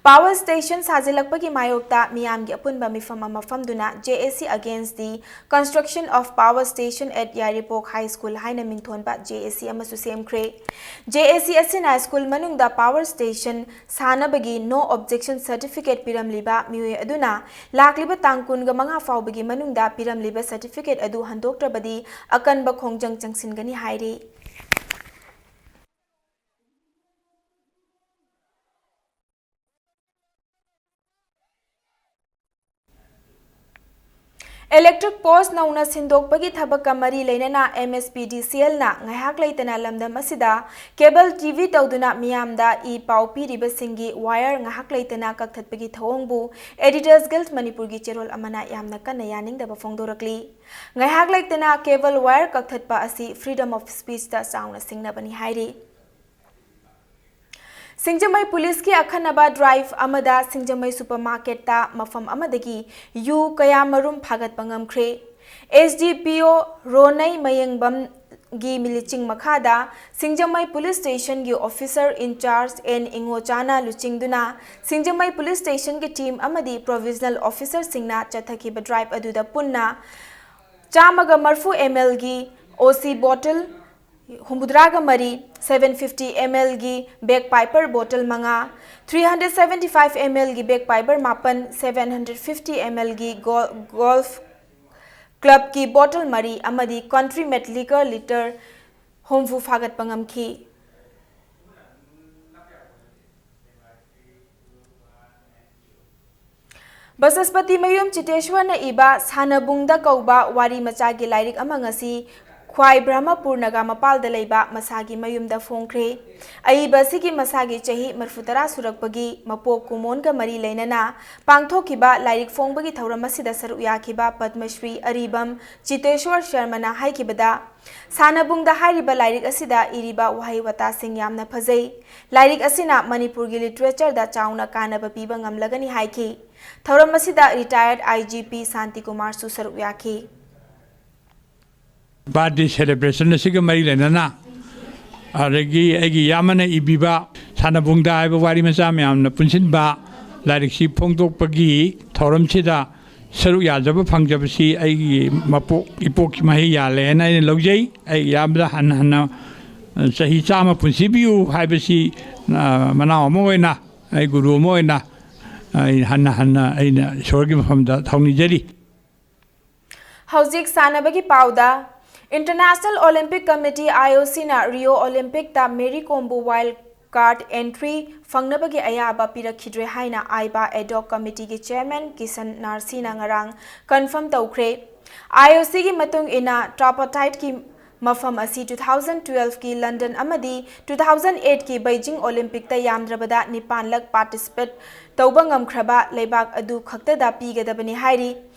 Power station ꯁꯥꯖꯤꯜꯂꯛꯄꯒꯤ ꯃꯥꯌꯣꯛꯇ ꯃꯤꯌꯥꯝꯒꯤ ꯑꯄꯨꯟꯕ ꯃꯤꯐꯝ ꯑꯃ ꯐꯝꯗꯨꯅ J A C against the construction of power station at Yairipok High School ꯍꯥꯏꯅ ꯃꯤꯡꯊꯣꯟꯕ J A C ꯑꯃꯁꯨ ꯁꯦꯝꯈ꯭ꯔꯦ꯫ J A C ꯑꯁꯤꯅ school ꯃꯅꯨꯡꯗ power station ꯁꯥꯅꯕꯒꯤ no objection certificate ꯄꯤꯔꯝꯂꯤꯕ ꯃꯤꯑꯣꯏ ꯑꯗꯨꯅ ꯂꯥꯛꯂꯤꯕ ꯇꯥꯡ ꯀꯨꯟꯃꯉꯥ ꯐꯥꯎꯕꯒꯤ ꯃꯅꯨꯡꯗ ꯄꯤꯔꯝꯂꯤꯕ certificate ꯑꯗꯨ ꯍꯟꯗꯣꯛꯇ꯭ꯔꯕꯗꯤ ꯑꯀꯟꯕ ꯈꯣꯡꯖꯪ ꯆꯪꯁꯤꯟꯒꯅꯤ ꯍꯥꯏꯔꯤ꯫ Electric post ꯅꯧꯅ ꯁꯤꯟꯗꯣꯛꯄꯒꯤ ꯊꯕꯛꯀ ꯃꯔꯤ ꯂꯩꯅꯅ M S P D C Lꯅ ꯉꯥꯏꯍꯥꯛ ꯂꯩꯇꯅ ꯂꯝꯗꯝ ꯑꯁꯤꯗ cable T V ꯇꯧꯗꯨꯅ ꯃꯤꯌꯥꯝꯗ ꯏ ꯄꯥꯎ ꯄꯤꯔꯤꯕꯁꯤꯡꯒꯤ wire ꯉꯥꯏꯍꯥꯛ ꯂꯩꯇꯅ ꯀꯛꯊꯠꯄꯒꯤ ꯊꯧꯑꯣꯡꯕꯨ Editors Guild ꯃꯅꯤꯄꯨꯔꯒꯤ ꯆꯦꯔꯣꯜ ꯑꯃꯅ ꯌꯥꯝꯅ ꯀꯟꯅ ꯌꯥꯅꯤꯡꯗꯕ ꯐꯣꯡꯗꯣꯔꯛꯂꯤ꯫ ꯉꯥꯏꯍꯥꯛ ꯂꯩꯇꯅ cable wire ꯀꯛꯊꯠꯄ ꯑꯁꯤ freedom of speechꯇ ꯆꯥꯎꯅ ꯁꯤꯡꯅꯕꯅꯤ ꯍꯥꯏꯔꯤ꯫ ꯁꯤꯡꯖꯃꯩ ꯄꯨꯂꯤꯁꯀꯤ ꯑꯈꯟꯅꯕ drive ꯑꯃꯗ ꯁꯤꯡꯖꯃꯩ supermarketꯇ ꯃꯐꯝ ꯑꯃꯗꯒꯤ ꯌꯨ ꯀꯌꯥꯃꯔꯨꯝ ꯐꯥꯒꯠꯄ ꯉꯝꯈ꯭ꯔꯦ꯫ S D P O ꯔꯣꯅꯩ ꯃꯌꯦꯡꯕꯝꯒꯤ ꯂꯨꯆꯤꯡ ꯃꯈꯥꯗ ꯁꯤꯡꯖꯃꯩ police stationꯒꯤ officer in charge N ꯏꯉꯣꯆꯥꯅ ꯂꯨꯆꯤꯡꯗꯨꯅ ꯁꯤꯡꯖꯃꯩ police stationꯒꯤ team ꯑꯃꯗꯤ provisional officerꯁꯤꯡꯅ ꯆꯠꯊꯈꯤꯕ drive ꯑꯗꯨꯗ ꯄꯨꯟꯅ ꯆꯥꯝꯃꯒ ꯃꯔꯤꯐꯨ M Lꯒꯤ O C bottle ꯍꯨꯝꯐꯨꯇꯔꯥꯒ ꯃꯔꯤ, seven fifty M Lꯒꯤ bagpipe bottle ꯃꯉꯥ, three hundred seventy five M Lꯒꯤ bagpipe ꯃꯥꯄꯟ, seven hundred fifty M Lꯒꯤ Gol-, Golf ꯀ꯭ꯂꯕꯀꯤ ꯕꯣꯇꯜ ꯃꯔꯤ ꯑꯃꯗꯤ ꯀꯟꯇ꯭ꯔꯤ ꯃꯦꯠ ꯂꯤꯀꯔ ꯂꯤꯇꯔ ꯍꯨꯝꯐꯨ ꯐꯥꯒꯠꯄ ꯉꯝꯈꯤ꯫ ꯕꯁꯁꯄꯇꯤ ꯃꯌꯨꯝ ꯆꯤꯇꯦꯁ꯭ꯋꯔꯅ ꯏꯕ ꯁꯥꯟꯅꯕꯨꯡꯗ ꯀꯧꯕ ꯋꯥꯔꯤ ꯃꯆꯥꯒꯤ ꯂꯥꯏꯔꯤꯛ ꯑꯃ ꯉꯁꯤ ꯈ꯭ꯋꯥꯏ ꯕ꯭ꯔꯍꯃꯄꯨꯔ ꯅꯥꯒꯥ ꯃꯄꯥꯜꯗ ꯂꯩꯕ ꯃꯁꯥꯒꯤ ꯃꯌꯨꯝꯗ ꯐꯣꯡꯈ꯭ꯔꯦ꯫ ꯑꯏꯕ ꯑꯁꯤꯒꯤ ꯃꯁꯥꯒꯤ ꯆꯍꯤ ꯃꯔꯤꯐꯨꯇꯔꯥ ꯁꯨꯔꯛꯄꯒꯤ ꯃꯄꯣꯛ ꯀꯨꯃꯣꯟꯒ ꯃꯔꯤ ꯂꯩꯅꯅ ꯄꯥꯡꯊꯣꯛꯈꯤꯕ ꯂꯥꯏꯔꯤꯛ ꯐꯣꯡꯕꯒꯤ ꯊꯧꯔꯝ ꯑꯁꯤꯗ ꯁꯔꯨꯛ ꯌꯥꯈꯤꯕ ꯄꯗꯃꯁ꯭ꯔꯤ ꯑꯔꯤꯕꯝ ꯆꯤꯇꯦꯁ꯭ꯋꯔ ꯁꯔꯃꯅ ꯍꯥꯏꯈꯤꯕꯗ, ꯁꯥꯟꯅꯕꯨꯡꯗ ꯍꯥꯏꯔꯤꯕ ꯂꯥꯏꯔꯤꯛ ꯑꯁꯤꯗ ꯏꯔꯤꯕ ꯋꯥꯍꯩ ꯋꯥꯇꯥꯁꯤꯡ ꯌꯥꯝꯅ ꯐꯖꯩ꯫ ꯂꯥꯏꯔꯤꯛ ꯑꯁꯤꯅ ꯃꯅꯤꯄꯨꯔꯒꯤ ꯂꯤꯇꯔꯦꯆꯔꯗ ꯆꯥꯎꯅ ꯀꯥꯟꯅꯕ ꯄꯤꯕ ꯉꯝꯂꯒꯅꯤ ꯍꯥꯏꯈꯤ꯫ ꯊꯧꯔꯝ ꯑꯁꯤꯗ ꯔꯤꯇꯥꯌꯔꯗ ꯑꯥꯏ ꯖꯤ ꯄꯤ ꯁꯥꯟꯇꯤꯀꯨꯃꯥꯔꯁꯨ ꯁꯔꯨꯛ ꯌꯥꯈꯤ꯫ ꯕꯥꯔꯗꯦ ꯁꯦꯂꯦꯕ꯭ꯔꯦꯁꯟ ꯑꯁꯤꯒ ꯃꯔꯤ ꯂꯩꯅꯅ, ꯑꯗꯒꯤ ꯑꯩꯒꯤ ꯏꯌꯥꯝꯕꯅ ꯏꯕꯤꯕ ꯁꯥꯟꯅꯕꯨꯡꯗ ꯍꯥꯏꯕ ꯋꯥꯔꯤ ꯃꯆꯥ ꯃꯌꯥꯝꯅ ꯄꯨꯟꯁꯤꯟꯕ ꯂꯥꯏꯔꯤꯛꯁꯤ ꯐꯣꯡꯗꯣꯛꯄꯒꯤ ꯊꯧꯔꯝꯁꯤꯗ ꯁꯔꯨꯛ ꯌꯥꯖꯕ ꯐꯪꯖꯕꯁꯤ ꯑꯩꯒꯤ ꯃꯄꯣꯛ ꯏꯄꯣꯛꯀꯤ ꯃꯍꯩ ꯌꯥꯜꯂꯦ ꯍꯥꯏꯅ ꯑꯩꯅ ꯂꯧꯖꯩ꯫ ꯑꯩ ꯏꯌꯥꯝꯕꯗ ꯍꯟꯅ ꯍꯟꯅ ꯆꯍꯤ ꯆꯥꯝꯃ ꯄꯨꯟꯁꯤꯕꯤꯌꯨ ꯍꯥꯏꯕꯁꯤ, ꯑ, ꯃꯅꯥꯎ ꯑꯃ ꯑꯣꯏꯅ, ꯑꯩ ꯒꯨꯔꯨ ꯑꯃ ꯑꯣꯏꯅ, ꯑꯩ ꯍꯟꯅ ꯍꯟꯅ ꯑꯩꯅ ꯏꯁꯣꯔꯒꯤ ꯃꯐꯝꯗ ꯊꯧꯅꯤꯖꯔꯤ꯫ ꯍꯧꯖꯤꯛ ꯁꯥꯟꯅꯕꯒꯤ ꯄꯥꯎꯗ꯫ International Olympic Committee, IOC ꯅ Rio Olympic ꯇ ꯃꯦꯔꯤ ꯀꯣꯝꯕꯨ wild card entry ꯐꯪꯅꯕꯒꯤ ꯑꯌꯥꯕ ꯄꯤꯔꯛꯈꯤꯗ꯭ꯔꯦ ꯍꯥꯏꯅ ꯑꯥꯏꯕꯥ ꯑꯦꯗꯣꯛ ꯀꯃꯤꯇꯤꯒꯤ ꯆꯦꯌꯔꯃꯦꯟ ꯀꯤꯁꯟ ꯅꯥꯔꯁꯤꯅ ꯉꯔꯥꯡ ꯀꯟꯐꯥꯔꯝ ꯇꯧꯈ꯭ꯔꯦ꯫ IOC ꯒꯤ ꯃꯇꯨꯡ ꯏꯟꯅ, tripartite ꯀꯤ ꯃꯐꯝ ꯑꯁꯤ two thousand twelve ꯀꯤ ꯂꯟꯗꯟ ꯑꯃꯗꯤ two thousand eight ꯀꯤ ꯕꯩꯖꯤꯡ ꯑꯣꯂꯤꯝꯄꯤꯛꯇ ꯌꯥꯝꯗ꯭ꯔꯕꯗ ꯅꯤꯄꯥꯟꯂꯛ participate ꯇꯧꯕ ꯉꯝꯈ꯭ꯔꯕ ꯂꯩꯕꯥꯛ ꯑꯗꯨ ꯈꯛꯇꯗ ꯄꯤꯒꯗꯕꯅꯤ ꯍꯥꯏꯔꯤ꯫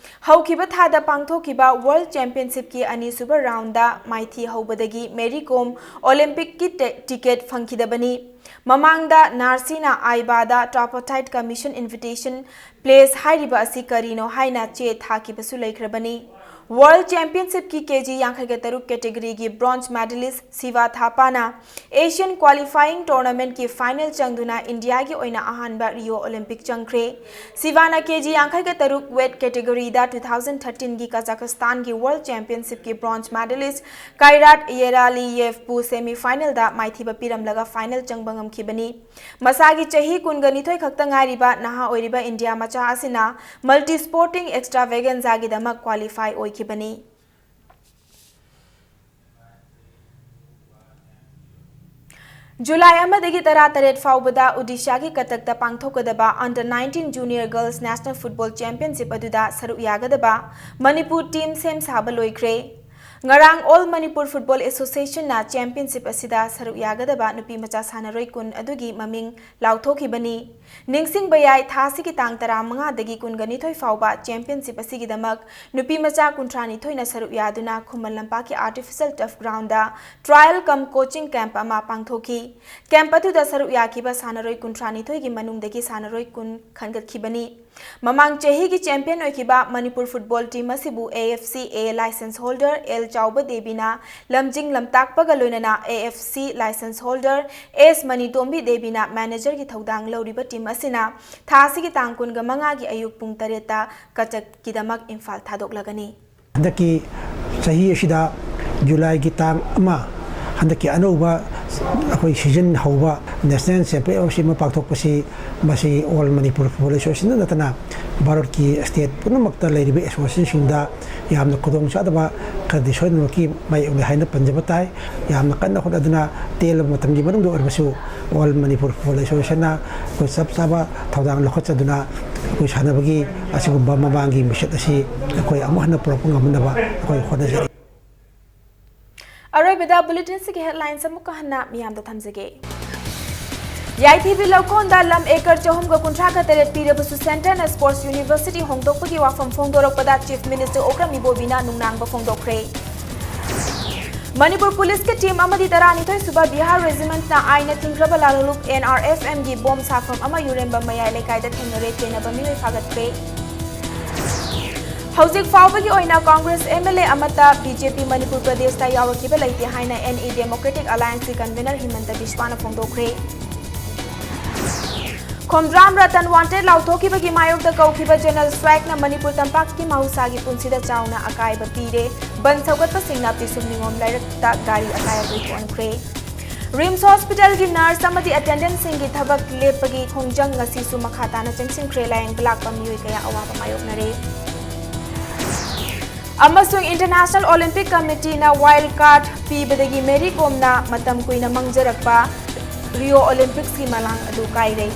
ꯍꯧꯈꯤꯕ ꯊꯥꯗ ꯄꯥꯡꯊꯣꯛꯈꯤꯕ World Championship ꯀꯤ ꯑꯅꯤꯁꯨꯕ round ꯗ ꯃꯥꯏꯊꯤ ꯍꯧꯕꯗꯒꯤ ꯃꯦꯔꯤ ꯀꯣꯝ ꯑꯣꯂꯤꯝꯄꯤꯛꯀꯤ ꯇꯦ-, ꯇꯤꯀꯦꯠ ꯐꯪꯈꯤꯗꯕꯅꯤ꯫ ꯃꯃꯥꯡꯗ ꯅꯥꯔꯁꯤꯅ ꯑꯥꯏꯕꯥꯗ tripartite commission invitation, place ꯍꯥꯏꯔꯤꯕ ꯑꯁꯤ ꯀꯔꯤꯅꯣ ꯍꯥꯏꯅ ꯆꯦ ꯊꯥꯈꯤꯕꯁꯨ ꯂꯩꯈ꯭ꯔꯕꯅꯤ꯫ World Championship ꯀꯤ ꯀꯦ ꯖꯤ ꯌꯥꯡꯈꯩꯒ ꯇꯔꯨꯛ category ꯒꯤ bronze medalist ꯁꯤꯚꯥ ꯊꯥꯄꯥꯅ Asian qualifying tournament ꯀꯤ final ꯆꯪꯗꯨꯅ ꯏꯟꯗꯤꯌꯥꯒꯤ ꯑꯣꯏꯅ ꯑꯍꯥꯟꯕ ꯔꯤꯑꯣ ꯑꯣꯂꯤꯝꯄꯤꯛ ꯆꯪꯈ꯭ꯔꯦ꯫ ꯁꯤꯚꯥꯅ ꯀꯦ ꯖꯤ ꯌꯥꯡꯈꯩꯒ ꯇꯔꯨꯛ weight category ꯗ two thousand thirteen ꯒꯤ ꯀꯖꯥꯈꯁꯇꯥꯟꯒꯤ World Championship ꯀꯤ bronze medalist ꯀꯥꯏꯔꯥꯠ ꯌꯦꯔꯥꯂꯤꯌꯦꯚꯕꯨ semi final ꯗ ꯃꯥꯏꯊꯤꯕ ꯄꯤꯔꯝꯂꯒ final ꯆꯪꯕ ꯉꯝꯈꯤꯕꯅꯤ꯫ ꯃꯁꯥꯒꯤ ꯆꯍꯤ ꯀꯨꯟꯒ ꯅꯤꯊꯣꯏ ꯈꯛꯇ ꯉꯥꯏꯔꯤꯕ ꯅꯍꯥ ꯑꯣꯏꯔꯤꯕ ꯏꯟꯗꯤꯌꯥ ꯃꯆꯥ ꯑꯁꯤꯅ multi sporting extravaganza ꯒꯤꯗꯃꯛ qualify ꯑꯣꯏꯈꯤ꯫ ꯈꯤꯕꯅꯤ꯫ ꯖꯨꯂꯥꯏ ꯑꯃꯗꯒꯤ ꯇꯔꯥꯇꯔꯦꯠ ꯐꯥꯎꯕꯗ ꯎꯗꯤꯁꯥꯒꯤ ꯀꯇꯛꯇ ꯄꯥꯡꯊꯣꯛꯀꯗꯕ Under nineteen Junior Girls National Football Championship ꯑꯗꯨꯗ ꯁꯔꯨꯛ ꯌꯥꯒꯗꯕ ꯃꯅꯤꯄꯨꯔ team ꯁꯦꯝ ꯁꯥꯕ ꯂꯣꯏꯈ꯭ꯔꯦ꯫ ꯉꯔꯥꯡ All Manipur Football Associationꯅ championship ꯑꯁꯤꯗ ꯁꯔꯨꯛ ꯌꯥꯒꯗꯕ ꯅꯨꯄꯤ ꯃꯆꯥ ꯁꯥꯟꯅꯔꯣꯏ ꯀꯨꯟ ꯑꯗꯨꯒꯤ ꯃꯃꯤꯡ ꯂꯥꯎꯊꯣꯛꯈꯤꯕꯅꯤ꯫ ꯅꯤꯡꯁꯤꯡꯕ ꯌꯥꯏ, ꯊꯥ ꯑꯁꯤꯒꯤ ꯇꯥꯡ ꯇꯔꯥꯃꯉꯥꯗꯒꯤ ꯀꯨꯟꯒꯅꯤꯊꯣꯏ ꯐꯥꯎꯕ championship ꯑꯁꯤꯒꯤꯗꯃꯛ ꯅꯨꯄꯤ ꯃꯆꯥ ꯀꯨꯟꯊ꯭ꯔꯥꯅꯤꯊꯣꯏꯅ ꯁꯔꯨꯛ ꯌꯥꯗꯨꯅ ꯈꯨꯃꯟ ꯂꯝꯄꯥꯛꯀꯤ artificial turf groundꯗ trial cum coaching camp ꯑꯃ ꯄꯥꯡꯊꯣꯛꯈꯤ꯫ Camp ꯑꯗꯨꯗ ꯁꯔꯨꯛ ꯌꯥꯈꯤꯕ ꯁꯥꯟꯅꯔꯣꯏ ꯀꯨꯟꯊ꯭ꯔꯥꯅꯤꯊꯣꯏꯒꯤ ꯃꯅꯨꯡꯗꯒꯤ ꯁꯥꯟꯅꯔꯣꯏ ꯀꯨꯟ ꯈꯟꯒꯠꯈꯤꯕꯅꯤ꯫ ꯃꯃꯥꯡ ꯆꯍꯤꯒꯤ champion ꯑꯣꯏꯈꯤꯕ ꯃꯅꯤꯄꯨꯔ football team ꯑꯁꯤꯕꯨ A F C A licence holder L ꯆꯥꯎꯕ ꯗꯦꯕꯤꯅ ꯂꯝꯖꯤꯡ ꯂꯝꯇꯥꯛꯄꯒ ꯂꯣꯏꯅꯅ A F C licence holder S ꯃꯅꯤꯇꯣꯝꯕꯤ ꯗꯦꯕꯤꯅ managerꯒꯤ ꯊꯧꯗꯥꯡ ꯂꯧꯔꯤꯕ team ꯑꯁꯤꯅ ꯊꯥ ꯑꯁꯤꯒꯤ ꯇꯥꯡ ꯀꯨꯟꯒ ꯃꯉꯥꯒꯤ ꯑꯌꯨꯛ ꯄꯨꯡ ꯇꯔꯦꯠꯇ ꯀꯆꯛꯀꯤꯗꯃꯛ ꯏꯝꯐꯥꯜ ꯊꯥꯗꯣꯛꯂꯒꯅꯤ꯫ ꯍꯟꯗꯛꯀꯤ ꯆꯍꯤ ꯑꯁꯤꯗ ꯖꯨꯂꯥꯏꯒꯤ ꯇꯥꯡ ꯑꯃ, ꯍꯟꯗꯛꯀꯤ ꯑꯅꯧꯕ ꯑꯩꯈꯣꯏ season ꯍꯧꯕ national championship ꯑꯃ ꯄꯥꯡꯊꯣꯛꯄꯁꯤ, ꯃꯁꯤ All Manipur Football Association ꯅꯠꯇꯅ ꯚꯥꯔꯠꯀꯤ state ꯄꯨꯝꯅꯃꯛꯇ ꯂꯩꯔꯤꯕ associationꯁꯤꯡꯗ ꯌꯥꯝꯅ ꯈꯨꯗꯣꯡꯆꯥꯗꯕ ꯈꯔꯗꯤ ꯁꯣꯏꯗꯅꯃꯛꯀꯤ ꯃꯥꯌꯣꯛꯅꯩ ꯍꯥꯏꯅ ꯄꯟꯖꯕ ꯇꯥꯏ꯫ ꯌꯥꯝꯅ ꯀꯟꯅ ꯍꯣꯠꯅꯗꯨꯅ ꯇꯦꯜꯂꯕ ꯃꯇꯝꯒꯤ ꯃꯅꯨꯡꯗ ꯑꯣꯏꯔꯕꯁꯨ All Manipur Football Associationꯅ ꯑꯩꯈꯣꯏ ꯆꯞ ꯆꯥꯕ ꯊꯧꯗꯥꯡ ꯂꯧꯈꯠꯆꯗꯨꯅ ꯑꯩꯈꯣꯏ ꯁꯥꯟꯅꯕꯒꯤ ꯑꯁꯤꯒꯨꯝꯕ ꯃꯃꯥꯡꯒꯤ ꯃꯤꯡꯆꯠ ꯑꯁꯤ ꯑꯩꯈꯣꯏ ꯑꯃꯨꯛ ꯍꯟꯅ ꯄꯨꯔꯛꯄ ꯉꯝꯅꯕ ꯑꯩꯈꯣꯏ ꯍꯣꯠꯅꯖꯔꯤ꯫ ꯑꯔꯣꯏꯕꯗ bulletinꯁꯤꯒꯤ headlines ꯑꯃꯨꯛꯀ ꯍꯟꯅ ꯃꯤꯌꯥꯝꯗ ꯊꯝꯖꯒꯦ꯫ ꯌꯥꯏꯊꯤꯕꯤ ꯂꯧꯀꯣꯟꯗ ꯂꯝ acre ꯆꯍꯨꯝꯒ ꯀꯨꯟꯊ꯭ꯔꯥꯒ ꯇꯔꯦꯠ ꯄꯤꯔꯕꯁꯨ centreꯅ sports university ꯍꯣꯡꯗꯣꯛꯄꯒꯤ ꯋꯥꯐꯝ ꯐꯣꯡꯗꯣꯔꯛꯄꯗ Chief Minister ꯑꯣꯀ꯭ꯔꯝ ꯏꯕꯣꯕꯤꯅ ꯅꯨꯡꯅꯥꯡꯕ ꯐꯣꯡꯗꯣꯛꯈ꯭ꯔꯦ꯫ ꯃꯅꯤꯄꯨꯔ policeꯀꯤ team ꯑꯃꯗꯤ ꯇꯔꯥꯅꯤꯊꯣꯏ ꯁꯨꯕ Bihar Regimentꯅ ꯑꯥꯏꯟꯅ ꯊꯤꯡꯈ꯭ꯔꯕ ꯂꯥꯂꯣꯂꯨꯞ N R F Mꯒꯤ bomb ꯁꯥꯐꯝ ꯑꯃ ꯌꯨꯔꯦꯝꯕꯝ ꯃꯌꯥꯏ ꯂꯩꯀꯥꯏꯗ ꯊꯦꯡꯅꯔꯦ, ꯆꯦꯟꯅꯕ ꯃꯤꯑꯣꯏ ꯐꯥꯒꯠꯈ꯭ꯔꯦ꯫ ꯍꯧꯖꯤꯛ ꯐꯥꯎꯕꯒꯤ ꯑꯣꯏꯅ Congress M L A ꯑꯃꯠꯇ B J P ꯃꯅꯤꯄꯨꯔ ꯄ꯭ꯔꯗꯦꯁꯇ ꯌꯥꯎꯔꯛꯈꯤꯕ ꯂꯩꯇꯦ ꯍꯥꯏꯅ N E Democratic Allianceꯀꯤ convener ꯍꯤꯃꯟꯇ ꯕꯤꯁ꯭ꯋꯥꯅ ꯐꯣꯡꯗꯣꯛꯈ꯭ꯔꯦ꯫ ꯈꯣꯝꯗ꯭ꯔꯥꯝ ꯔꯇꯟ wanted ꯂꯥꯎꯊꯣꯛꯈꯤꯕꯒꯤ ꯃꯥꯌꯣꯛꯇ ꯀꯧꯈꯤꯕ general strikeꯅ ꯃꯅꯤꯄꯨꯔ ꯇꯝꯄꯥꯛꯀꯤ ꯃꯍꯧꯁꯥꯒꯤ ꯄꯨꯟꯁꯤꯗ ꯆꯥꯎꯅ ꯑꯀꯥꯏꯕ ꯄꯤꯔꯦ꯫ ꯕꯟ ꯁꯧꯒꯠꯄꯁꯤꯡꯅ ꯄꯤꯁꯨꯝ ꯅꯤꯉꯣꯝ ꯂꯩꯔꯛꯇ ꯒꯥꯔꯤ ꯑꯀꯥꯏ ꯑꯇꯣꯏ ꯊꯣꯛꯍꯟꯈ꯭ꯔꯦ꯫ RIMS hospitalꯒꯤ nurse ꯑꯃꯗꯤ attendantꯁꯤꯡꯒꯤ ꯊꯕꯛ ꯂꯦꯞꯄꯒꯤ ꯈꯣꯡꯖꯪ ꯉꯁꯤꯁꯨ ꯃꯈꯥ ꯇꯥꯅ ꯆꯪꯁꯤꯟꯈ꯭ꯔꯦ꯫ ꯂꯥꯌꯦꯡꯕ ꯂꯥꯛꯄ ꯃꯤꯑꯣꯏ ꯀꯌꯥ ꯑꯋꯥꯕ ꯃꯥꯌꯣꯛꯅꯔꯦ꯫ ꯑꯃꯁꯨꯡ International Olympic Committeeꯅ wild card ꯄꯤꯕꯗꯒꯤ Mary ꯀꯣꯝꯅ ꯃꯇꯝ ꯀꯨꯏꯅ ꯃꯥꯡꯖꯔꯛꯄ ꯔꯤꯑꯣ ꯑꯣꯂꯤꯝꯄꯤꯛꯁꯀꯤ ꯃꯪꯂꯥꯟ ꯑꯗꯨ ꯀꯥꯏꯔꯦ꯫